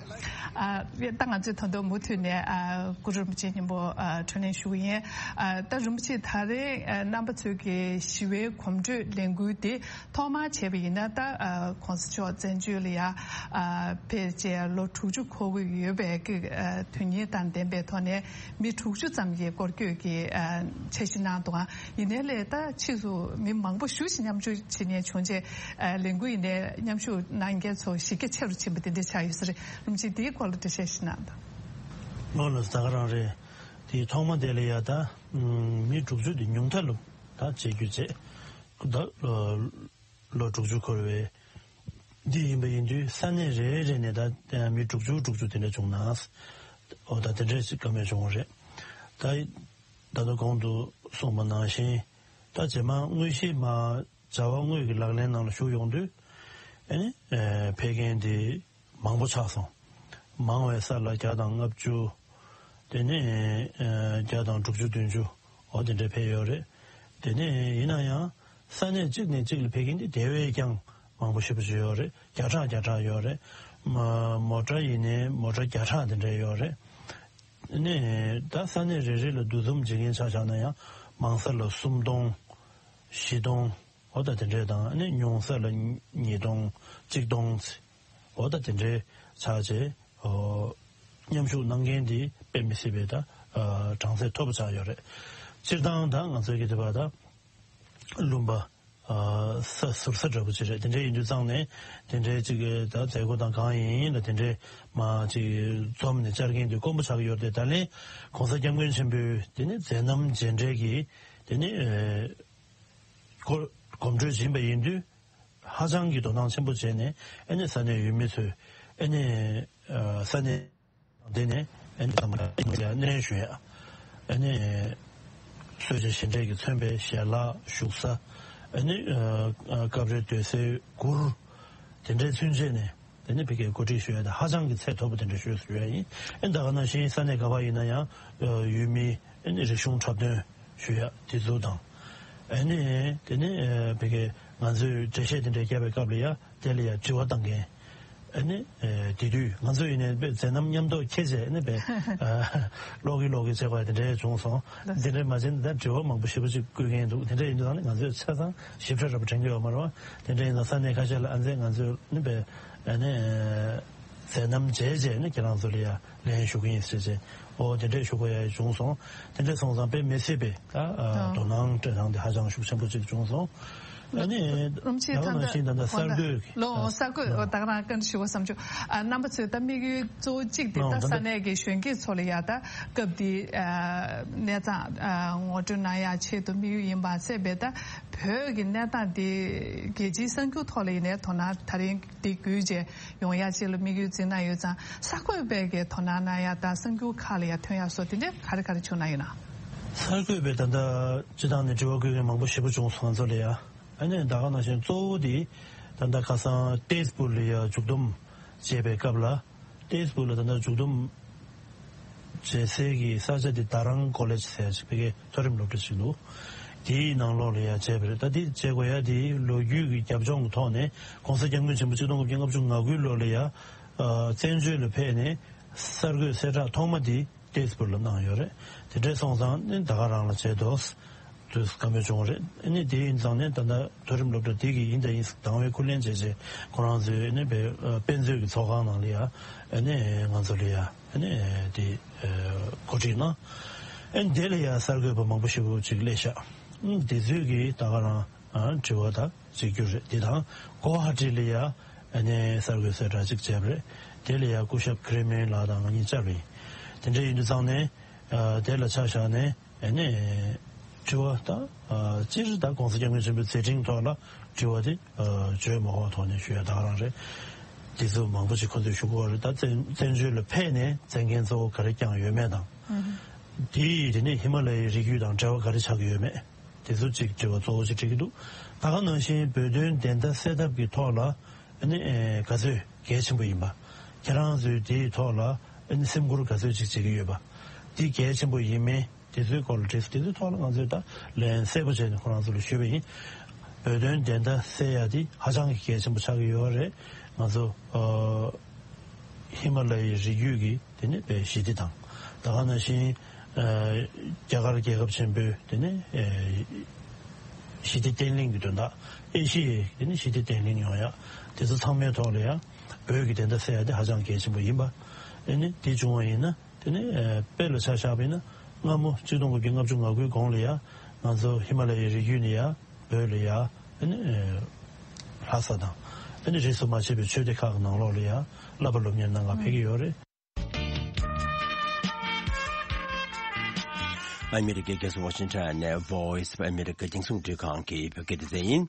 ཨ་ད་ང་ཚོས་ད་དུང་མུ་མཐུད་ནས་ཨ་གུ་རུ་རིན་པོ་ཆེ་མཉམ་པོ་ཨ་འཕྲོས་ལེན་ཞུ་གི་ཡིན། ཨ་ད་རིན་པོ་ཆེ་ད་རེས་ཨ་རྣམ་པ་ཚོའི་གི་ཞི་བའི་གོམ་བགྲོད་ལས་འགུལ་འདི་ཐོག་མར་བྱས་པ་ཡིན་ན་ད་ཨ་༸གོང་ས་མཆོག་བཙན་བྱོལ་ལ་ཡ་ཨ་ཕེབས་རྗེས་ལོ་དྲུག་ཅུ་འཁོར་གྱི་ཡོད་པའི་གི་ཨ་དོན་སྙིང་དང་ལྡན་པའི་ཐོག་ནས། མི་དྲུག་ཅུ་ཙམ་གྱི་སྐོར་སྐྱོད་ཀྱི་ཨ་འཆར་གཞི་གནང་འདུག་ཨ་ཡིན་ནའི་ལས་ད་ཕྱིས་སུ་མི་མང་པོ་ཞེ་ཅིག་མཉམ་ཞུགས་བྱེད་མཁན་བྱུང་རྗེས་ཨ་ལས་འགུལ་ཡིན་ནའི་མཉམ་ཞུགས་གནང་མཁན་ཚོ་གཞི་རྒྱ་ཆེ་རུ་ཕྱིན་པ་དེ་འདྲ་ཆགས་ཡོད་ས་རེད། རིན་པོ་ཆེ་དེའི་སྐོར་ལ་འགྲེལ་བཤད་ཞིག་གནང་དང་། ལོ་ལ་ཟ་ག་རང་རེད། དེའི་ཐོག་མ་དེ་ལ་ཡ་ད་མི་དྲུག་ཅུ་དེ་ཉུང་མཐའ་ལ་ད་བྱེད་རྒྱུ་བྱས་ད། ལོ་དྲུག་ཅུ་འཁོར་བའི་འདི་ཡིན་པ་ཡིན་དུས་ས་གནས་རེ་རེ་ནས་ད་མི་དྲུག་ཅུ་དྲུག་ཅུ་དེ་འདྲ་བྱུང་ན། འོ་ད་དེ་འདྲས་ཞིག་བཀའ་མོལ་བྱུང་བ་རེད། ད་ད་ལྟ་གོང་དུ་གསུངས་པ་ནང་བཞིན་ད་རྗེས་མ་དངོས་གཞི་མ་བྱ་བ་དངོས་ཀྱི་ལག་ལེན་ནང་ལ་ཞུགས་ཡོང་དུས་ཨ་ནི་ཕེབས་མཁན་དེ་མང་པོ་ཆགས་སོང་། མང་བའི་ས་ལ་བརྒྱ་དང་ལྔ་བཅུ། དེ་ནས་ཨ་བརྒྱ་དང་དྲུག་ཅུ་བདུན་ཅུ། འོ་དེ་འདྲ་ཕེབས་ཡོད་རེད། དེ་ནས་ཡིན་ན་ཡང་ས་གནས་གཅིག་ནས་གཅིག་ལ་ཕེབས་མཁན་དེ་དེ་བས་ཀྱང་མང་པོ་ཞེ་པོ་ཅིག་ཡོད་རེད། བརྒྱ་ཕྲག་བརྒྱ་ཕྲག་ཡོད་རེད། མ་མོ་ཊ་ཡིན་ནའི་མོ་ཊ་བརྒྱ་ཕྲག་དེ་འདྲ་ཡོད་རེད། ནས་ད་ས་གནས་རེ་རེ་ལ་འདུ་འཛོམས་བྱེད་མཁན་ཆ་བཞག་ན་ཡང་མང་ས་ལ་སུམ་སྟོང་། བཞི་སྟོང་། འོ་ད་དེ་འདྲས་དང་ཨ་ནི་ཉུང་ས་ལ་ཉིས་སྟོང་། གཅིག་སྟོང་། འོ་ད་དེ་འདྲས་ཆགས་རྗེས་ཨོ་མཉམ་ཞུགས་གནང་མཁན་དེ་དཔེ་མི་སྲིད་པའི་ད་ཨ་གྲངས་ཚད་མཐོ་པོ་ཆགས་ཡོད་རེད། སྤྱིར་བཏང་ད་ང་ཚོའི་གི་དེ་བ་ད་ལུང་པ་ཨ་ས་ཟུར་ས་འདྲ་པོ་ཅིག་རེད། དེ་འདྲས་ཡིན་དུས་ཙང་ནས་དེ་འདྲས་ཅིག་གི་ད་མཛད་སྒོ་དང་གང་ཡིན་ལ་དེ་འདྲས་མ་ཅིག་འཛོམས་ནས་བཅར་མཁན་དེ་དཀོན་པོ་ཆགས་ཡོད་རེད། ད་ལན་༸གོང་ས་༸སྐྱབས་མགོན་ཆེན་པོས་དེ་ནི་མཛད་རྣམ་རྗེས་འབྲེལ་གྱི་དེ་ནི་ཨ། གོ་གོམ་བགྲོད་ཡིན་པ་ཡིན་དུས་ཧ་ཅང་གི་དོ་སྣང་ཆེན་པོ་བྱས་ནས་ཨ་ནི་ས་གནས་ཡུལ་མི་ཚོས་ཨ་ནི་ཨ་ས་གནས་དེ་ནས་ཨ་ནི་ཐ་མ་ལ་སྣེ་ལེན་ཞུ་ཡ། ཨ་ནི་གསོལ་ཇ་བཞེས་འབྲས་ཀྱིས་མཚོན་པའི་ཞལ་ལག་བཞུགས་ས། ཨ་ནི་ཨ་སྐབས་རེ་སྡོད་སའི་གུར་དེ་འདྲའི་ཚུན་ཆད་ནས། དེ་ནི་ཕ་གིའི་གོ་སྒྲིག་ཞུ་ཡ་དེ་ཧ་ཅང་གི་ཚད་མཐོ་པོ་དེ་འདྲ་ཞུས་ཞུ་ཡ་ཡིན། ཨེ་ད་ག་ནང་བཞིན་ས་གནས་ག་པར་ཡིན་ན་ཡང་ཡུལ་མི་ཨེ་ནི་རིག་གཞུང་འཁྲབ་སྟོན་ཞུ་ཡ་དེ་ཚོ་དང་། ཨེ་ནི་དེ་ནི་ཕ་གི་ང་ཚོས་འགྲེལ་བཤད་དེ་འདྲ་བརྒྱབ་པའི་སྐབས་ལ་ཡ་དེ་ལ་ཡ་དྲི་བ་བཏང་མཁན། ཨེ་ནི་དེ་དུས་ང་ཚོ་ཡིན་ནའི་དཔེ་མཛད་རྣམ་མཉམ་དུ་འཁྱེར་བྱས་ཨེ་ནི་དཔེ་ཀློག་གི་ཀློག་གི་བྱེད་དགོས་དེ་འདྲ་བྱུང་སོང་། དེ་འདྲ་མ་བྱས་ན་ད་དྲི་བ་མང་པོ་ཞེ་པོ་ཅིག་བཀོད་མཁན་འདུག་དེ་འདྲ་ཡིན་དུས་ད་ནི་ང་ཚོས་ཆ་ཚང་ཞིབ་ཕྲ་འདྲ་པོ་དྲན་གྱི་ཡོད་མ་རེད་བ། དེ་འདྲ་ཡིན་ཙང་ས་གནས་ཁ་ཤས་ལ་ཨ་མཛད་ང་ཚོས་ནི་དཔེ་ཨ་ནི་མཛད་རྣམ་མཇལ་རྗེས་ནི་ཁྱེད་རང་ཚོ་ལ་ཡ་ལན་ཞུ་གི་ཡིན་ཟེར་བྱས། ཨོ་དེ་འདྲས་ཞུ་དགོས་ཡ་བྱུང་སོང་། དེ་འདྲས་སོང་ཙང་དཔེ་མི་སྲིད་པའི་ད་ཨ་དོ་སྣང་སྤྲད་སྟངས་དེ་ཧ་ཅང་ཤུགས་ཆེན་པོ་ཅིག་བྱུང་སོང་། ཨ་ནི་རླུང་ཆེན་ད་ག་ནང་བཞིན་ད་ལྟ་གསར་འགོད་ལོ་གསར་འགོད་ད་ག་རང་བཀའ་འདྲི་ཞུ་བ་བསམ་བྱུང་། ཨ་རྣམ་པ་ཚོས་ད་དམིགས་ཡུལ་གཙོ་བོ་གཅིག་དེ་ད་ས་གནས་ཀྱི་གཞོན་སྐྱེས་ཚོ་ལ་ཡ་ད་སྐབས་དེའི་ཨ་གནས་སྟངས་ཨ་ངོ་སྤྲོད་གནང་ཡ་ཆེད་དུ་དམིགས་ཡུལ་ཡིན་པ་ཟེར་བས། ད་བོད་ཀྱི་གནས་སྟངས་དེ་རྒྱལ་སྤྱིའི་གསར་འགྱུར་ཐོག་ལ་ཡིན་ནའི་དོ་སྣང་ད་རིང་དེ་བརྒྱུད་བྱས་ཡོང་ཡ་ཅིག་ལ་དམིགས་ཡུལ་འཛིན་གནང་ཡོད་ཙང་། གསར་འགོད་པས་ཀྱི་དོ་སྣང་གནང་ཡ་དང་གསར་འགྱུར་ཁག་ལ་ཡ་ཐོན་ཡ་སོགས་དེ་འདྲའི་ག་རེ་ག་རེ་བྱུང་གནང་ཡོད་ན། གསར་འགོད་པས་ད་ལྟ་སྤྱི་བཏང་ནས་དྲི་བ་བཀོད་མཁན་མང་པོ་ཞེ་པོ་བྱུང་སོང་ང་ཚོ་ལ་ཡ། ཨ་ནི་ད་ག་ནང་བཞིན་གཙོ་བོ་དེ་ད་ལྟ་ཁ་སང་ཏེས་པུར་ལ་ཡ་མཇུག་བསྡོམས་བྱས་པའི་སྐབས་ལ། ཏེས་པུར་ལ་ད་ལྟ་མཇུག་བསྡོམས་བྱེད་སའི་གི་ས་ཆ་དེ་དཱ་རང་ཀོ་ལེཇ་ཟེར་ཅིག་ཕ་གིའི་མཐོ་རིམ་སློབ་གྲྭ་ཞིག་འདུག་དེའི་ནང་ལོགས་ལ་ཡ་བྱས་པ་རེད། ད་དེ་བྱེད་དགོས་ཡ་དེ་ལོ་རྒྱུས་ཀྱི་རྒྱབ་ལྗོངས་ཀྱི་ཐོག་ནས་༸གོང་ས་༸སྐྱབས་མགོན་ཆེན་པོ་ཆིག་སྟོང་དགུ་བརྒྱ་ལྔ་བཅུ་ང་དགུའི་ལོ་ལ་ཡ་ཨ་བཙན་བྱོལ་ལ་ཕེབས་ནས་གསར་འགོད་གསལ་བསྒྲགས་ཐོག་མ་དེ་ཏེས་པུར་ལ་གནང་ཡོད་རེད། དེ་འདྲས་སོང་ཙང་ནི་ད་ག་རང་ལ་བྱས་འདུག་དུས་བཀའ་མོལ་བྱུང་བ་རེད། ཨ་ནི་དེ་ཡིན་ཙང་ནས་ད་ལྟ་མཐོ་རིམ་སློབ་གྲྭ་དེ་གི་ཡིན་དང་ཡིན་དང་བའི་སྐུ་ལས་བྱས་རྗེས་ཁོ་རང་ཚོའི་ཨ་ནི་དཔེ་དཔེ་མཛོད་ཀྱི་ཚོགས་ཁང་ནང་ལ་ཡ་ཨ་ནི་ང་ཚོ་ལ་ཡ་ཨ་ནི་དེ་གོ་སྒྲིག་གནང་། ཨ་ནི་དེ་ལ་ཡ་གསར་འགོད་པ་མང་པོ་ཞེ་པོ་ཅིག་སླེབས་ཤག་ཨ་ནི་དེ་ཚོས་ཀྱི་ད་ག་རང་དྲི་བ་དང་གཅིག་གྱུར་རེད། དེ་དང་གོ་ཧ་ཊི་ལ་ཡ་ཨ་ནི་གསར་འགོད་གསལ་བསྒྲགས་གཅིག་བྱས་པ་རེད། དེ་ལ་ཡ་སྐུ་ཞབས་ཁི་རེ་མིན་ལགས་དང་ང་གཉིས་བཅར་བ་ཡིན། དེ་འདྲ་ཡིན་དུས་ཙང་ནས་དེ་ལ་ཆ་བཞག་ནས། ཨ་ནི་དྲི་བ་དང་སྤྱིར་ད་༸གོང་ས་༸སྐྱབས་མགོན་ཆེན་པོའི་མཛད་འཕྲིན་ཐོག་ལ་དྲི་བ་དེ་བརྗོད་མ་དགོས་ཐོག་ནས་ཞུ་ཡ་ད་ག་རང་རེད། དེ་ཚོ་མང་པོ་ཞིག་ཁོ་ཚོས་ཞུ་གི་ཡོད་རེད། ད་བཙན་བཙན་བྱོལ་ལ་ཕེབས་ནས་མཛད་འགན་གཙོ་བོ་ག་རེ་བསྐྱངས་ཡོད་མེད་དང་། དེ་ཡིས་དེ་ནས་ཧི་མ་ལ་ཡའི་རི་རྒྱུད་དང་འབྲེལ་བ་ག་རེ་ཆགས་ཀྱི་ཡོད་མེད། དེ་ཚོ་གཅིག་དྲི་བ་གཙོ་བོ་ཞིག་དྲི་གི་འདུག་ད་ག་ནང་བཞིན་བོད་དོན་བདེན་མཐའ་གསལ་ཐབས་ཀྱི་ཐོག་ལ་ཨ་ནི་ག་ཚོད་གལ་ཆེན་པོ་ཡིན་པ། ཁྱེད་རང་ཚོས་དེའི་ཐོག་ལ་ཨ་ནི་སེམས་ཁུར་ག་ཚོད་ཅིག་བྱེད་ཀྱི་ཡོད་པ། དེ་གལ་ཆེན་པོ་ཡིན་མིན། དེ་ཚོའི་སྐོར་ལ་དྲིས་སོང་། དེ་ཚོའི་ཐོག་ལ་ང་ཚོས་ད་ལན་གསལ་པོ་བྱས་ནས་ཁོ་རང་ཚོ་ལ་ཞུས་པ་ཡིན། བོད་དོན་བདེན་མཐའ་གསལ་ཡ་དེ་ཧ་ཅང་གི་གལ་ཆེན་པོ་ཆགས་ཀྱི་ཡོད་རེད། ང་ཚོ་ཨ་ཧི་མ་ལ་ཡའི་རི་རྒྱུད་ཀྱི་དེ་ནས་པའི་ཞི་བདེ་དང་། ད་ག་ནང་བཞིན་ཨ་རྒྱ་གར་རྒྱལ་ཁབ་ཆེན་པོའི་དེ་ནས་ཨ་ཞི་བདེ་བརྟན་ལྷིང་གི་དོན་དག་ཨེ་ཤི་ཡའི་དེ་ནས་ཞི་བདེ་བརྟན་ལྷིང་ཡོང་ཡ། དེ་ཚོ་ཚང་མའི་ཐོག་ལ་ཡང་བོད་ཀྱི་བདེན་མཐའ་གསལ་ཡ་དེ་ཧ་ཅང་གལ་ཆེན་པོ་ཡིན་པ། ཨ་ནི་དེ་བྱུང་བ་ཡིན་ན། དེ་ནས་ཨ་དཔེ་ལ་ཆ་བཞག་པ་ཡིན་ན་སྔ་མོ་ཆིག་སྟོང་དགུ་བརྒྱ་ལྔ་བཅུ་ང་དགུའི་གོང་ལ་ཡ་ང་ཚོ་ཧི་མ་ལ་ཡའི་རི་རྒྱུད་ནས་ཡ་བོད་ལ་ཡ་ཨ་ནི་ཨ་ལྷ་ས་དང་ཨ་ནི་རིས་སུ་མ་ཆད་པའི་ཆོས་སྡེ་ཁག་གི་ནང་ལོགས་ལ་ཡ་བསླབ་པ་སློབ་གཉེར་གནང་ག་ཕེབས་ཀྱི་ཡོད་རེད། ཨ་མི་རི་ཀའི་རྒྱལ་ས་ཝ་ཤིང་ཊོན་ནས་Voice of America རྒྱང་སྲིང་རླུང་འཕྲིན་ཁང་གི་བོད་སྐད་སྡེ་ཚན་ཡིན།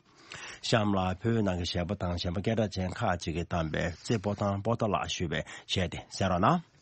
གཤམ་ལ་བོད་ནང་གི་གཞས་པ་དང་གཞས་པ་སྐད་གྲགས་ཅན་ཁག་ཅིག་གིས་བཏང་པའི་རྩེ་སྤོ་ཐང་པོ་ཏཱ་ལ་ཞུ་བའི་གཞས་དེ་གསན་རོགས་གནང་།